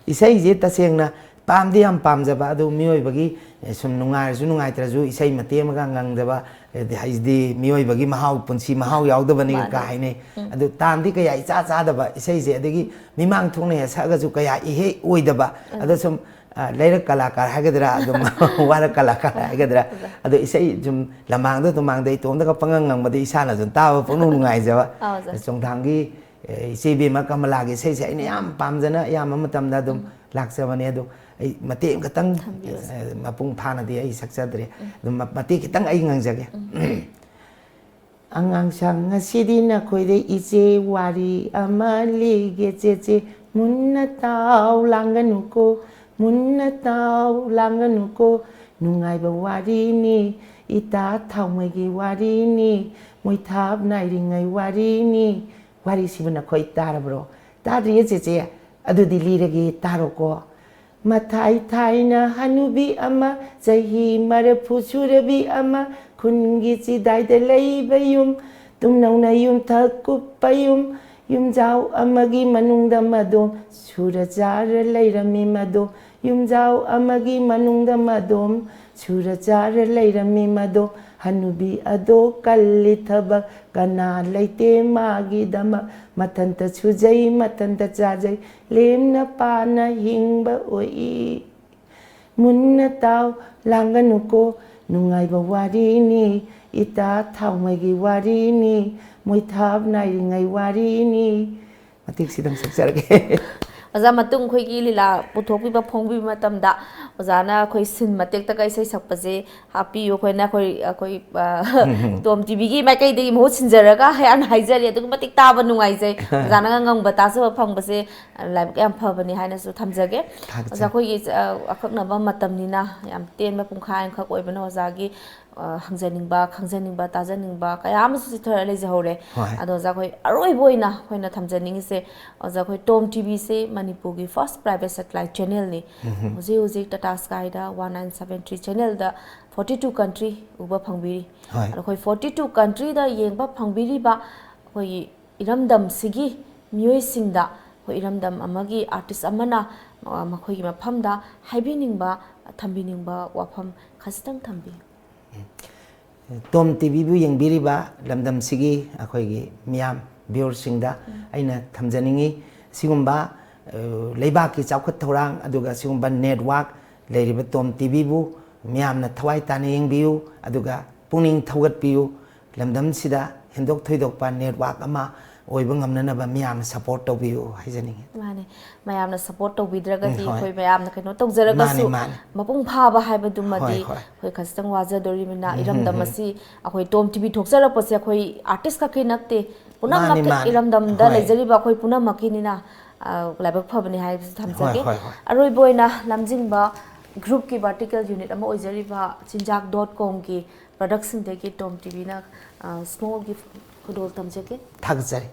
ꯏꯁꯩꯁꯦ ꯇꯁꯦꯡꯅ ꯄꯥꯝꯗꯤ ꯌꯥꯝ ꯄꯥꯝꯖꯕ, ꯑꯗꯨ ꯃꯤꯑꯣꯏꯕꯒꯤ, ꯑꯦ, ꯁꯨꯝ ꯅꯨꯡꯉꯥꯏꯔꯁꯨ ꯅꯨꯡꯉꯥꯏꯇ꯭ꯔꯁꯨ ꯏꯁꯩ ꯃꯇꯦꯛ ꯑꯃꯒ ꯉꯪꯗꯕ, ꯑꯗꯩ ꯍꯥꯏꯁꯤꯗꯤ ꯃꯤꯑꯣꯏꯕꯒꯤ ꯃꯍꯥꯎ, ꯄꯨꯟꯁꯤ ꯃꯍꯥꯎ ꯌꯥꯎꯗꯕꯅꯤ ꯃꯥꯅꯦ꯫ ꯀ ꯍꯥꯏꯅꯩ꯫ ꯎꯝ꯫ ꯑꯗꯨ ꯇꯥꯟꯗꯤ ꯀꯌꯥ ꯏꯆꯥ ꯆꯥꯗꯕ ꯏꯁꯩꯁꯦ, ꯑꯗꯒꯤ ꯃꯤꯃꯥꯡ ꯊꯣꯛꯅ ꯍꯦꯛ ꯁꯛꯑꯒꯁꯨ ꯀꯌꯥ ꯏꯍꯦꯛ ꯑꯣꯏꯗꯕ꯫ ꯎꯝ꯫ ꯑꯗꯣ ꯁꯨꯝ, ꯑ, ꯂꯩꯔꯛ ꯀꯂꯥꯀꯥꯔ ꯍꯥꯏꯒꯗ꯭ꯔꯥ, ꯑꯗꯨꯝ ꯋꯥꯔꯛ ꯀꯂꯥꯀꯥꯔ ꯍꯥꯏꯒꯗ꯭ꯔꯥ, ꯑꯣꯖꯥ꯫ ꯑꯗꯣ ꯏꯁꯩ ꯁꯨꯝ ꯂꯃꯥꯡꯗ ꯇꯨꯃꯥꯡꯗ ꯏꯇꯣꯝꯇꯒ ꯄꯪꯉꯪ ꯉꯪꯕꯗ ꯏꯁꯥꯅ ꯁꯨꯝ ꯇꯥꯕ ꯄꯪꯅꯨꯡ ꯅꯨꯡꯉꯥꯏꯖꯕ꯫ ꯑꯥ, ꯑꯣꯖꯥ꯫ ꯆꯣꯡꯊꯥꯡꯒꯤ, ꯑꯦ, ꯏꯆꯦ ꯏꯕꯦꯝꯃ ꯀꯃꯂꯥꯒꯤ ꯏꯁꯩꯁꯦ ꯑꯩꯅ ꯌꯥꯝ ꯄꯥꯝꯖꯅ ꯑꯌꯥꯝꯕ ꯃꯇꯝꯗ ꯑꯗꯨꯝ ꯎꯝ꯫ ꯂꯥꯛꯆꯕꯅꯦ꯫ ꯑꯗꯣ ꯑꯩ ꯃꯇꯦꯛ ꯑꯃꯈꯛꯇꯪ, ꯊꯝꯕꯤꯌꯨ, ꯑꯣꯖꯥ꯫ ꯑꯦ, ꯃꯄꯨꯡ ꯐꯥꯅꯗꯤ ꯑꯩ ꯁꯛꯆꯗ꯭ꯔꯦ꯫ ꯎꯝ꯫ ꯑꯗꯨꯝ ꯃ-, ꯃꯇꯦꯛ ꯈꯤꯇꯪ ꯑꯩ ꯉꯪꯖꯒꯦ꯫ ꯎꯝ꯫ ꯑꯉꯥꯡꯁꯥꯡ, ꯉꯁꯤꯗꯤ ꯅꯈꯣꯏꯗ ꯏꯆꯦ ꯋꯥꯔꯤ ꯑꯃ ꯂꯤꯒꯦ ꯆꯦꯆꯦ꯫ ꯃꯨꯟꯅ ꯇꯥꯎ, ꯂꯥꯡꯒꯅꯨꯀꯣ, ꯃꯨꯟꯅ ꯇꯥꯎ, ꯂꯥꯡꯒꯅꯨꯀꯣ꯫ ꯅꯨꯡꯉꯥꯏꯕ ꯋꯥꯔꯤꯅꯤ, ꯏꯇꯥ ꯊꯥꯎꯃꯩꯒꯤ ꯋꯥꯔꯤꯅꯤ, ꯃꯣꯏꯊꯥꯞ ꯅꯥꯏꯔꯤꯉꯩ ꯋꯥꯔꯤꯅꯤ꯫ ꯋꯥꯔꯤꯁꯤꯕꯨ ꯅꯈꯣꯏ ꯇꯥꯔꯕ꯭ꯔꯣ? ꯇꯥꯗ꯭ꯔꯤꯌꯦ ꯆꯦꯆꯦ? ꯑꯗꯨꯗꯤ ꯂꯤꯔꯒꯦ, ꯇꯥꯔꯣꯀꯣ꯫ ꯃꯊꯥꯏ ꯊꯥꯏꯅ ꯍꯅꯨꯕꯤ ꯑꯃ, ꯆꯍꯤ ꯃꯔꯐꯨ ꯁꯨꯔꯕꯤ ꯑꯃ, ꯈꯨꯟꯒꯤ ꯆꯤꯗꯥꯏꯗ ꯂꯩꯕ ꯌꯨꯝ, ꯇꯨꯝꯅꯧꯅ ꯌꯨꯝꯊꯛ ꯀꯨꯞꯄ ꯌꯨꯝ, ꯌꯨꯝꯖꯥꯎ ꯑꯃꯒꯤ ꯃꯅꯨꯡꯗ ꯃꯗꯣꯝ ꯁꯨꯔ ꯆꯥꯔ ꯂꯩꯔꯝꯃꯤ ꯃꯗꯣꯝ꯫ ꯌꯨꯝꯖꯥꯎ ꯑꯃꯒꯤ ꯃꯅꯨꯡꯗ ꯃꯗꯣꯝ ꯁꯨꯔ ꯆꯥꯔ ꯂꯩꯔꯝꯃꯤ ꯃꯗꯣꯝ꯫ ꯍꯅꯨꯕꯤ ꯑꯗꯣ ꯀꯜꯂꯤ ꯊꯕꯛ ꯀꯅꯥ ꯂꯩꯇꯦ ꯃꯥꯒꯤꯗꯃꯛ꯫ ꯃꯊꯟꯇ ꯁꯨꯖꯩ ꯃꯊꯟꯇ ꯆꯥꯖꯩ ꯂꯦꯝꯅ ꯄꯥꯅ ꯍꯤꯡꯕ ꯑꯣꯏ꯫ ꯃꯨꯟꯅ ꯇꯥꯎ, ꯂꯥꯡꯒꯅꯨꯀꯣ, ꯅꯨꯡꯉꯥꯏꯕ ꯋꯥꯔꯤꯅꯤ, ꯏꯇꯥ ꯊꯥꯎꯃꯩꯒꯤ ꯋꯥꯔꯤꯅꯤ, ꯃꯣꯏꯊꯥꯞ ꯅꯥꯏꯔꯤꯉꯩ ꯋꯥꯔꯤꯅꯤ꯫ ꯃꯇꯦꯛꯁꯤꯗꯪ ꯁꯛꯆꯔꯒꯦ꯫ ꯑꯣꯖꯥ, ꯃꯇꯨꯡ ꯑꯩꯈꯣꯏꯒꯤ ꯂꯤꯂꯥ ꯄꯨꯊꯣꯛꯄꯤꯕ ꯐꯣꯡꯕꯤꯕ ꯃꯇꯝꯗ ꯑꯣꯖꯥꯅ ꯑꯩꯈꯣꯏ ꯁꯤꯟ ꯃꯇꯦꯛꯇꯒ ꯏꯁꯩ ꯁꯛꯄꯁꯦ ꯍꯥꯞꯄꯤꯌꯨ꯫ ꯑꯩꯈꯣꯏꯅ ꯑꯩꯈꯣꯏ, ꯑꯩꯈꯣꯏ, ꯑ, ꯇꯣꯝ ꯇꯤꯚꯤꯒꯤ ꯃꯥꯏꯀꯩꯗꯒꯤ ꯃꯍꯨꯠ ꯁꯤꯟꯖꯔꯒ ꯌꯥꯝꯅ ꯍꯥꯏꯖꯔꯤ꯫ ꯑꯗꯨꯛꯀꯤ ꯃꯇꯤꯛ ꯇꯥꯕ ꯅꯨꯡꯉꯥꯏꯖꯩ꯫ ꯑꯣꯖꯥꯅꯒ ꯉꯪꯕ ꯇꯥꯖꯕ ꯐꯪꯕꯁꯦ ꯂꯥꯏꯕꯛ ꯌꯥꯝ ꯐꯕꯅꯤ ꯍꯥꯏꯅꯁꯨ ꯊꯝꯖꯒꯦ꯫ ꯊꯥꯒꯠꯆꯔꯤ꯫ ꯑꯣꯖꯥ, ꯑꯩꯈꯣꯏꯒꯤ, ꯑ, ꯑꯀꯛꯅꯕ ꯃꯇꯝꯅꯤꯅ ꯌꯥꯝ ꯇꯦꯟꯕ ꯄꯨꯡꯈꯥꯏ ꯑꯃꯈꯛ ꯑꯣꯏꯕꯅ ꯑꯣꯖꯥꯒꯤ, ꯑ, ꯍꯪꯖꯅꯤꯡꯕ, ꯈꯪꯖꯅꯤꯡꯕ, ꯇꯥꯖꯅꯤꯡꯕ ꯀꯌꯥ ꯑꯃꯁꯨ ꯆꯤꯊꯔ ꯂꯩꯖꯍꯧꯔꯦ꯫ ꯍꯣꯏ꯫ ꯑꯗꯣ ꯑꯣꯖꯥ, ꯑꯩꯈꯣꯏ ꯑꯔꯣꯏꯕ ꯑꯣꯏꯅ ꯑꯩꯈꯣꯏꯅ ꯊꯝꯖꯅꯤꯡꯉꯤꯁꯦ, ꯑꯣꯖꯥ, ꯑꯩꯈꯣꯏ ꯇꯣꯝ ꯇꯤꯚꯤꯁꯦ ꯃꯅꯤꯄꯨꯔꯒꯤ first private satellite channelꯅꯤ꯫ ꯎꯝꯍꯨꯝ꯫ ꯍꯧꯖꯤꯛ ꯍꯧꯖꯤꯛ Tata Skyꯗ one nine seven three channelꯗ forty two country ꯎꯕ ꯐꯪꯕꯤꯔꯤ꯫ ꯍꯣꯏ꯫ ꯑꯗꯣ ꯑꯩꯈꯣꯏ forty two countryꯗ ꯌꯦꯡꯕ ꯐꯪꯕꯤꯔꯤꯕ ꯑꯩꯈꯣꯏꯒꯤ ꯏꯔꯝꯗꯝꯁꯤꯒꯤ ꯃꯤꯑꯣꯏꯁꯤꯡꯗ, ꯑꯩꯈꯣꯏ ꯏꯔꯝꯗꯝ ꯑꯃꯒꯤ artist ꯑꯃꯅ, ꯑ, ꯃꯈꯣꯏꯒꯤ ꯃꯐꯝꯗ ꯍꯥꯏꯕꯤꯅꯤꯡꯕ, ꯊꯝꯕꯤꯅꯤꯡꯕ ꯋꯥꯐꯝ ꯈꯖꯤꯛꯇꯪ ꯊꯝꯕꯤꯌꯨ꯫ ꯇꯣꯝ ꯇꯤꯚꯤꯕꯨ ꯌꯦꯡꯕꯤꯔꯤꯕ ꯂꯝꯗꯝꯁꯤꯒꯤ ꯑꯩꯈꯣꯏꯒꯤ ꯃꯤꯌꯥꯝ viewerꯁꯤꯡꯗ ꯎꯝ꯫ ꯑꯩꯅ ꯊꯝꯖꯅꯤꯡꯉꯤ, ꯁꯤꯒꯨꯝꯕ, ꯑ, ꯂꯩꯕꯥꯛꯀꯤ ꯆꯥꯎꯈꯠ ꯊꯧꯔꯥꯡ ꯑꯗꯨꯒ ꯁꯤꯒꯨꯝꯕ network ꯂꯩꯔꯤꯕ ꯇꯣꯝ ꯇꯤꯚꯤꯕꯨ ꯃꯤꯌꯥꯝꯅ ꯊꯋꯥꯏ ꯇꯥꯅ ꯌꯦꯡꯕꯤꯌꯨ, ꯑꯗꯨꯒ ꯄꯨꯛꯅꯤꯡ ꯊꯧꯒꯠꯄꯤꯌꯨ꯫ ꯂꯝꯗꯝꯁꯤꯗ ꯍꯦꯟꯗꯣꯛ ꯊꯣꯏꯗꯣꯛꯄ network ꯑꯃ ꯑꯣꯏꯕ ꯉꯝꯅꯅꯕ ꯃꯤꯌꯥꯝꯅ support ꯇꯧꯕꯤꯌꯨ ꯍꯥꯏꯖꯅꯤꯡꯉꯤ꯫ ꯃꯥꯅꯦ, ꯃꯌꯥꯝꯅ support ꯇꯧꯕꯤꯗ꯭ꯔꯒꯗꯤ ꯎꯝ, ꯍꯣꯏ꯫ ꯑꯩꯈꯣꯏ ꯃꯌꯥꯝꯅ ꯀꯩꯅꯣ ꯇꯧꯖꯔꯒꯁꯨ ꯃꯥꯅꯦ, ꯃꯥꯅꯦ꯫ ꯃꯄꯨꯡ ꯐꯥꯕ ꯍꯥꯏꯕꯗꯨꯃꯗꯤ ꯍꯣꯏ, ꯍꯣꯏ꯫ ꯑꯩꯈꯣꯏ ꯈꯖꯤꯛꯇꯪ ꯋꯥꯖꯗꯣꯔꯤꯕꯅꯤꯅ ꯎꯝ, ꯏꯔꯝꯗꯝ ꯎꯝ, ꯎꯝ꯫ ꯑꯁꯤ ꯑꯩꯈꯣꯏ ꯇꯣꯝ ꯇꯤꯚꯤ ꯊꯣꯛꯆꯔꯛꯄꯁꯦ ꯑꯩꯈꯣꯏ artist ꯈꯛꯀꯤ ꯅꯠꯇꯦ, ꯄꯨꯝꯅꯃꯛ ꯃꯥꯅꯦ, ꯃꯥꯅꯦ꯫ ꯏꯔꯝꯗꯝꯗ ꯍꯣꯏ꯫ ꯂꯩꯖꯔꯤꯕ ꯑꯩꯈꯣꯏ ꯄꯨꯝꯅꯃꯛꯀꯤꯅꯤꯅ, ꯑ, ꯂꯥꯏꯕꯛ ꯐꯕꯅꯤ ꯍꯥꯏꯕꯁꯤ ꯊꯝꯖꯒꯦ꯫ ꯍꯣꯏ, ꯍꯣꯏ, ꯍꯣꯏ꯫ ꯑꯔꯣꯏꯕ ꯑꯣꯏꯅ ꯂꯝꯖꯤꯡꯕ groupꯀꯤ vertical unit ꯑꯃ ꯑꯣꯏꯖꯔꯤꯕ ꯆꯤꯟꯖꯥꯛ dot comꯒꯤ productꯁꯤꯡꯗꯒꯤ ꯇꯣꯝ ꯇꯤꯚꯤꯅ, ꯑ, small gift ꯈꯨꯗꯣꯜ ꯇꯝꯖꯒꯦ꯫ ꯊꯥꯒꯠꯆꯔꯤ꯫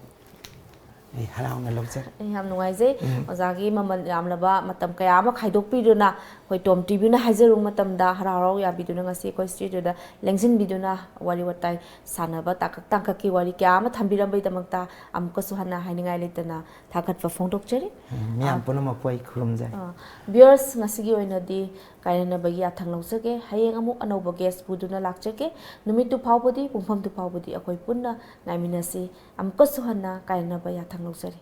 ꯑꯩ ꯍꯔꯥꯎꯅ ꯂꯧꯖꯔꯦ꯫ ꯑꯩ ꯌꯥꯝ ꯅꯨꯡꯉꯥꯏꯖꯩ꯫ ꯑꯣꯖꯥꯒꯤ ꯃꯃꯜ ꯌꯥꯝꯂꯕ ꯃꯇꯝ ꯀꯌꯥ ꯑꯃ ꯈꯥꯏꯗꯣꯛꯄꯤꯗꯨꯅ, ꯑꯩꯈꯣꯏ ꯇꯣꯝ ꯇꯤꯚꯤꯅ ꯍꯥꯏꯖꯔꯨ ꯃꯇꯝꯗ ꯍꯔꯥꯎ ꯍꯔꯥꯎ ꯌꯥꯕꯤꯗꯨꯅ ꯉꯁꯤ ꯑꯩꯈꯣꯏ ꯁ꯭ꯇꯨꯗꯤꯑꯣꯗ ꯂꯦꯡꯁꯤꯟꯕꯤꯗꯨꯅ ꯋꯥꯔꯤ ꯋꯥꯇꯥꯏ ꯁꯥꯟꯅꯕ, ꯇꯥꯡꯀꯛ ꯇꯥꯡꯀꯛꯀꯤ ꯋꯥꯔꯤ ꯀꯌꯥ ꯑꯃ ꯊꯝꯕꯤꯔꯝꯕꯒꯤꯗꯃꯛꯇ ꯑꯃꯨꯛꯀꯁꯨ ꯍꯟꯅ ꯍꯥꯏꯅꯤꯡꯉꯥꯏ ꯂꯩꯇꯅ ꯊꯥꯒꯠꯄ ꯐꯣꯡꯗꯣꯛꯆꯔꯤ꯫ ꯃꯤꯌꯥꯝ ꯄꯨꯝꯅꯃꯛꯄꯨ ꯑꯩ ꯈꯨꯔꯨꯝꯖꯔꯤ꯫ ꯚ꯭ꯌꯨꯋꯔꯁ, ꯉꯁꯤꯒꯤ ꯑꯣꯏꯅꯗꯤ ꯀꯥꯏꯅꯅꯕꯒꯤ ꯌꯥꯊꯪ ꯂꯧꯖꯒꯦ꯫ ꯍꯌꯦꯡ ꯑꯃꯨꯛ ꯑꯅꯧꯕ ꯒꯦꯁ ꯄꯨꯗꯨꯅ ꯂꯥꯛꯆꯒꯦ꯫ ꯅꯨꯃꯤꯠꯇꯨ ꯐꯥꯎꯕꯗꯤ, ꯄꯨꯡꯐꯝꯗꯨ ꯐꯥꯎꯕꯗꯤ ꯑꯩꯈꯣꯏ ꯄꯨꯟꯅ ꯉꯥꯏꯃꯤꯟꯅꯁꯤ꯫ ꯑꯃꯨꯛꯀꯁꯨ ꯍꯟꯅ ꯀꯥꯏꯅꯅꯕ ꯌꯥꯊꯪ ꯂꯧꯖꯔꯤ꯫